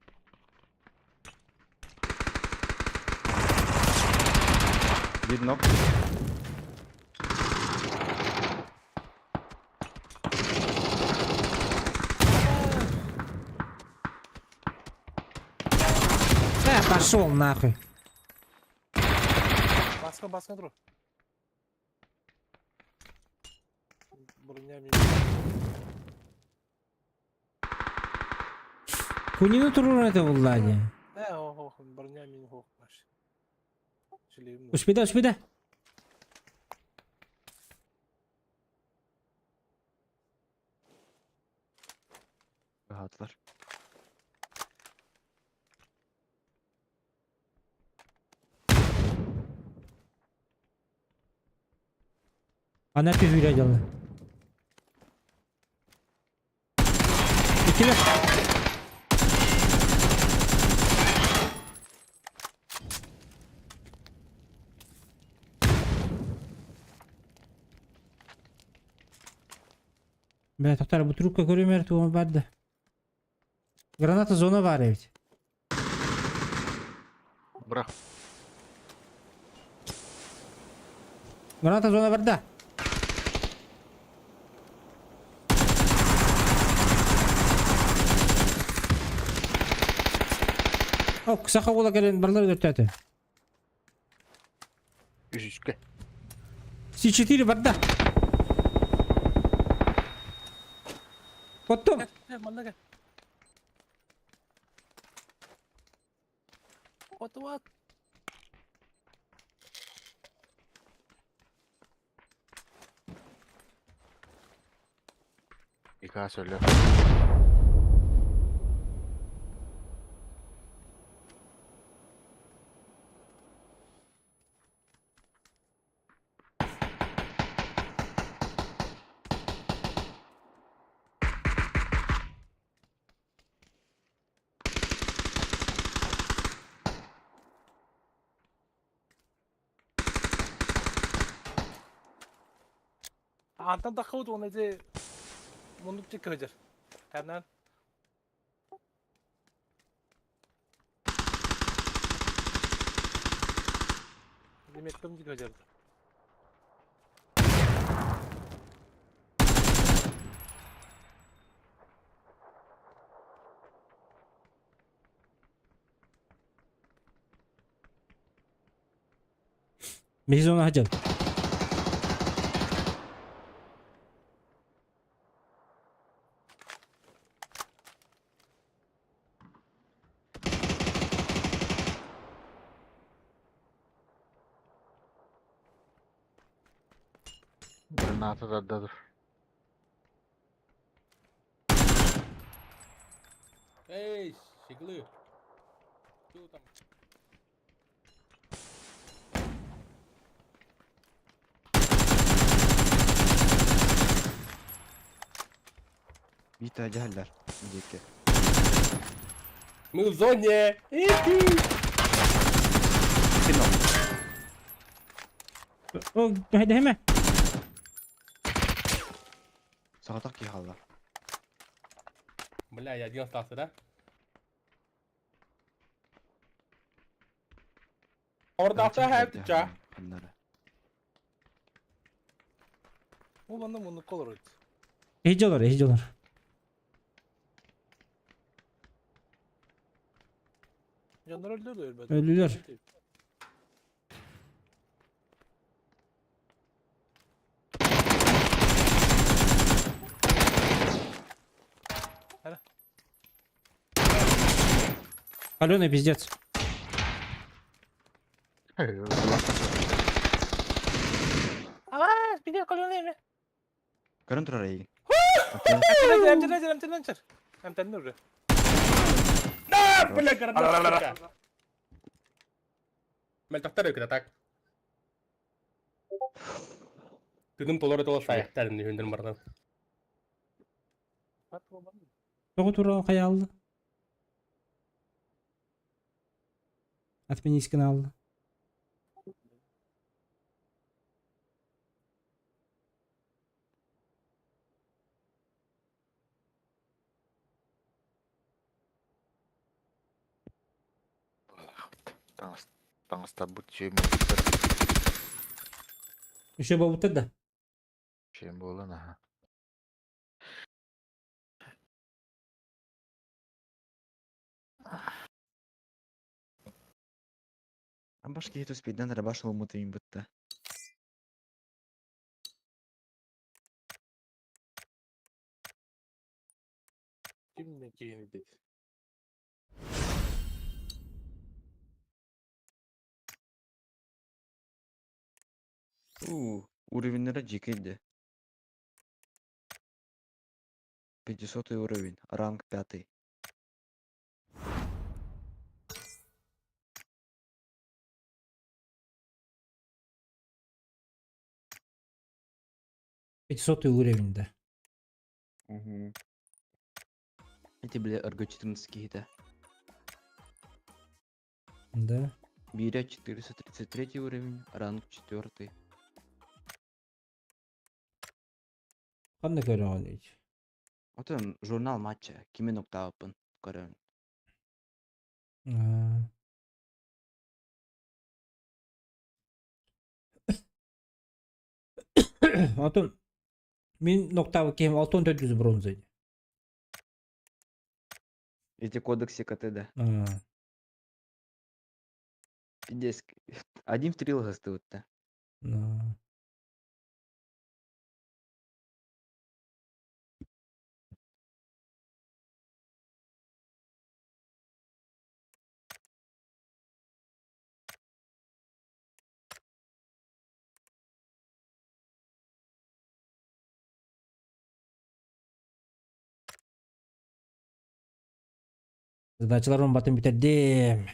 S5: Бир нок.
S1: Э, пошел нахуй.
S2: Баскын баскын тур. Броня мен.
S1: Кунину турурун это булла дии.
S2: Не, о, о, броня мен хок баш. Шлем.
S1: Успеда, успеда.
S5: Rahatlar.
S1: Ана түһүүрэ дьалла. Иккилэр. Бля, тоқтар, бу трубка көрүмэр тугум барды. Граната зона бар эбит.
S4: Быра.
S1: Граната зона барда. Ок, саха буола кэлэн барлар өлөртөөтө.
S4: Үс үскэ.
S1: С4 барда. Потом.
S2: Gel, manna gel. What the what?
S4: Ика сөлө.
S2: Антан таххыбыт уонна ити муннук чекке сылдьар. Ханан Демеккем диэки сылдьар.
S1: Мезона хадьар.
S4: Граната тарда dur.
S2: Эй, щеглы. Кто там?
S5: Биир дьаһаллар диэки.
S2: Мы в зоне!
S1: О, дэһэмэ.
S5: Саҕатах киһи хаалла.
S2: Бля, я один остался, да? Ордахта хэптча.
S5: Ханнара.
S2: Бу манна муну колорут.
S1: Эһиджолор, эһиджолор.
S2: Жандар öldü ölmedi.
S1: Öldüler. Алена, пиздец.
S2: Aa, bir de kolonu mi?
S5: Көрөн турар эйигин.
S2: Эмтэн эмтэн эмтэн эмтэн уже. Да, бля, граната. Мэлтохтор өкүт атак. Тыным толору тола саяқтарын хүндір бардан.
S1: Тоҕо тура хайаалла. Отменись канал.
S4: Таҥастарбыт чөй буолбуттар.
S1: Еще бабута да.
S4: Чөй буолан аха.
S5: Баш киһи түспейден эрэ баш ылыммыт бытта.
S2: Ким кийин дейт?
S5: У, уровеннара дьикийди. 500 уровень, ранг пятый.
S1: 500 уровень да.
S5: Угу. Эти, бля, РГ-14 киһитэ.
S1: Да.
S5: Биирэ 433 уровень, ранг 4.
S1: Ханна көрөҕүн
S5: Отон журнал матча, кими ноктаабыппын көрөбүн.
S1: Отон мин ноктабы кем алтон 400 бронза.
S5: Эти кодексы КТД.
S1: А.
S5: Пиздец. Один в три лгастыбытта.
S1: Да. Задачаларым батын битердим.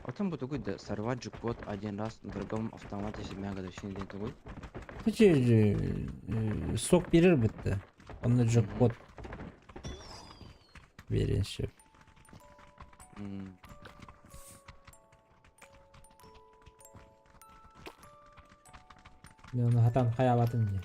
S5: Отон бу тугуй да сорвать джекпот один раз на другом автомате семья годовщины диэн тугуй.
S1: Хачы сок берер бітті. Онны джекпот беренші.
S5: М.
S1: Мен оны хатан хаялатым не.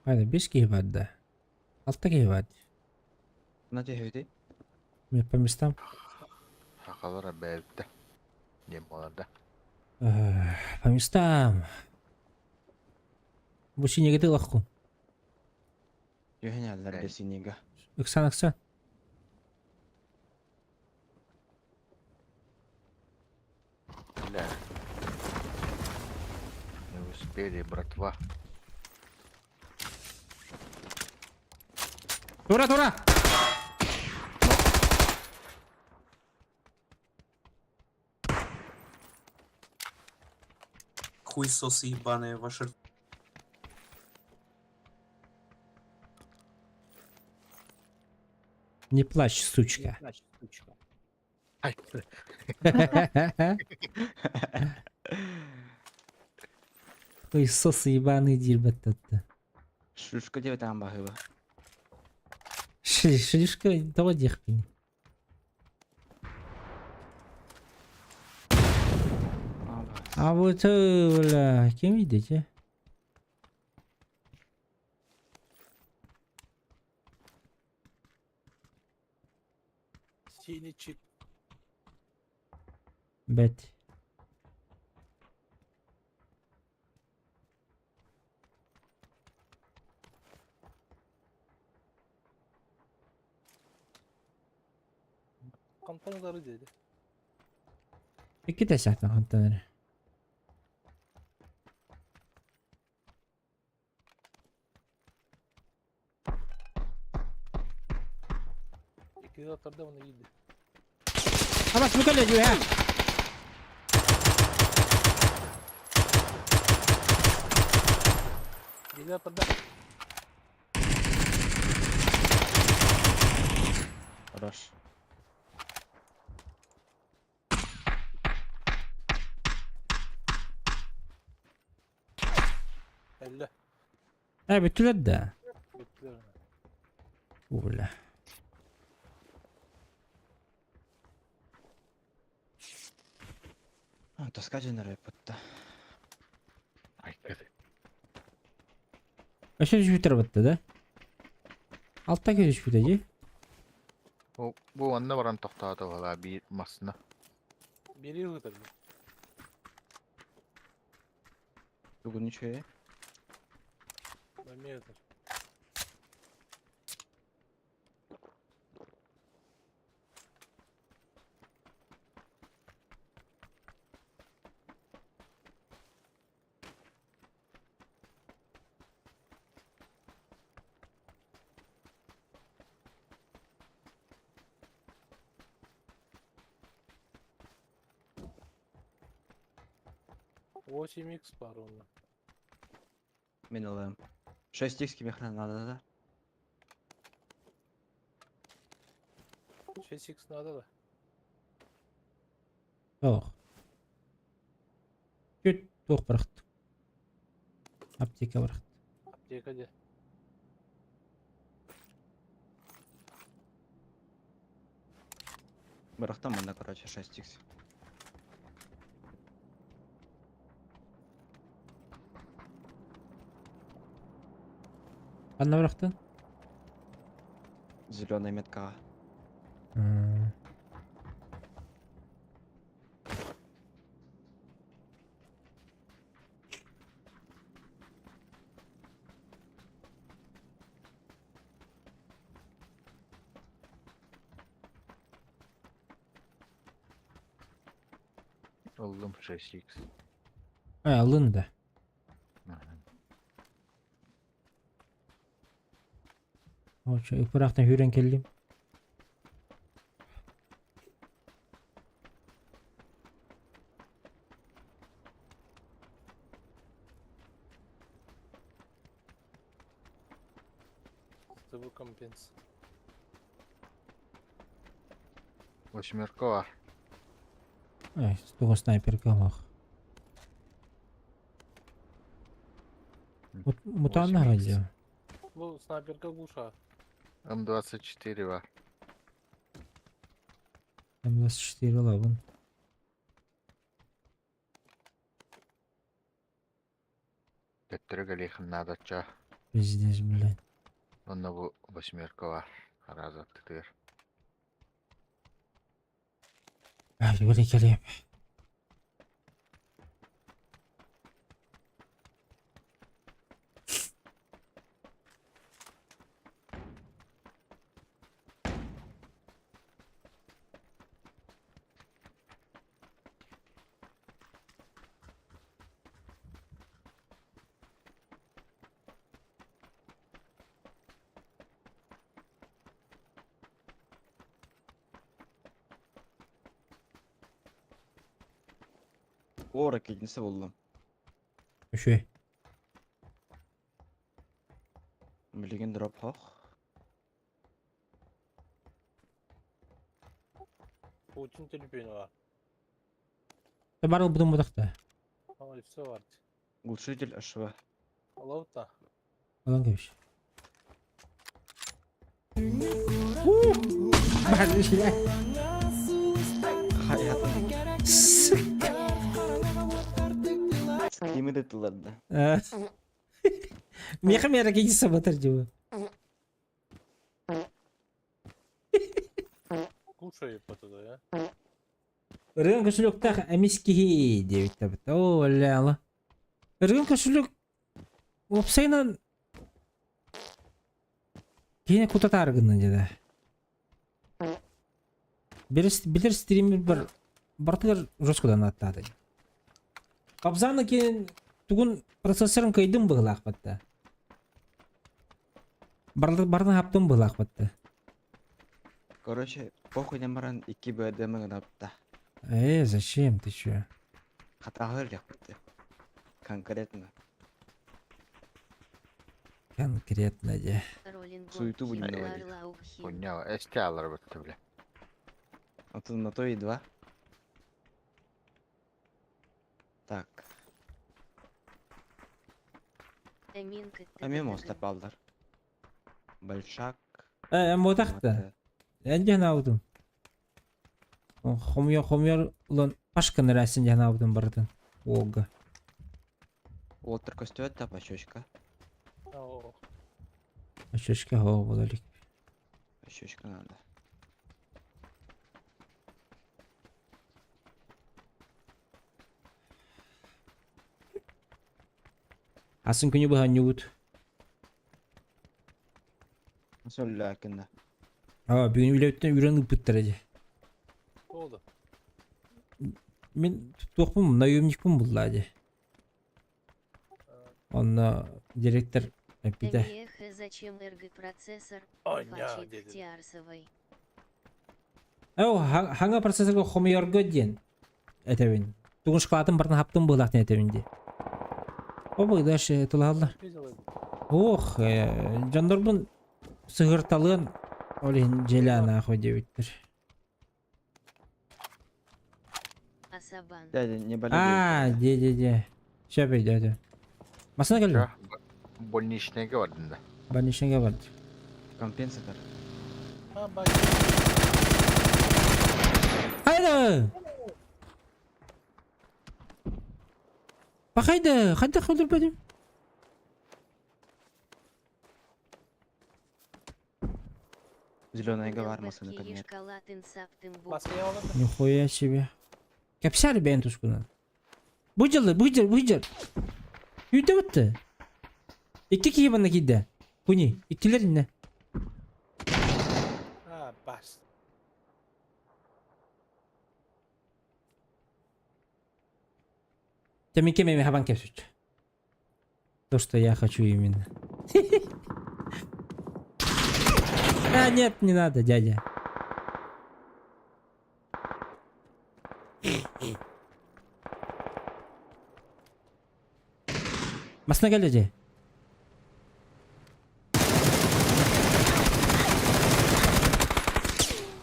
S1: Хайда бес киһи бар да. Алта киһи бар.
S5: На түһүтүй?
S1: Мен по местам.
S4: Сахалар бэйбитэ. Диэн буолар да.
S1: По местам. Бу синеге тылахкун.
S5: Түһэн әллэр синига.
S1: Ыксан ыксан.
S4: Бля. Не успели, братва.
S1: Тура, тура!
S9: Хуйсосы ебаные, ваши
S1: Не плачь, сучка.
S4: Ай,
S1: Хуйсосы ебаный диир баттатта.
S5: Шлюшка диэбит аан баһыыба.
S1: Шлюшка тоҕо диэхпиний? А вот бля, кем видите?
S2: Синий чип.
S1: Бэт.
S2: Компонları dedi.
S1: Икки саатан хантан эрэ.
S2: İki atarda onu iyiydi.
S1: Абас бу кэлэ үөһэ.
S2: Yedi atarda.
S5: Хорош.
S2: 50.
S1: Ээ бүттүлэр да.
S2: Bittiler ona.
S1: Бля.
S5: А, тоска дьоннор ыппытта.
S4: ай,
S1: Өссө түспүттэр батта да? Алта киһи түспүтэ дии.
S4: Бу бу онно баран тохтоото буолаа биир массыына.
S2: Biri yıl tabii.
S5: Бүгүн үчүгэй.
S2: Ben atar. 8x бар онно.
S5: Мин ылыам. 6 х кимиэхэ надо да?
S2: 6x надо да.
S1: Суох. Күт туох бырахт. Аптека бырахт.
S2: Аптека де.
S5: Бырахтам манна, короче, 6 х.
S1: Ханна бырахтын?
S5: Зеленая метка.
S4: Ыллым 6x.
S1: Э, ылын да. Очо ыпырахтан хүрэн кэллим.
S2: ТВ компенс.
S4: Восьмерка бар.
S1: Ай, туга снайперка мах. Мутанна
S4: 8х.
S1: вроде.
S2: Bu снайперка глуша.
S4: М24 бар.
S1: М24 лабын.
S4: Төттөрү кэлиэхин наадачча.
S1: Пиздец, блядь.
S4: Онно бу восьмерка бар. Араас аттытыгар.
S1: Ай, били кэлиэм.
S5: О, ракетница буллум.
S1: Үчүгэй.
S5: Билигин дроп хох.
S2: Путин телефону бар.
S1: Бар ылбытым бутахта.
S2: Ой, все бар.
S5: Глушитель ШВ.
S2: Алаута.
S1: Алан кэбис. Бля.
S5: Хайатын.
S1: Сука.
S5: Кими да тылларда.
S1: Меха мера какие саботаж делаю.
S2: Кушай по туда, я.
S1: Ырыган кошелектах эмис киһи диэбиттэр. Оо, ла. Ырыган кошелек уопсайынан киһини кутатаары гынна дьэ. Билэр стример бар бартыгар жесткодан аттааты. Кобзаны киин тугун процессорын кыйдым быһылаах батта. Бардын хаптым быһылаах батта.
S5: Короче, похуй баран 2 БДМ гынапта.
S1: Зачем ты чё?
S5: Хатаһыр япты. Конкретно.
S1: Конкретно де.
S5: Суету будем наводить.
S4: Хуйня, эсте алар бытты, бля.
S5: А тут на то и два. Так. А мимо остапалдар. Большак.
S1: Мотахта. Эн аудым. Хомья хомьяр улан пашканы рәсін жан аудым бардын. Ога.
S5: Уоттер көстөт та пачочка.
S1: Пачочка хо болалик.
S5: Пачочка надо.
S1: Асын күнү быһан ньубут.
S5: Сөлләкинна.
S1: А, бүгүн үлөттөн үрөн ыппыттар эди.
S2: Oldu.
S1: Мен туохпун наемникпун булла ди. Онно директор эппитэ.
S3: Эх, зачем РГ процессор?
S2: Оня,
S3: Фачит
S2: деди.
S3: Тиарсовой.
S1: Оо, хаңа процессорга хомьярга диэн этэбин. Тугун шоколадын барын хаптын быһылаах диэн этэбин ди. Обой дальше тылааллар. Ох, дьондорбун сыгырталыан ол иһин дьиэлээн нахуй диэбиттэр.
S3: Асабан.
S5: Дядя, не болей.
S1: А, де де де. Сөп өйдөөтү. Масына кэллим.
S4: Чё? Больничныйга бардым да.
S1: Больничныйга барды.
S5: Компенсатор.
S2: Ha bak.
S1: Хайда! Бахайда, хайда өлөрбөтүм.
S5: Зеленая бар масына кабинет.
S2: Maskeyi alalım.
S1: Нихуя себе. Кэпсээр бэйэн тускунан. Бу дьылы, бу дьыл, бу дьыл. Үйдө бутты. Икки киһи манна киирдэ. Куни, иккилэр инне.
S2: Ha bas.
S1: Тэмике меме хабан кэпсүч. То, что я хочу именно. А, нет, не надо, дядя. Масына кэллэ дии.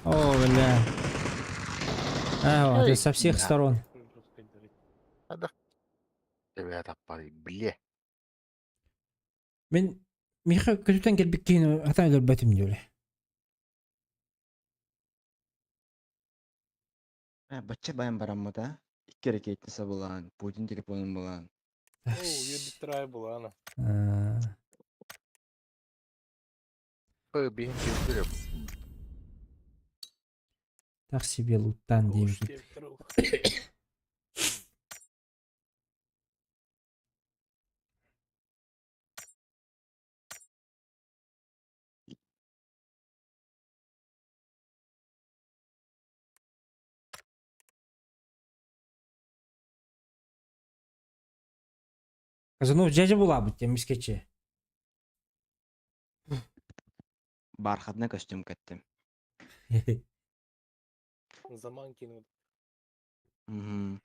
S1: О, бля. А, вот, со всех
S4: Да.
S1: сторон.
S4: Ребята, бля.
S1: Мин Миха көтүтэн кэлбит киһини атан өлөрбөтүм диэбилэ.
S5: Бачча баян бараммыта. Икки ракетница булан, Путин телефонун булан.
S2: Оо, биттер ай була ана.
S1: А.
S4: Пы биһин кирдирим.
S1: Так себе луттан диэбит. Казанов дьээдьэ булаабыт диэн мискэчи.
S5: Бархатный костюм кэттим.
S2: Заман кинул.
S5: Мгм.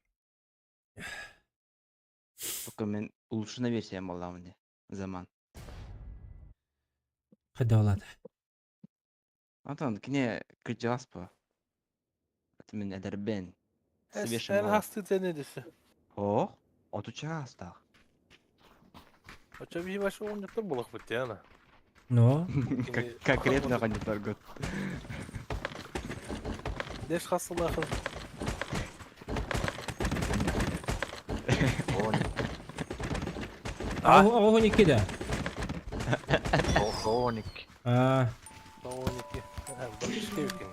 S5: Только мен улучшенная версия буоллаҕым ини. Заман.
S1: Хайдалаата.
S5: Антон, кини кырдьаҕас буо. Это мин эдэрбин. Свежий
S2: Эн
S5: буолар.
S2: хастыы тene десе.
S5: Ох, отучча аастаах.
S2: Очо биһи башы оҕонньоттор буолахпыт диана.
S1: Но.
S5: Конкретно оҕонньотторгут.
S2: Деш хасылаахын.
S1: Оҕон икки да.
S4: Оҕон икки.
S1: Аа.
S2: Оҕон икки. Башты үкин.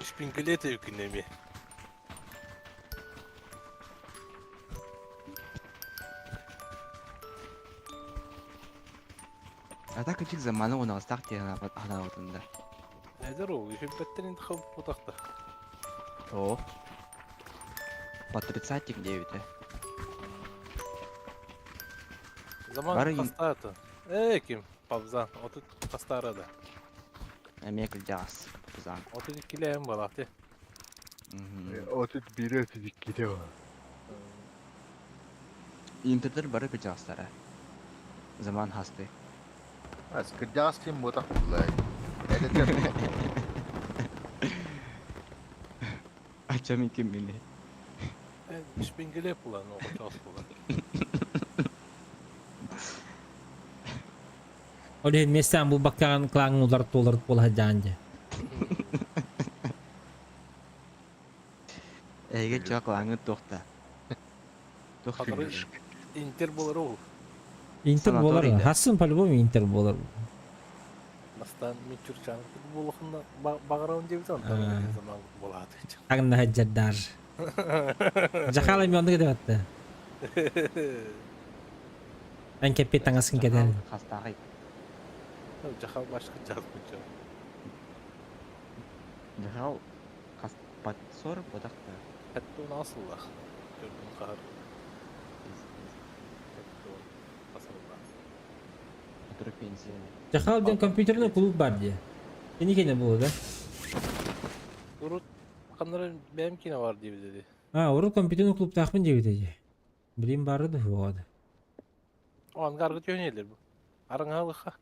S2: Шпингалет үкин эми.
S5: А так ичик заманы унаҕастаах диэн ханаабытында.
S2: Эдэр ол, үһүбэттэн интихаб бутахта.
S5: О. По тридцатик диэбитэ.
S2: Заман
S5: Бары
S2: хастаата. Ээ ким? Пабзан. Отут хастаара да.
S5: Эмиэ кырдьаҕас. Пабзан.
S2: Отут иккилээн буолаахты.
S4: Отут биир отут иккитэ ол.
S5: Интердер бары кырдьаҕастара. Заман хасты.
S4: Ас кырдьаҕас ким буотах буллай. Эдэтер
S5: Ачам икки мини.
S2: Шпингеле булан оҕочоос булан.
S1: Ол иһин миэстээн булбаккаҕын клаҥҥын уларыт уларыт буола сылдьаҕын дии.
S5: Эйгэ чо клаҥҥыт туохта? Туох
S2: Хатыры Интер буолар ол.
S1: Интер буолар.
S5: Санаторий да.
S1: Хассын по-любому Интер буолар.
S2: Бастаан мин чурчаан буолахына баҕарабын диэбит онтон заман буолааты.
S1: Агна хаджардар. Жахала мен оннук этебетте. Эн кэппит таҥасын кэтэн.
S5: Хастааҕый.
S2: Жахал башка жазбыча.
S5: Жахал хас подсор бодахта.
S2: Хәтта оны асыллах. Төрдүн қахар.
S5: Отырып пенсия.
S1: Жахал диэн компьютерный клуб бар дии. Кини кene буолу да?
S2: Урут ханнары бэйэм киинэ бар диэбит диди.
S1: А, урут компьютерный клубтаахпын диэбит эдии. Билим бары да суоҕа.
S2: О, ангаргы түйөнелер бу. Арыңалыха.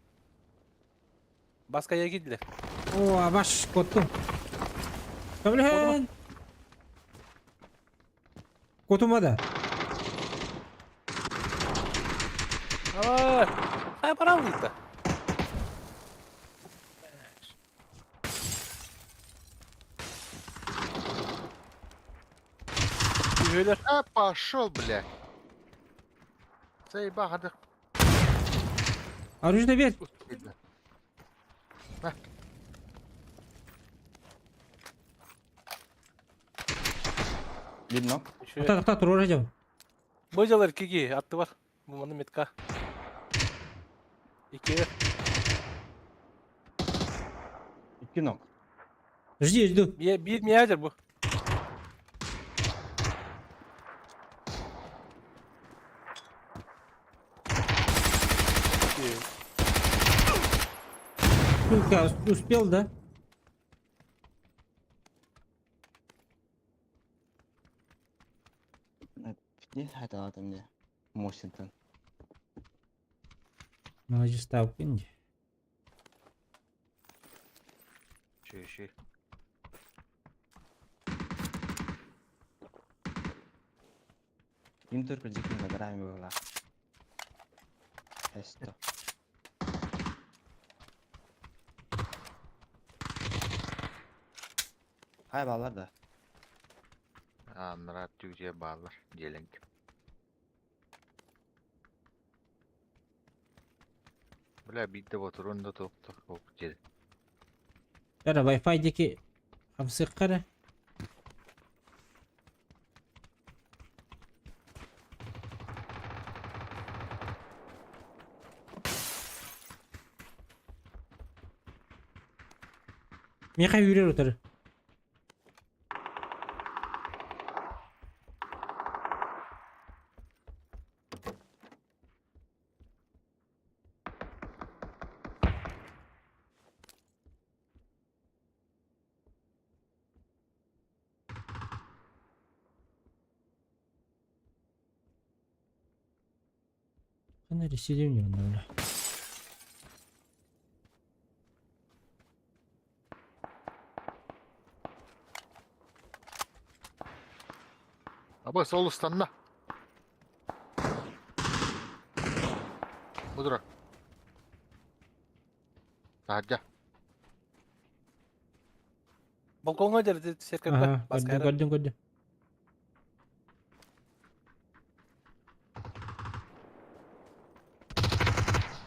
S2: Баска кидилер.
S1: О, абаш, коттум. Көмөлөһөн! Котума да.
S2: Ай, хай баралыйта. Үһөлөр.
S4: А пошел, бля. Заебал,
S1: Оружие бер.
S4: Видно.
S5: Видно?
S1: Ата, ата, туруора дьон.
S2: Быжалар киги атты бар. Бу маны метка. Икки.
S5: Икки ног.
S1: Жди, жду.
S2: Bir, bir miyadır bu.
S1: Сука, успел, да?
S5: Не хаталата мне. Мосинтон.
S1: Молодец, стал пинди.
S4: Чеши.
S5: Интер кырдьык наградами была. Эсто. Хай балар да.
S4: Аннара түйе баалар диэленк. Бля, биирдэ ботурун да туох диэн.
S1: Эрэ Wi-Fi диэки хамсыахха эрэ. Миэхэ үүрэр утары. Ханна эрэ сидим онно.
S4: Абы сол ыстанна. Будура. Таһырдьа.
S2: Балкоҥҥа дьэрдит серкеппе
S1: Ага, көрдүм,
S2: баскайра.
S1: көрдүм, көрдүм.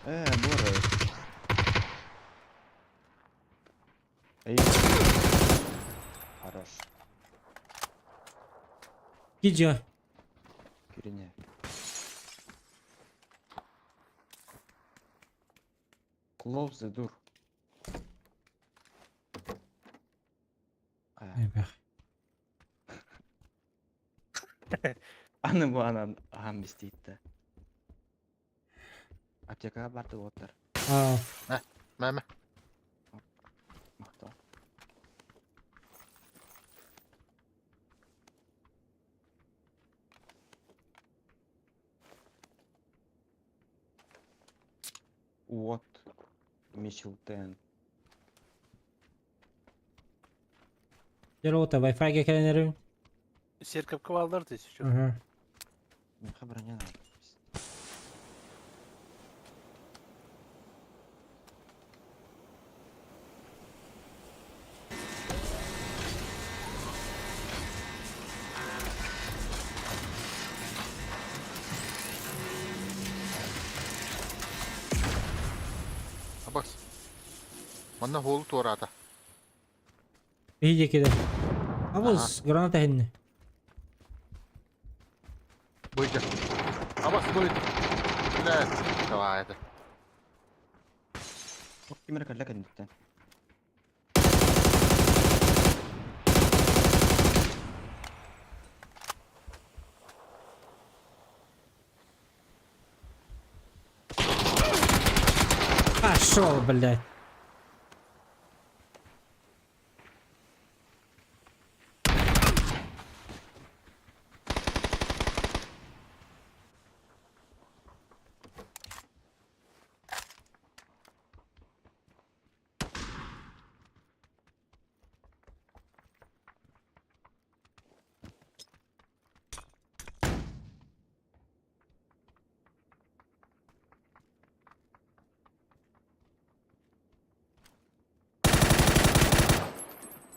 S5: Буора. Эй. Хорош.
S1: Киджа.
S5: Кирине. Close the door. А,
S1: Эбэх.
S5: Аны бу анан ахан бистиитте. Аптекаға барды оттар.
S1: Аа,
S4: Мэ мэ.
S5: Мактал. Вот. Мичелтен.
S1: Дьэ, Wi-Fi-га кэлэн эрэбин.
S2: Серкепке бааллар дии чүчү.
S1: Ага.
S5: Миэхэ броня надо.
S4: Абас. Манна хуолу туораата.
S1: Биһи диэки Абыс, граната хинне.
S4: Быйда. Абас быйда. Бля, давай это.
S5: Ох, ким эрэ кэллэ кэнниттэн.
S1: Пошел, блядь.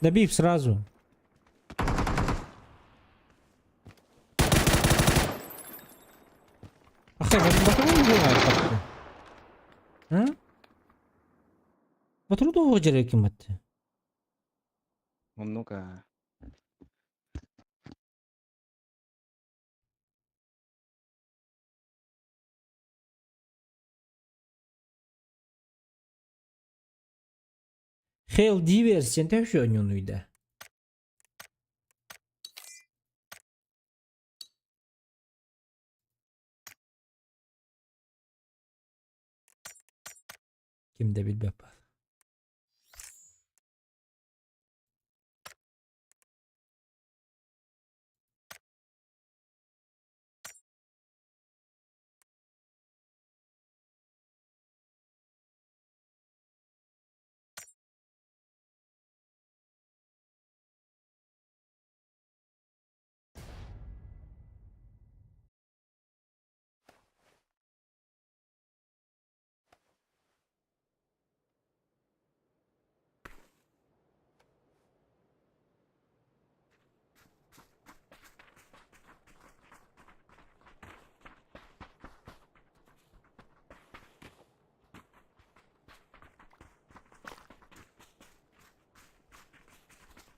S1: Добив сразу. Ах ты, батару убивает как-то. А? Батару долго киматты.
S5: Много.
S1: Hell Divers sen төшө ойнонуйда. Кимде билбеп бар.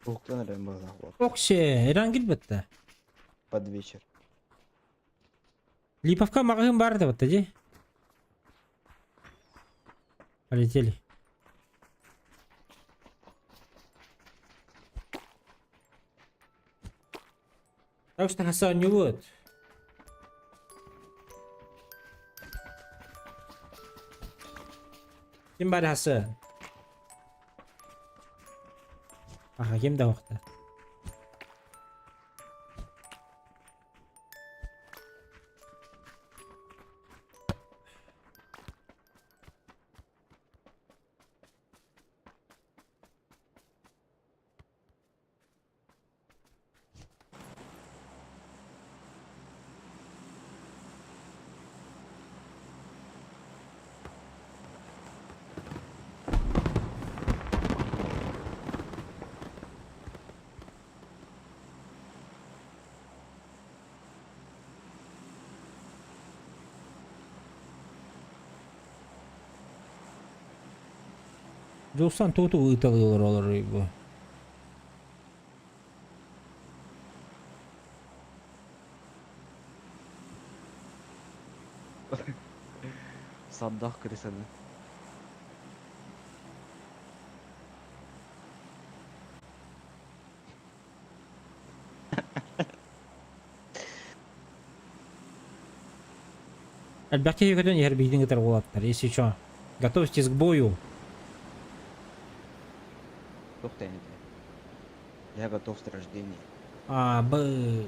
S5: Уһуктан эрэн быһыылаах буолла.
S1: Окше, Иран килбэтте.
S5: Под вечер.
S1: Липовка маҕаһыын баар да батта дии. Полетели. Так что Хасан не будет. Ким бар Хасан? Аха, ким да вахта. Дьулсан тугу ыыталыылар олорор бу?
S5: Саддах крысаны.
S1: Элбэх киһи көтөн иһэр биһигин кытары уолаттар, если чё. Готовьтесь к бою.
S5: Туох тэйнэтэ? Я готов с рождения.
S1: А, б...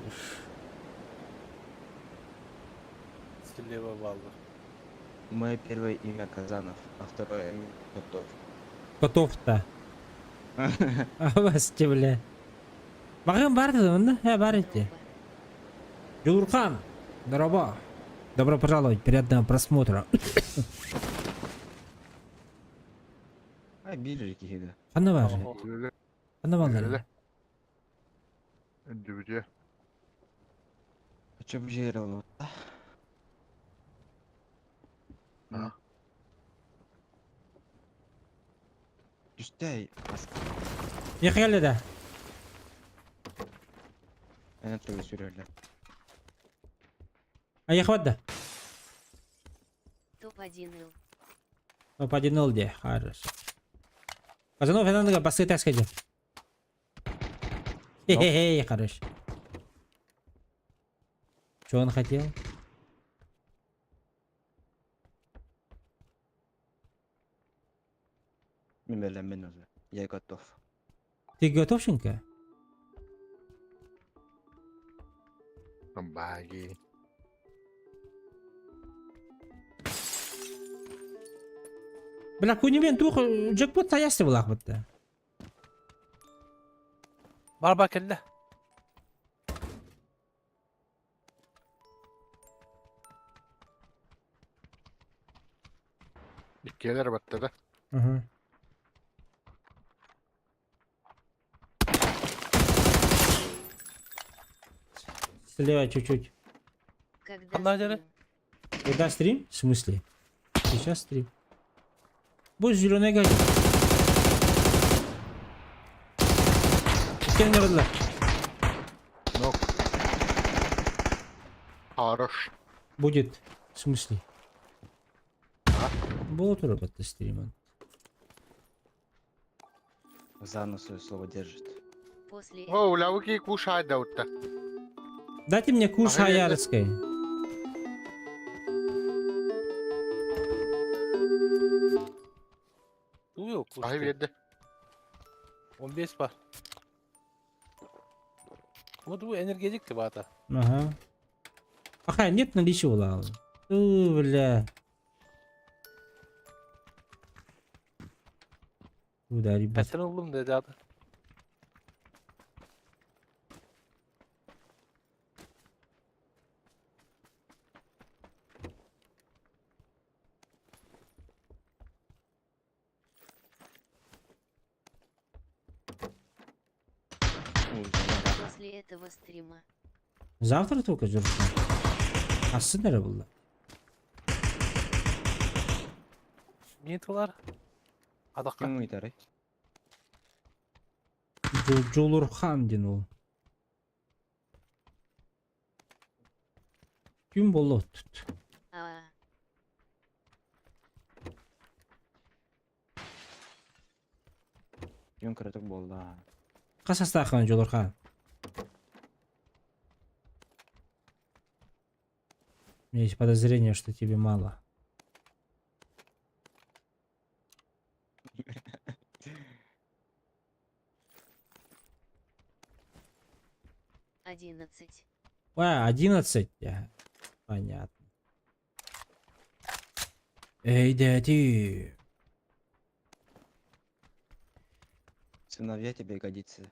S2: Слева баллар.
S5: Мое первое имя Казанов, а второе имя Готов.
S1: Готов-то. А вас бля. Маҕаһыын баар да онно? Э, баар эти. Дьулурхан, здорово. Добро пожаловать, приятного просмотра.
S5: Ай, биир киһи да.
S1: Ханна бар?
S4: Үлэ,
S1: Ханна баллар?
S4: үлэ. Үндүбүтүө.
S5: А чё бжерил?
S4: А.
S5: Түстэй.
S1: Михаил да.
S5: Эн туру сүрөллөр.
S1: Аяхват да.
S3: Топ-1 ил.
S1: Топ-1 ил де. Хорошо. Казанов, я басы таскать. Хе-хе-хе, хорош. Что он хотел?
S5: Мен уже. Я готов.
S1: Ты готов, Шинка?
S4: Баги.
S1: Бля, кунимен тух джекпот саясты булах бытта.
S2: Бар кэллэ.
S4: Иккиэлэр батта да.
S1: Угу. Слева чуть-чуть.
S3: Когда
S2: Ханна дьэ?
S3: стрим?
S1: Когда стрим? В смысле? Сейчас стрим. Будь зеленый гадит. Кем не родила?
S4: Ну. Хорош.
S1: Будет. В смысле?
S4: А?
S1: Будут работать стримом.
S5: Заново свое слово держит.
S3: После
S4: О, улавыки кушай даутта.
S1: Дайте мне куш
S4: Ага, я-
S1: хаярской.
S2: Туйу
S4: Аһы
S2: кушты.
S4: биэрдэ.
S2: 15 бар. Вот бу энергетик ты бата.
S1: Ага. Ага, нет наличия улала. У, бля. Куда, ребят?
S2: Пәтен ыллым деди ады.
S5: Ой, жара.
S3: После этого стрима.
S1: Завтра только Джурхан. А сынары было.
S2: Не тылар? Адаққа.
S5: Ким ыйтарый?
S1: Джулурхан диэн ол. Күн буолла оттут.
S3: Аа.
S5: Күн кыратык буолла.
S1: Хас астааххын Джулурхан? У меня есть подозрение, что тебе мало.
S3: 11.
S1: А, 11? Понятно. Эй, дяди.
S5: Сыновья тебе годится.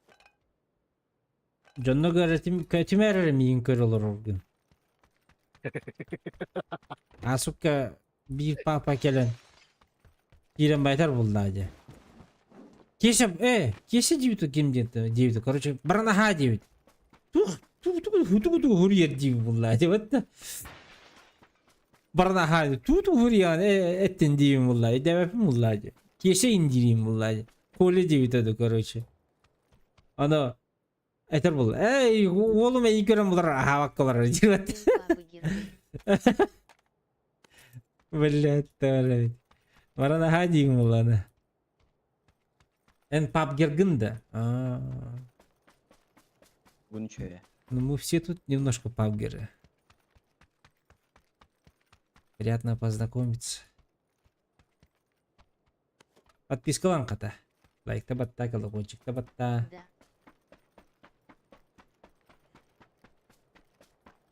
S1: Дьонно көтүмэр миин көр олороргун. А сука биир папа кэлэн киирэн байтар булла дьэ. Кеша, Кеша диэбит ким диэн диэбит, короче, баранаха диэбит. Тух, ту ту ту ту хуриер диэбит булла диэбит да. Баранаха ту ту хуриан эттин диэбит булла, диэбэппин булла дьэ. Кеша индириим булла дьэ. Коля диэбит это, короче. Аны этэр буолла. Эй, уолум эйин көрөн булар аһаабакка барар диэбит.
S3: Папы герой.
S1: Блядь, блядь. Баран аһаа диигин буоллаҕына. Эн пабгергын да? А,
S5: Бу ничего.
S1: Ну мы все тут немножко пабгеры. Приятно познакомиться. Подпискалан хата. Лайкта батта, колокольчикта батта.
S3: Да.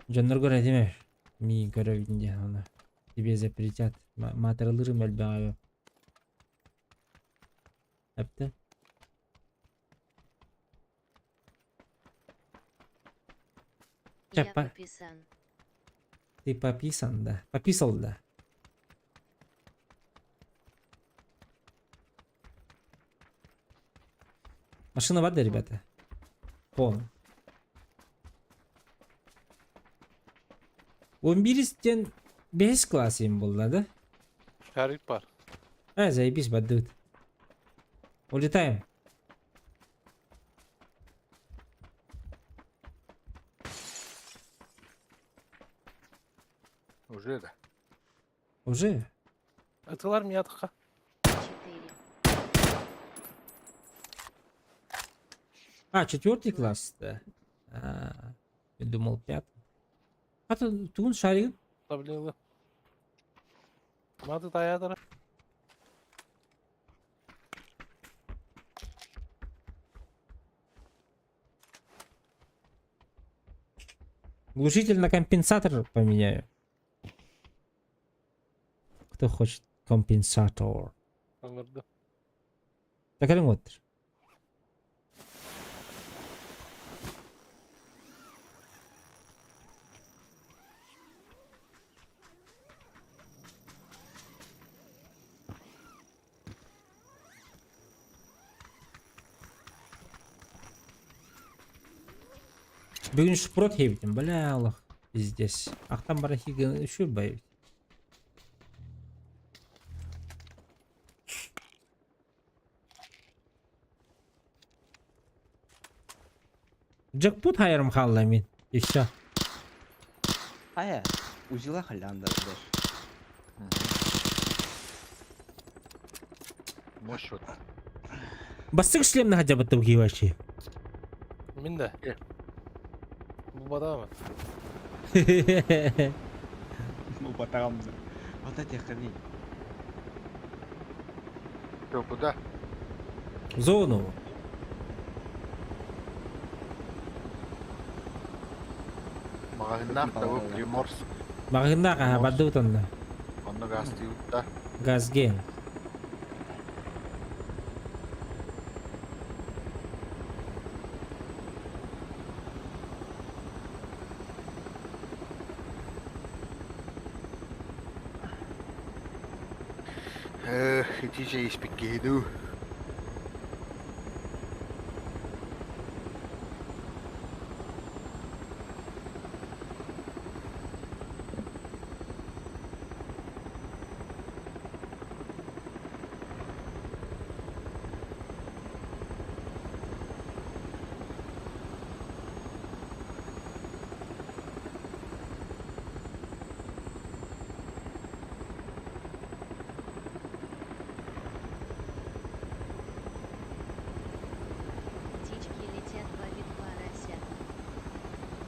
S1: Дьонноргор этимэ. Миигин көрөбүн диэн оны. Тебе запретят. Маатыралыырым элбэҕэ. Эптэ.
S3: Я
S1: Чапа.
S3: пописан.
S1: Ты пописан, да? Пописал, да? Машина вода, ребята. Пон. 11-тен 5 класс им был, да?
S2: Шарик бар.
S1: А, заебись, бадут. Улетаем.
S4: Уже да.
S1: Уже?
S2: Ытылар миятха.
S3: 4.
S1: А, четвертый класс, да. А, я думал, пятый. А то тун шарик.
S2: Таблилы. Маты таятара.
S1: Глушитель на компенсатор поменяю. Кто хочет компенсатор?
S2: Аңырды.
S1: Так или вот. Бүгүн шпрот хебитим, бля, Аллах. Пиздец. Ахтан барахига еще боюсь. Джекпот хайрым халла мин. И все.
S5: Ая, узила халянда даже.
S4: Мощь вот.
S1: Бастык шлемна хотя бы там вообще.
S2: Мин да.
S4: Э.
S2: Бу бадамы.
S5: Ну, потом. Вот эти хрени.
S4: Что, куда?
S1: В зону.
S4: Магазинах того Приморск.
S1: Магазинах, ага, бадут он.
S4: Онно газ да.
S1: Газген.
S4: Эх, иди же испекиду.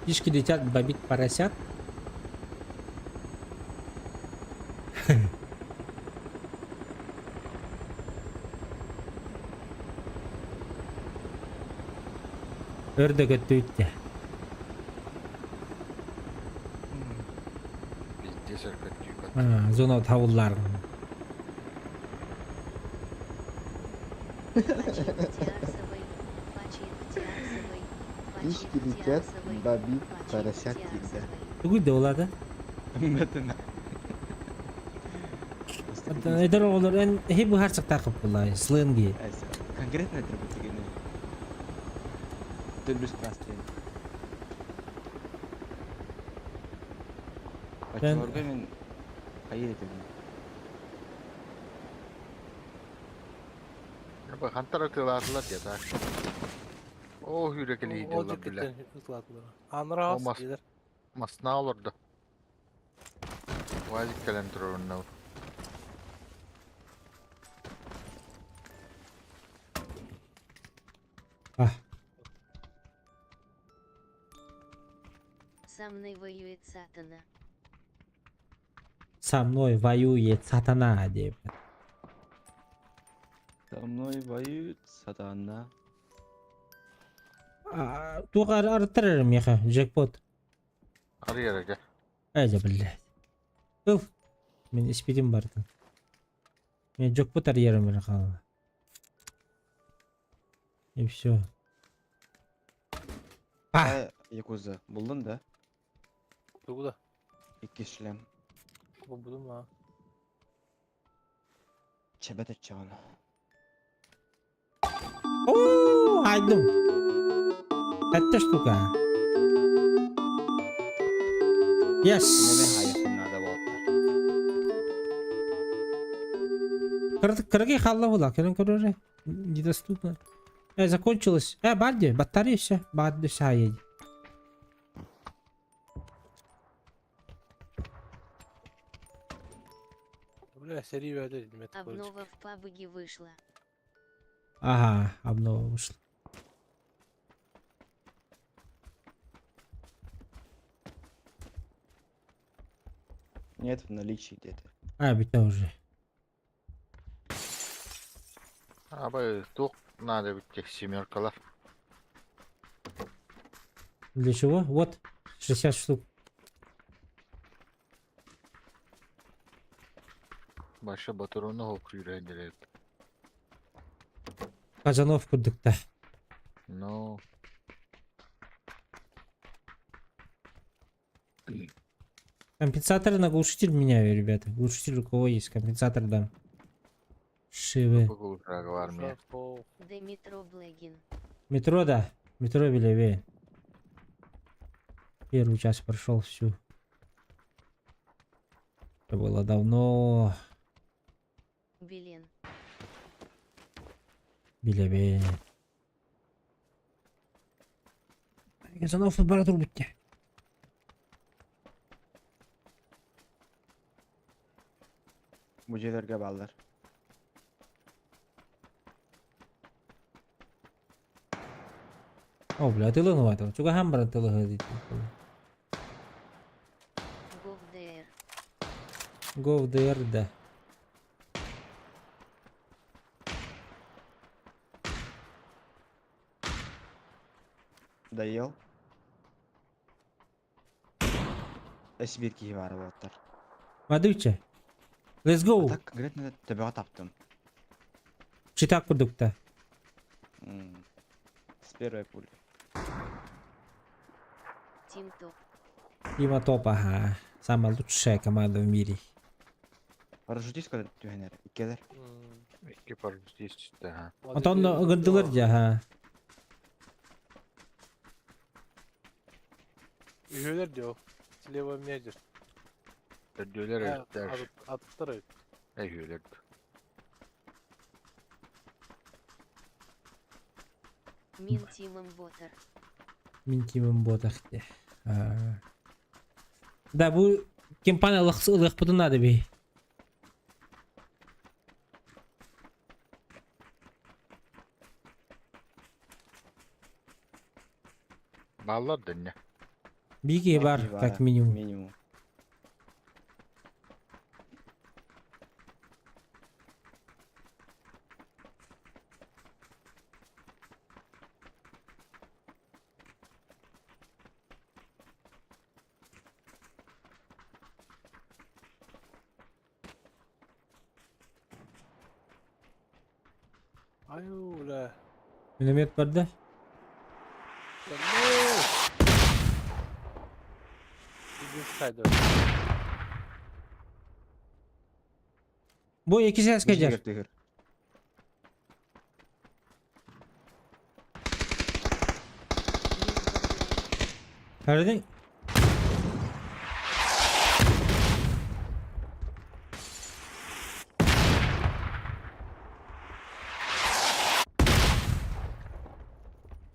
S1: Птички летят, бобит поросят. Өр да көттүүттэ.
S4: Пиздец өр көттүүкөт.
S1: Зона табыллар.
S10: Птички летят, бобит поросят диир.
S1: Тугуй да улаата?
S5: Мэтин.
S1: Эдэр оҕолор эн эһи быһаарсыктааххыт буоллаа, сленги.
S5: Конкретно это бутигини. Төлбүс простын. Оччолорго мин хайыр этим.
S4: Хантара тылаатылар диэтэ. Оо хүрекелии
S2: Ол
S4: дыллар билэ.
S2: дьиккиттэн ытылаатылар. Анраас
S4: Мас
S2: диилэр.
S4: масна олордо. Вазик кэлэн турарынна.
S1: А.
S3: Со мной воюет сатана.
S1: Со мной воюет сатана диэбит.
S5: Со мной воюет сатана.
S1: Туох арыттар эрэ миэхэ, джекпот.
S4: Арыйар
S1: Ээ блядь. Ыл. Мин испитим бардым. Мен джекпот арыйарым эрэ хаалла. И все. А!
S5: Якуза. Булдун да?
S2: Тугу да.
S5: Икки шлем.
S2: Булбудум а.
S5: Чебет этчаҕына.
S1: Оо, айдым. Сэттэ штука. Yes.
S5: Эми надо буолаттар.
S1: Кыргый хаалла була, кэлэн көрөрө. Недоступно. Закончилось. Барды, батарея все. Барды все.
S2: Бля, сэрии бөҕөтө димет.
S3: Обнова в пабге вышла.
S1: Ага, обнова вышла.
S5: Нет в наличии где-то.
S1: А, бит уже.
S4: Абы туох надо бит семеркалар.
S1: Для чего? Вот, 60 штук.
S4: Баша батарону хокуйран.
S1: Казанов курдукта.
S4: Ну.
S1: Компенсатор на глушитель меняю, ребята. Глушитель у кого есть? Компенсатор дам. Шивы.
S4: Армия.
S3: Да метро Блэгин.
S1: Метро, да. Метро Белеве. Первый час прошел всю. Это было давно.
S3: Белен.
S1: Билэбин. Казанов бара турбутте.
S5: Бу дьиэлэргэ бааллар.
S1: О, бля, тылын Чугахан баран тылы
S3: ГовДР.
S1: ГовДР, да.
S5: Доел. Эсбир киһи баара буолаттар.
S1: Мадыча. Let's go.
S5: Так конкретно төбөҕө таптым.
S1: Читак курдукта.
S5: С первой пули.
S3: Тим Топ.
S1: Тима топ, ага. Самая лучшая команда в мире.
S5: Парашютист куда түһэнэр. Иккилэр.
S4: Икки парашютист, да.
S1: Онтон ыгырдылар дьэ, ага.
S2: Үһүөлэр дио. Слева медер.
S4: Төрдүөлэр өттөр.
S2: Атыттар өт.
S4: Эһүөлэр.
S3: Мин Тимом Ботар.
S1: Мин тимим ботах де. Да, бу кемпана ылыхпытын надо би.
S4: Баллар дэнне.
S1: Бики бар, как минимум.
S5: Минимум.
S2: Аю, бля.
S1: Миномет бар да? Бу икки сээскэ дьэр.
S5: Түһэр.
S1: Көрдүң?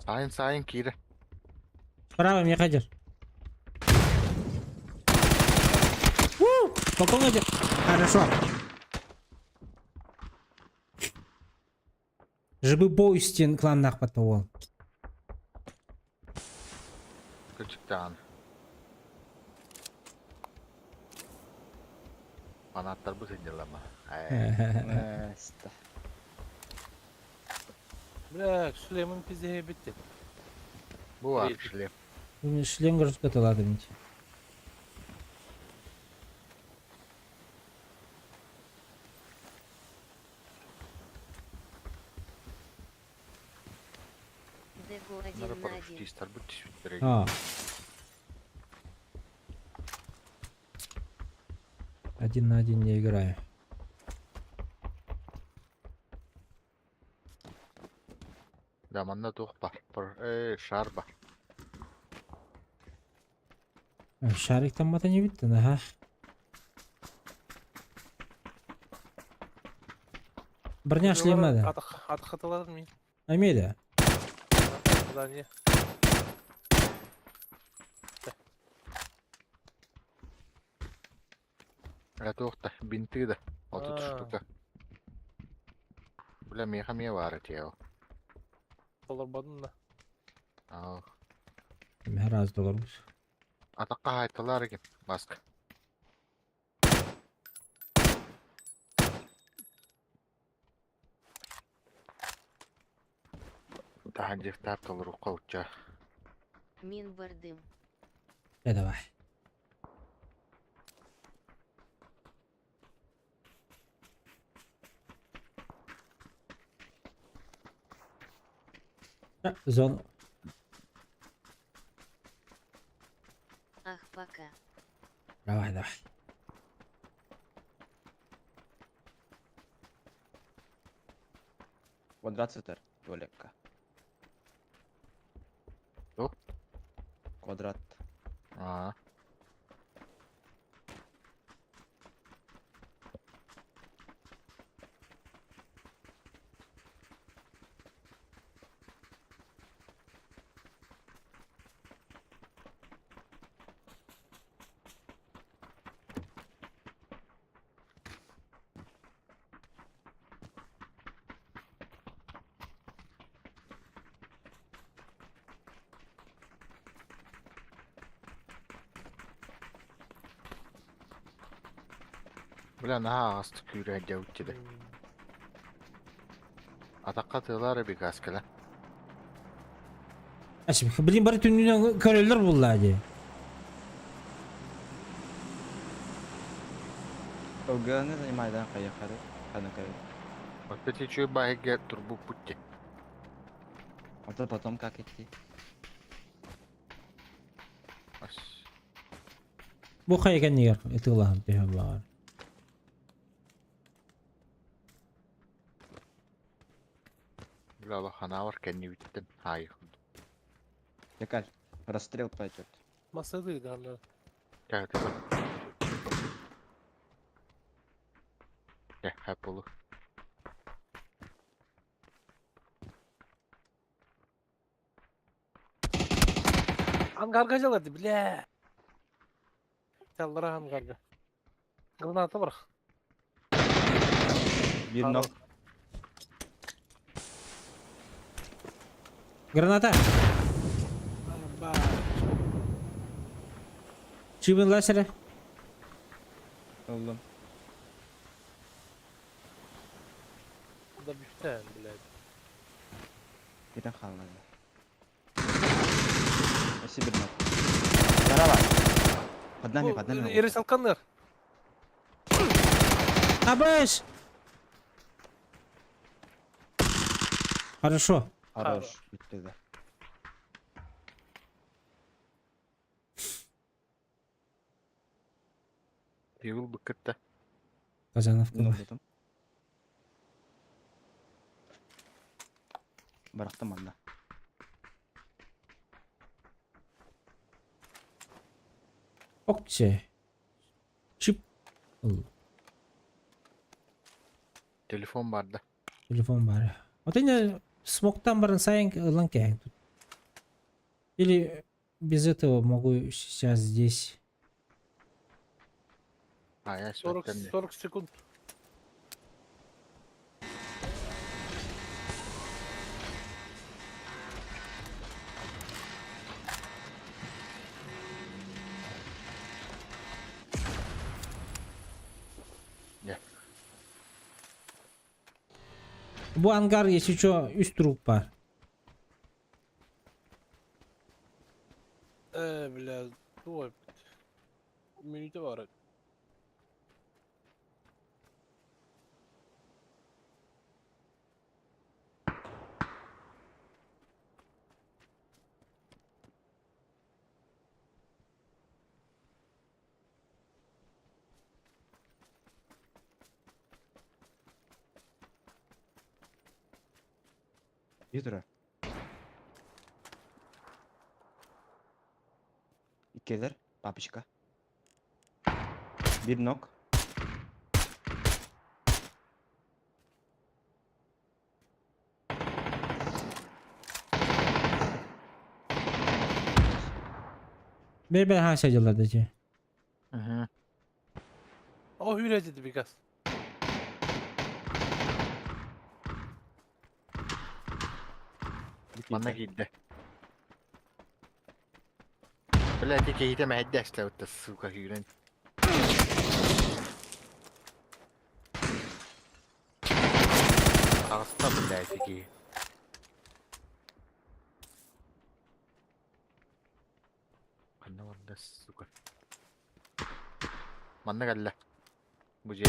S4: Сайын сайын киирэ.
S1: Право миэхэ дьэр. Балкоҥҥа дьэр. Хорошо. Жыбы Бойс диэн кланнаахпат уол.
S4: Кырдьыктаан. Фанаттарбыт сынньалама.
S5: Э,
S2: Бля, шлемым пизде битти.
S4: Бу бар шлем.
S1: Шлем городскоталады ведь.
S3: Дего
S4: Нара
S3: один на один.
S4: парашютистар бу түспүттэр.
S1: А. Один на один не играю.
S4: Да, манна туох бар. Э, шар бар.
S1: Шарик там мата не видно, ага. Броня шлем надо.
S2: Атахаталар мин.
S1: Амелия.
S2: Здание.
S4: Э, туох да, бинты да. 30 штука. Бля, меха мия бар этиэ.
S2: Толорбодун да.
S4: Аа.
S1: Раз доллар.
S4: Атакка хайталар экен. Баска. Тахан жефтап толорукка уча.
S3: Мин бардым.
S1: Э, давай. Зон.
S3: Ах, пока.
S1: Давай, давай.
S5: Квадрат сытар, туалекка.
S4: Туох?
S5: Квадрат.
S4: Аа. Бля, наһаа астык күүрэ дьэбит Атакка тыылар эби каскала.
S1: Блин, бары түннүнэн көрөллөр булла ди.
S5: ЛГ-ны занимайдан кайыкары, канакары.
S4: Вот эти чуй баһыга турбу путти.
S5: А то потом как идти?
S1: Бу хайган нигер ытылаһын төһө баар.
S4: Бля, лоханавар кэнни бүттен. Ай.
S5: Якаль, расстрел пойдет.
S2: Масады галла.
S4: Кәһәте бар. Кәһә булу.
S2: Ангарга жалады, бля. Таллара ангарга. Граната бар.
S5: Бир нок.
S1: Граната! Чибин ласера.
S5: Ыллым.
S2: Да бифтен, блядь.
S5: Кирен хаалларда. Спасибо, Бернат. Здорово. Под нами, под нами.
S2: Ерес алканнар.
S1: Абаш! Хорошо.
S5: Хорош. Bitti de.
S4: Yıl bıkıttı.
S1: Казановка.
S5: Ne oldu? Bıraktım anda.
S1: Окче. Чип. Ыл.
S4: Telefon vardı.
S1: Телефон бар. Вот они смоктан баран сайын ылан кээн тут. Или без этого могу сейчас здесь.
S4: Ha ya
S2: 40,
S4: saatten
S2: 40 секунд.
S1: Бу ангар, если что, үс труп бар.
S2: Бля, ой. Минуты бар.
S5: Bir Иккелер, папочка. Bir нок.
S1: Бе-бе ха садилар дати.
S4: Hı.
S2: О, hüre dedi bir gaz.
S4: Bana girdi. Блядь, я киһитэ мэһэйдээстээбит сука күүрэн. Таҕыста блядь киһи. Ханна барда сука. Манна кэллэ. Бу дьиэ.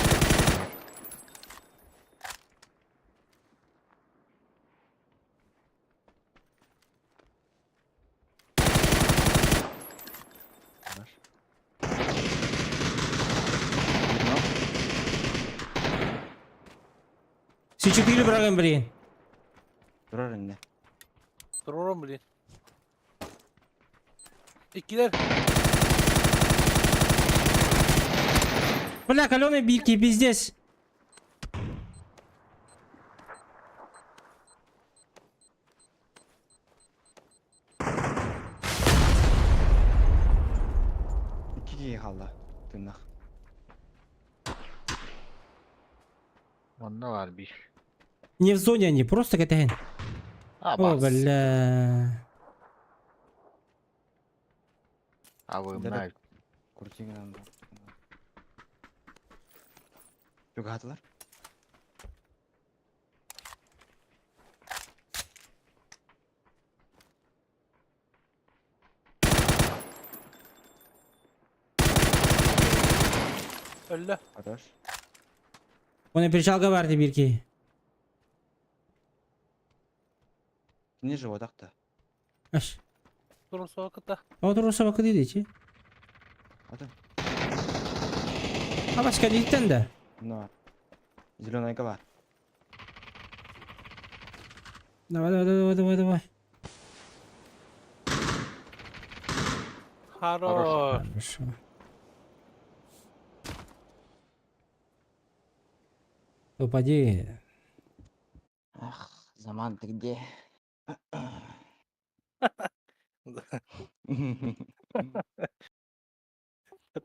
S5: Var. Bir нок.
S1: С4 браган, блин.
S5: Турар инне.
S2: Турурум, блин. Иккилэр.
S1: Бля, каленые бики, пиздец.
S5: Икки киһи хаалла. Тыыннаах.
S4: Манна баар биир.
S1: Не в зоне они, просто кэтэһэн.
S4: А,
S1: О,
S4: бас.
S1: бля.
S4: А вы знаю.
S5: Куртигынан. Чугаһаатылар.
S2: Өллө.
S5: Хорош.
S1: Оны причалга баар дии биир киһи.
S5: Кини животах-то.
S1: Аш.
S2: Турурсуга кытта.
S1: О, туруса бакы дейді
S5: Ата.
S1: А башка диттен да.
S5: Но. Зеленая голова.
S1: Давай, давай, давай, давай, давай.
S2: Хорош.
S1: Хорошо. Упади.
S5: Ах, Заман, ты где?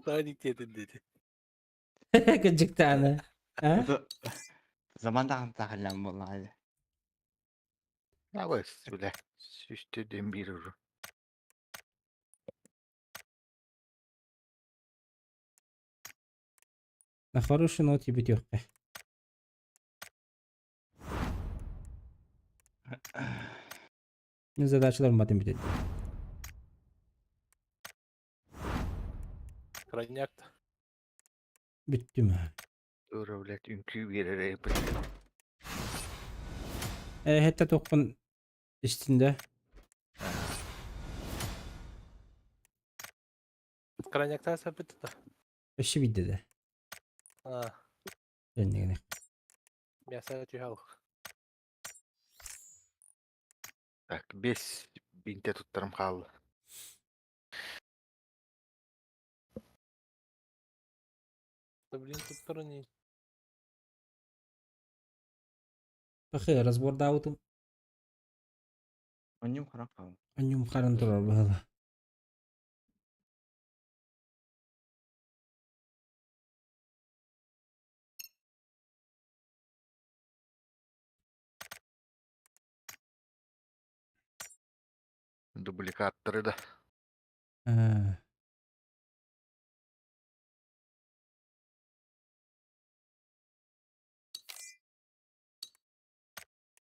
S2: Таник дедin dedi.
S1: Кыдьыктааны. А?
S5: Это Заман тағын тағылан болады.
S4: А бас, бля. Сүстүден биир уру.
S1: На хорошей ноте бүтүөххэ. Мин задачаларым батын бүтэн.
S2: Крайняк
S1: Бүттүм.
S4: Дура, блядь, үҥкүү биэрэр блядь.
S1: Э, хэтте туохпун истин да.
S2: Крайняктан саппыт да.
S1: Өссө бидде да.
S2: А,
S1: Дэннигини.
S2: мясо түһэл.
S4: Так, бес бинте туттарым хаалла.
S2: Да блин, туттар не.
S1: Пахы разбордаабытым.
S5: Онньум харах хаалым.
S1: Анньум харан турар быһыла.
S4: Дубликаттары да.
S1: Аа.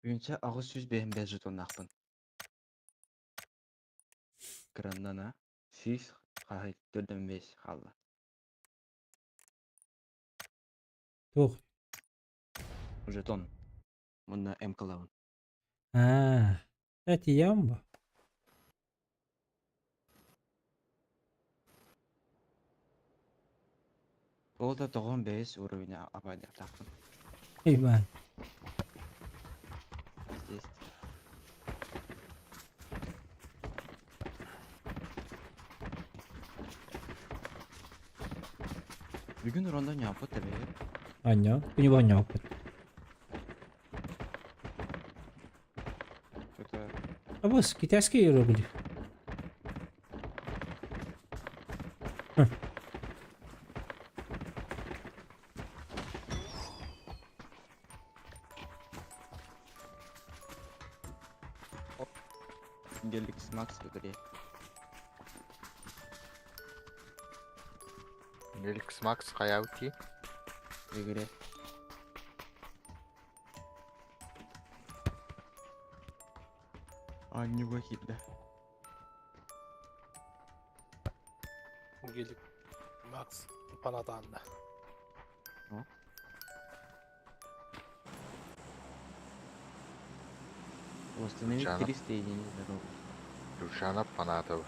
S5: Бүгүнчэ 855 жетоннаахпын. Кыраннан а сүүс хаһый төрдөн бес хаалла.
S1: Туох.
S5: Жетон. Мунна МКлабын.
S1: Аа. Этиям бу.
S5: Ол да тоҕон бэйэс уровень абайдахтаахпын.
S1: Иван.
S5: Здесь. Бүгүн рондо ньааппыт тэбэйэр.
S1: Анньо. Күнү бу
S5: Что-то
S1: Абыс, китайский иероглиф.
S5: Геликс Макс в игре.
S4: Неликс Макс хайаути.
S5: В игре. А, не выхит, да.
S2: Гелик Макс панатаанна.
S5: Восстановить
S4: Чана.
S5: 300 единиц здоровья.
S4: Рушана Фанатова.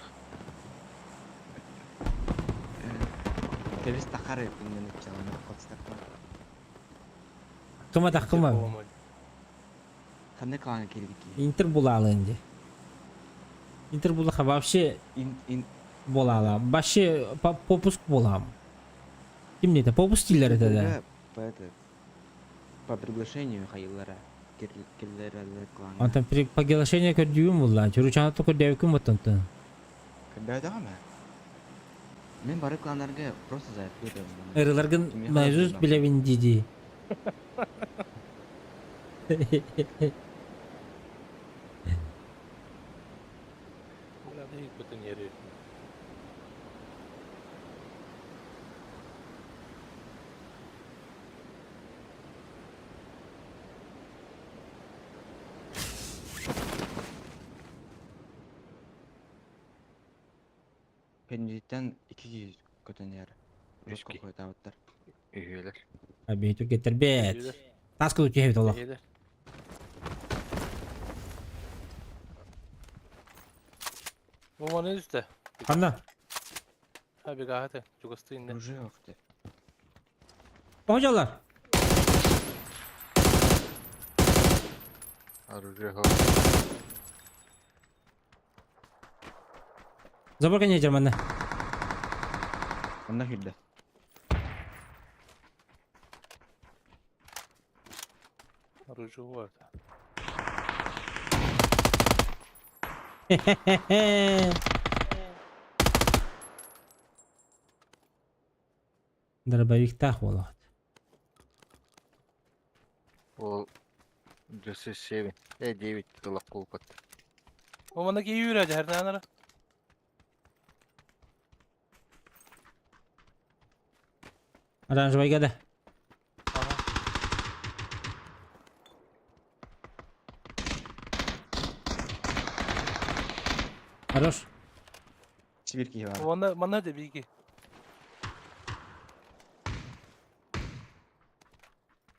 S5: 300 хары күннен чаланы хотстакма.
S1: Кыма да кыма.
S5: Ханны клана кирбики.
S1: Интер булалы инде. Интер булаха вообще
S5: Ин ин
S1: булала. Вообще попуск булам. Ким это? Попуск диллер это да.
S5: По этот по приглашению хайыллара кирлерелер клана.
S1: Антон при поглощение көрдүүм булла. Чуручана то көрдүүм боттон.
S5: Когда это ма? Мен бары кланнарга просто заявка
S1: Эрыларгын
S5: Кимге
S1: наизусть
S5: харап
S1: билебин диди.
S2: Бля, да и не ре.
S5: Пендиттен 200 көтөнер.
S4: Үс ки.
S5: Жоско қойтабыттар.
S4: Үһүөлэр.
S1: Аби түргеттер бет. Таскы түһэбит олох.
S2: Едер. Бу маны үстэ.
S1: Ханна?
S2: Ha bir gahate. Чугасты инне.
S5: Уже охты.
S1: Божалар.
S4: Оружие
S1: Забор не жерманна.
S5: Онна хирде.
S2: Оружие вот.
S1: Дробовиктах болот.
S4: Ол Джесси 7. Э 9 тылак кулпат.
S2: Бу маны ки юрэ жәрнәнәр.
S1: Оранжевый да. Хорош.
S5: Сибирь киһи баар.
S2: Уонна манна да биги.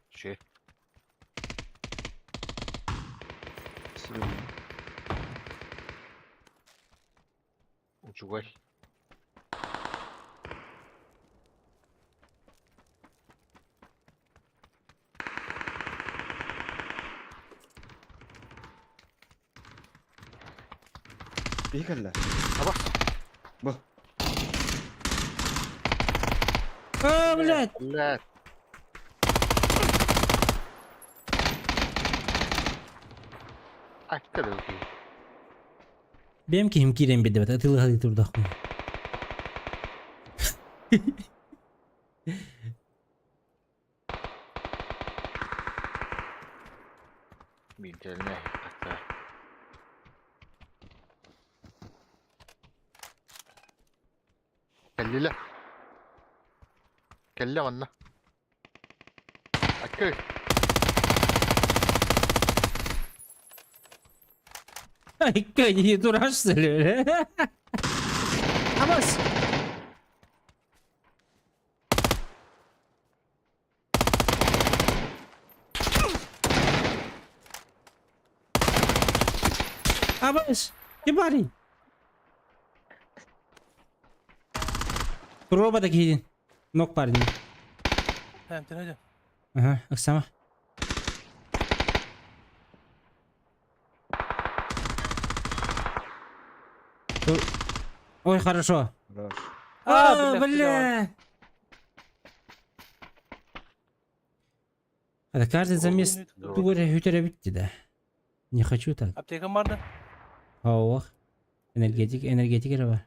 S4: Че?
S5: Сибирь.
S4: Учугай.
S5: Биһи кэллэ.
S4: Аба.
S5: Бу.
S1: А, блядь!
S4: Блядь. Айта да окей.
S1: Бэм киһим киирэн биэрдибэт, атыылаһалыы турдахпын.
S4: Биирдэринэ хата. Кэллилэр. Кэллэ манна. Аккы.
S1: Икки дурашься ли? Абас! Абас! Ебари! Робота киһитин. Нок парень.
S2: Эмтэн өдө.
S1: Ага, Оксана. Ой, хорошо.
S5: Хорош.
S1: А, бля! Это каждый замес тугу эрэ бүтті да. Не хочу так.
S2: Аптека бар да?
S1: Ох. Энергетик, энергетик эрэ бар.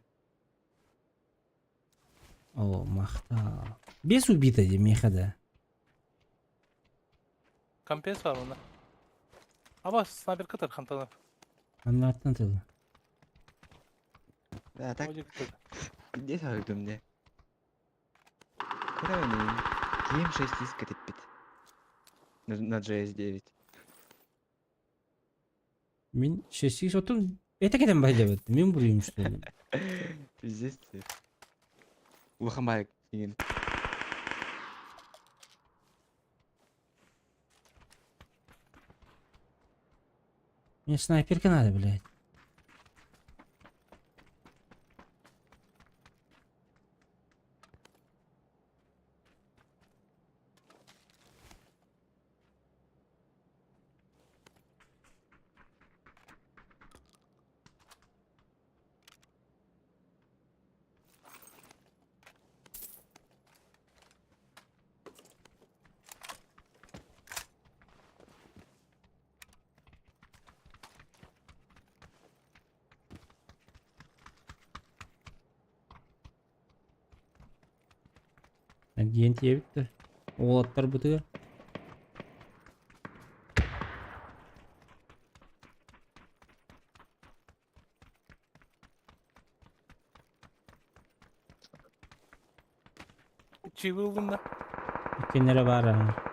S1: О, махта. Без убита де меха да.
S2: Компенс бар онда. Аба снайпер кытыр хантаны.
S1: Аннаттан тылы.
S5: Да, так
S2: Оди кытыр.
S5: где саһыгым де. Кыраны. Киим 6 диск этиппит. На JS9.
S1: Мин шесть отун. Это кетен бай Мин буруйум что ли?
S5: Пиздец ты. Улахан байык деген.
S1: Мне снайперка надо, блядь. Эргийэн тиийэбит да. Уолаттарбытыгар.
S2: Чиви ыллым да.
S1: Иккиэннэрэ баар аһа.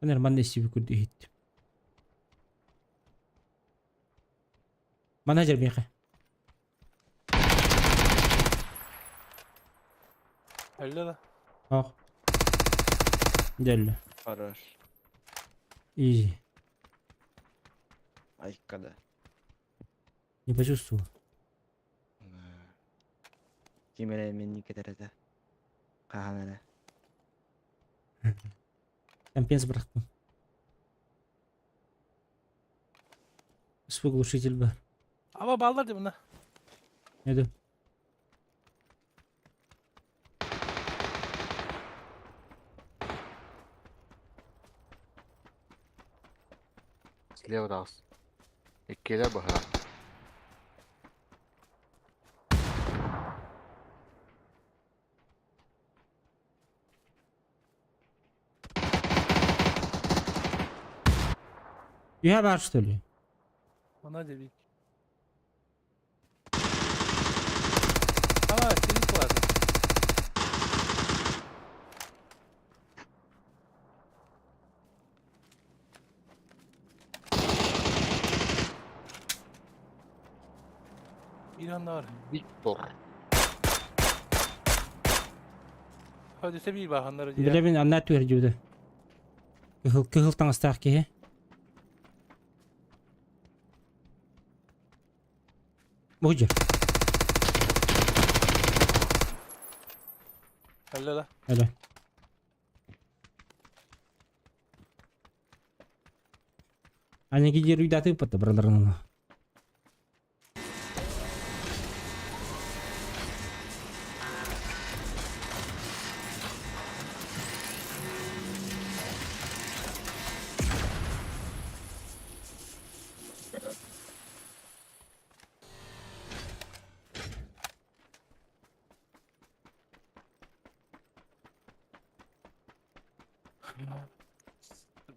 S1: Нормально себе курдук иһиттим. Менеджер миэхэ.
S2: Өллө да.
S1: Ох. Дьэллэ.
S5: Хорош.
S1: Изи.
S5: Айка да.
S1: Не почувствовал.
S5: Ким эрэ минни кэтэрэтэ. Хаһан эрэ.
S1: Компенс бырахтым. Глушитель бар.
S2: Аба баллар деп мына.
S1: Иду.
S4: Слева тағыс. Иккилэр быһа.
S1: Ühe бар что ли?
S2: Она дебик. А, синий плат. İranlar.
S4: Виктор.
S2: Hadi bir bahanları
S1: Билэбин анна түһэр дьүдэ. Кыһыл кыһыл таҥастаах киһи. Бу
S2: Алла.
S1: Öyle. Аны кидер үйдаты патта браларына.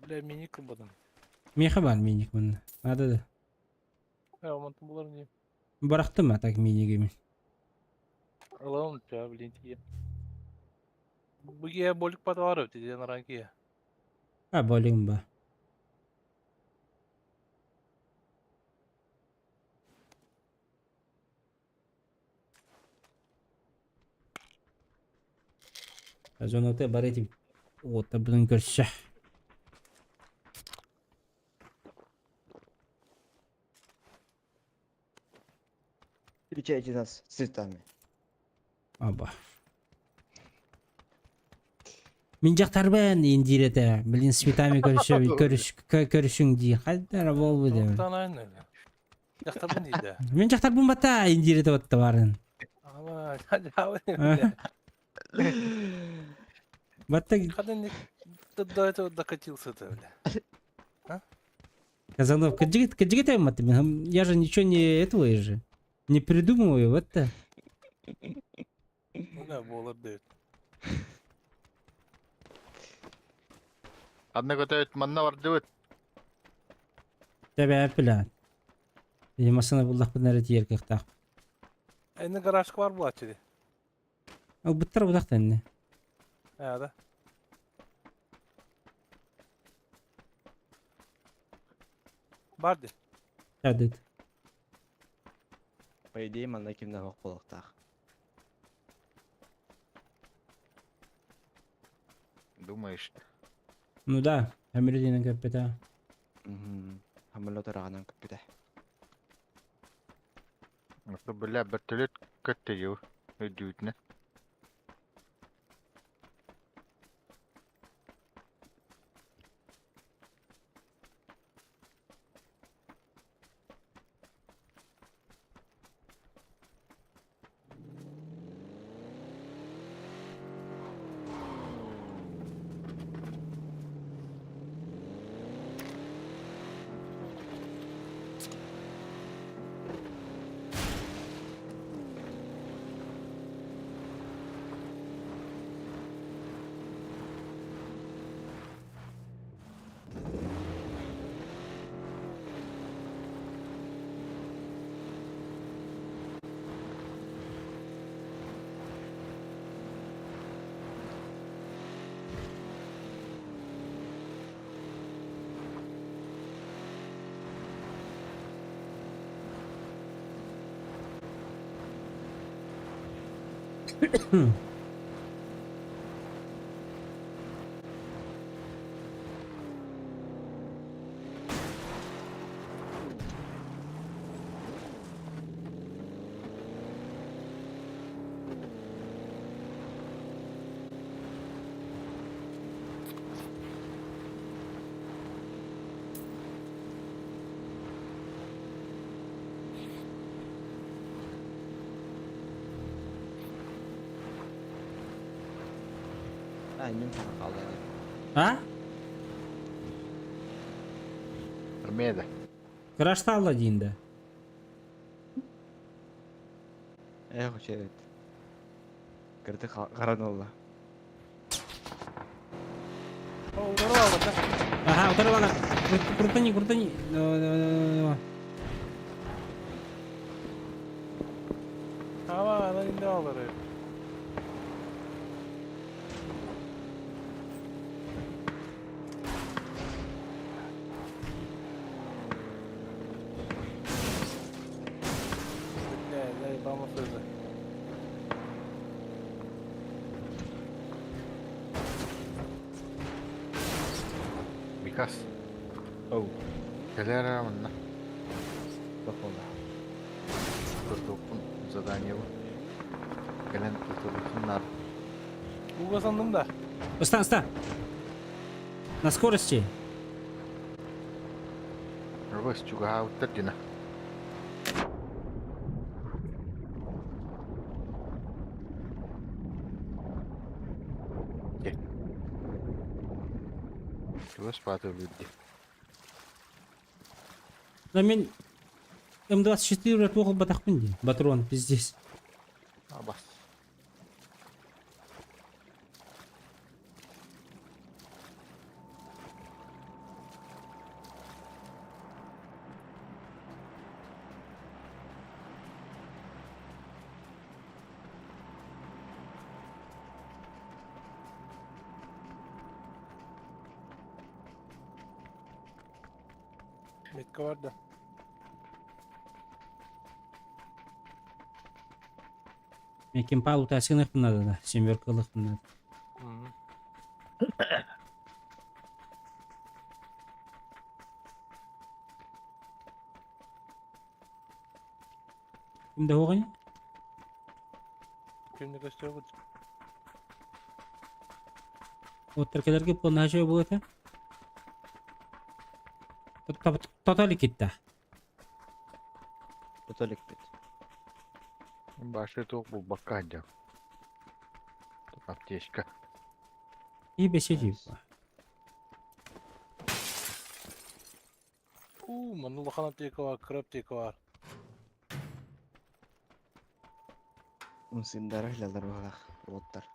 S2: Бля, мини кылбадым.
S1: Меха бар миник мында. Надо да.
S2: Я онтон булар не.
S1: Барахтым а так минигими.
S2: Алам я, блин, тие. Буге болик патвар өтө ден ранки.
S1: А болигим ба. Зоноты бар этим. Вот, бұның көрші.
S10: Встречайте нас с цветами.
S1: Аба. Мин жақтарбын индирете. Блин, с цветами көріші, көріш, көрішің дей. Қайдара болбу деп.
S2: Тоқтан айны. Яқтабын дейді.
S1: Мин жақтарбын бата индирете отты барын.
S2: Ама, жабы.
S1: Батта
S2: Когда не до этого докатился-то, бля.
S1: Казанов, каджигит, каджигит я же ничего не этого же. Не придумываю, вот это.
S2: Ну да, болар дейт.
S4: Анна көтөбүт манна бардыбыт.
S1: Тебе бля. Я машина буллах бу нәре тиер кыхтах.
S2: Эни гаражка бар булачы ди.
S1: Ал буттар булах тәнне.
S2: Ә, да. Бар ди.
S1: Ядыт.
S5: По идее, манна кимнен ох буолуохтаах.
S4: Думаешь.
S1: Ну да, Амирдинен көппета.
S5: Хамылы тараҕынан көппүтэ.
S4: Бля, вертолет көттө ю. Өдүүтүнэ.
S5: А, ним хаалла.
S1: А?
S4: Армия да.
S1: Краш стала диин да.
S5: Эх, учебет. Кырты харан олла.
S1: Ага, утары бала. Крутани, крутани. Давай, давай, давай, давай.
S2: Ава, она не алары. Бля, заебал сызы.
S4: Микас.
S5: Оу.
S4: Кэлэр эрэ манна.
S5: Тохола.
S4: Курдукпун задание бу. Кэлэн тутулутуннар.
S2: Уга санным да.
S1: Ыстан, ыстан. На скорости.
S4: Рыбас чугаһаабыттар дина. Чугас патруль дии.
S1: Да мин М24 туох ылбатахпын дии. Батрон, пиздец.
S4: Абас.
S2: Метка бар да.
S1: Мен кемпал утасыгыныхпын надо да. Семерка ылыхпын надо. Ким да оҕоня?
S2: Кимне көстөр
S1: Оттар кэлэргэ полночай буолата. Тотали китта.
S5: Тоталикпит.
S4: Башы туох булбакка сылдьар. Аптечка.
S1: И беседи.
S2: Уу, манна улахан аптека бар, кыра аптека бар.
S5: Умсындара хилалар баҕалаах уоттар.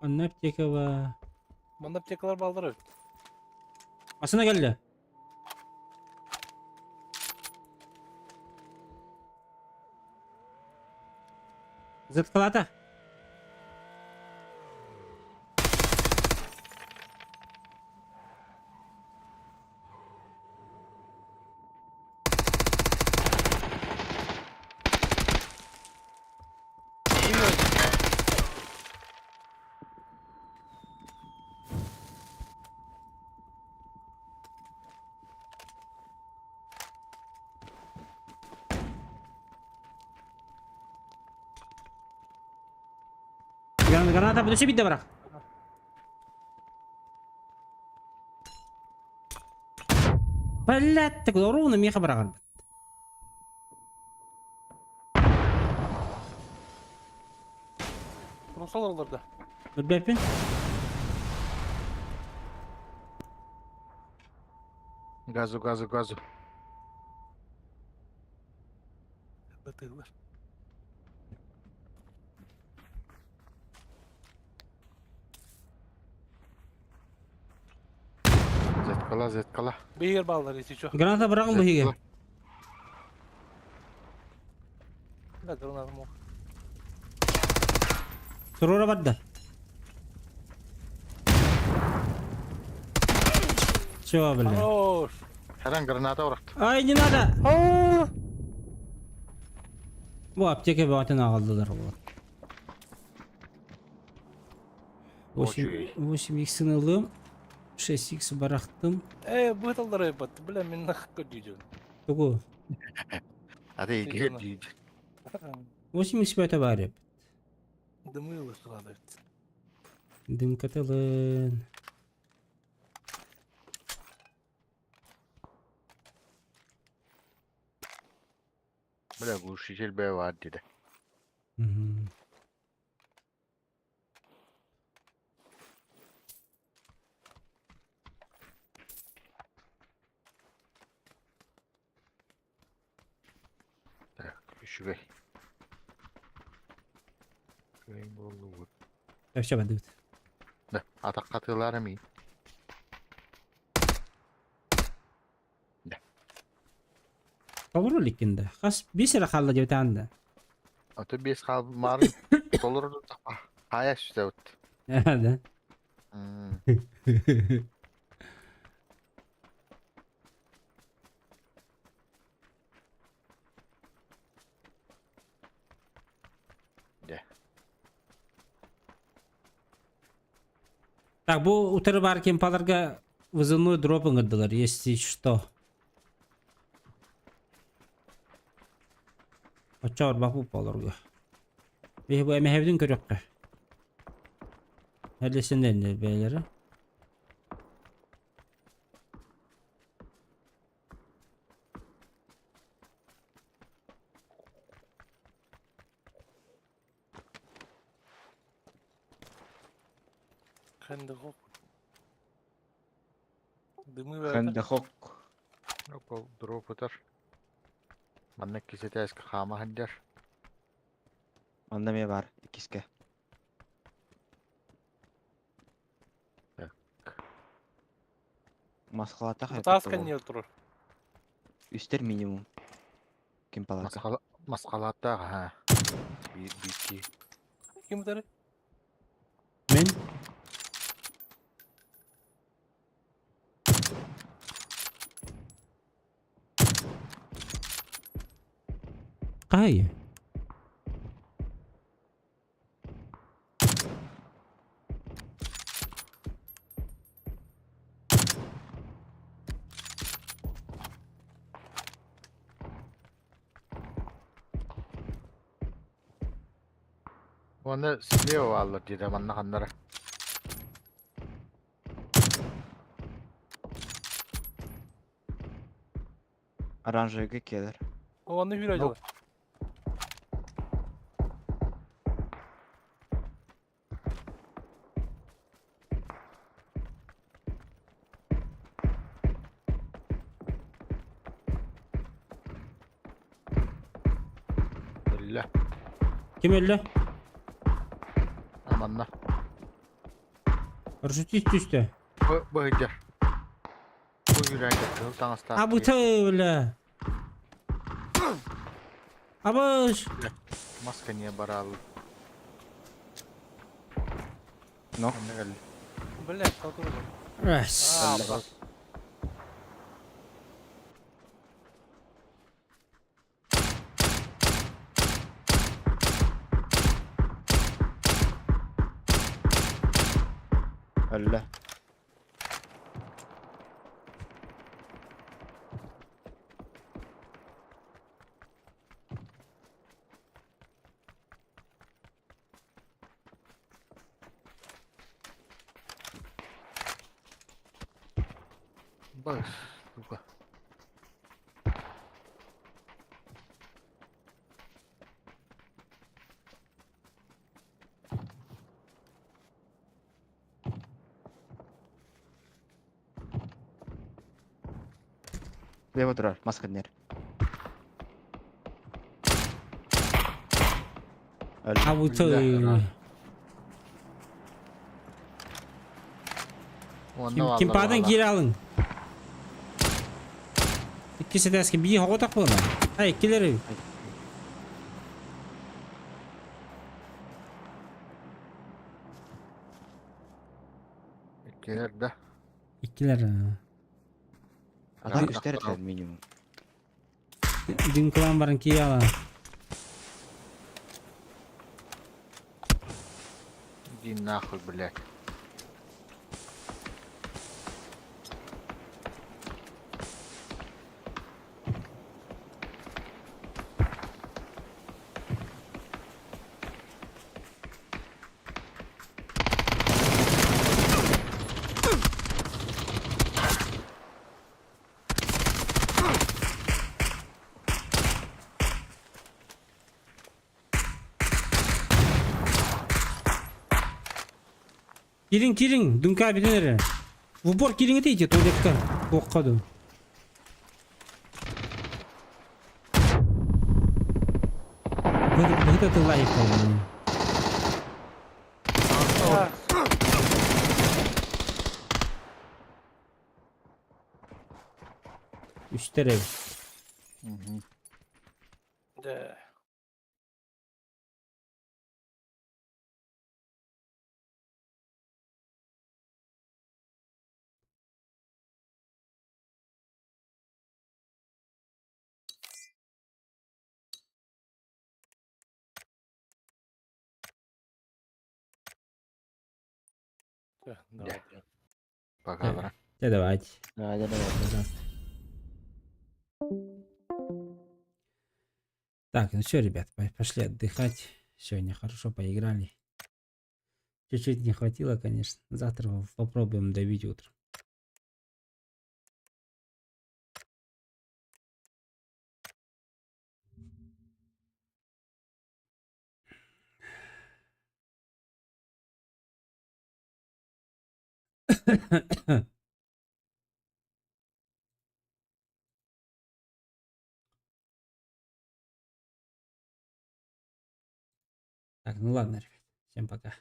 S1: Онно аптека бар.
S2: Манна аптекалар бааллар эбит.
S1: Масына кэллэ. Зыткалата. Граната буду себе бірақ. Блядь, так ровно меха быраган.
S2: Русалар да.
S1: Билбэппин.
S4: Газу, газу, газу.
S2: Бытыылар.
S4: Зеткала, зеткала.
S2: Биир баллар если чё.
S1: Граната бырагын бу хиге.
S2: Да, граната мог.
S1: Турура барда. Чего, бля?
S2: Хорош.
S4: Харан граната урахт.
S1: Ай, не надо! Бу аптека бөҕөтүн аҕаллылар буолар. 8 8 иксин ылым. 6 икс барахтым.
S2: Э, быһыталлар эбит. Бля, мин нах көрдүүдүн.
S1: Тугу?
S4: Аты икки дии.
S1: 8 икс бөтө баар эбит.
S2: Дымы ылыштылар эбит.
S1: Дымкатылын.
S4: Бля, глушитель б бар диде.
S1: Мгм.
S4: Үчүгэй. Үчүгэй буоллубут.
S1: Вообще бардыбыт.
S4: Да, атахха тыылаар эмиий. Да.
S1: Толору иликкин да. Хас биэс эрэ хаалла диэбитаан да.
S4: Ото биэс хаалмаарын толору хаайа сүтэбит.
S1: Да. Так, бу утары бар кемпаларга вызывной дроп ыҥырдылар, если что. Оччо орбах олорго. Биһи бу эмэһэбитин көрүөххэ. Элесиннэннэр бэйэлэрэ.
S2: Хендехок. Дымы бәрді.
S5: Хендехок.
S4: Ол дроп ытар. Манна кисэтээскэ хаама сылдьар.
S5: Манна эмиэ баар иккискэ.
S4: Так.
S5: Москвата
S2: Таас кэнниэр турар.
S5: Үстэр минимум. Ким палака.
S4: Масхала масхалааттаах аһаа. Биир биир киһи.
S2: Ким утары?
S1: Мен Кай.
S4: Уонна слева бааллар диэтэ манна ханнара.
S5: Оранжевыйга киэлэр.
S2: Ону хүрэ
S4: Ну.
S2: дьылы.
S4: Өллө.
S1: Ким өллө?
S4: Манна.
S1: Парашютист түстэ.
S4: Бу бу сылдьар. Бу үүрэн кыһыл таҥастаах
S1: А
S4: киһи.
S1: бу бля. Абыш.
S4: Маска не бараалы.
S5: Но.
S4: Манна кэлли.
S2: Блядь, толкуй.
S1: Раз.
S2: А, бра.
S5: Өллө.
S4: Бас. Сука.
S5: Слева турар, маска нер. Өллө.
S1: А бу
S4: Бля, Уонна бааллар
S1: Кимпадан
S4: бааллар.
S1: киирэ алыҥ. Иккис этээскэ бии хоҕотох буолла. Ай, иккилэр
S4: Иккилэр да.
S1: Иккилэр.
S5: А так үстэр этилэр минимум.
S1: Динкылаан баран киирэ ала.
S4: Иди нахуй, блядь.
S1: Кириҥ, кириҥ, Дунка бүтэн эрэр. В упор кириҥ этэ туалекка. Туохха дуу. Хата ты лайкал мне. Үстэр эбит.
S2: Дьэ. Дьэ, давайте.
S4: Пока, брат.
S1: Дьэ, давайте.
S10: Давай, давай.
S1: До завтра. Так, ну все, ребят, пошли отдыхать. Сегодня хорошо поиграли. Чуть-чуть не хватило, конечно. Завтра попробуем добить утром. Так, ну ладно, ребят. Всем пока.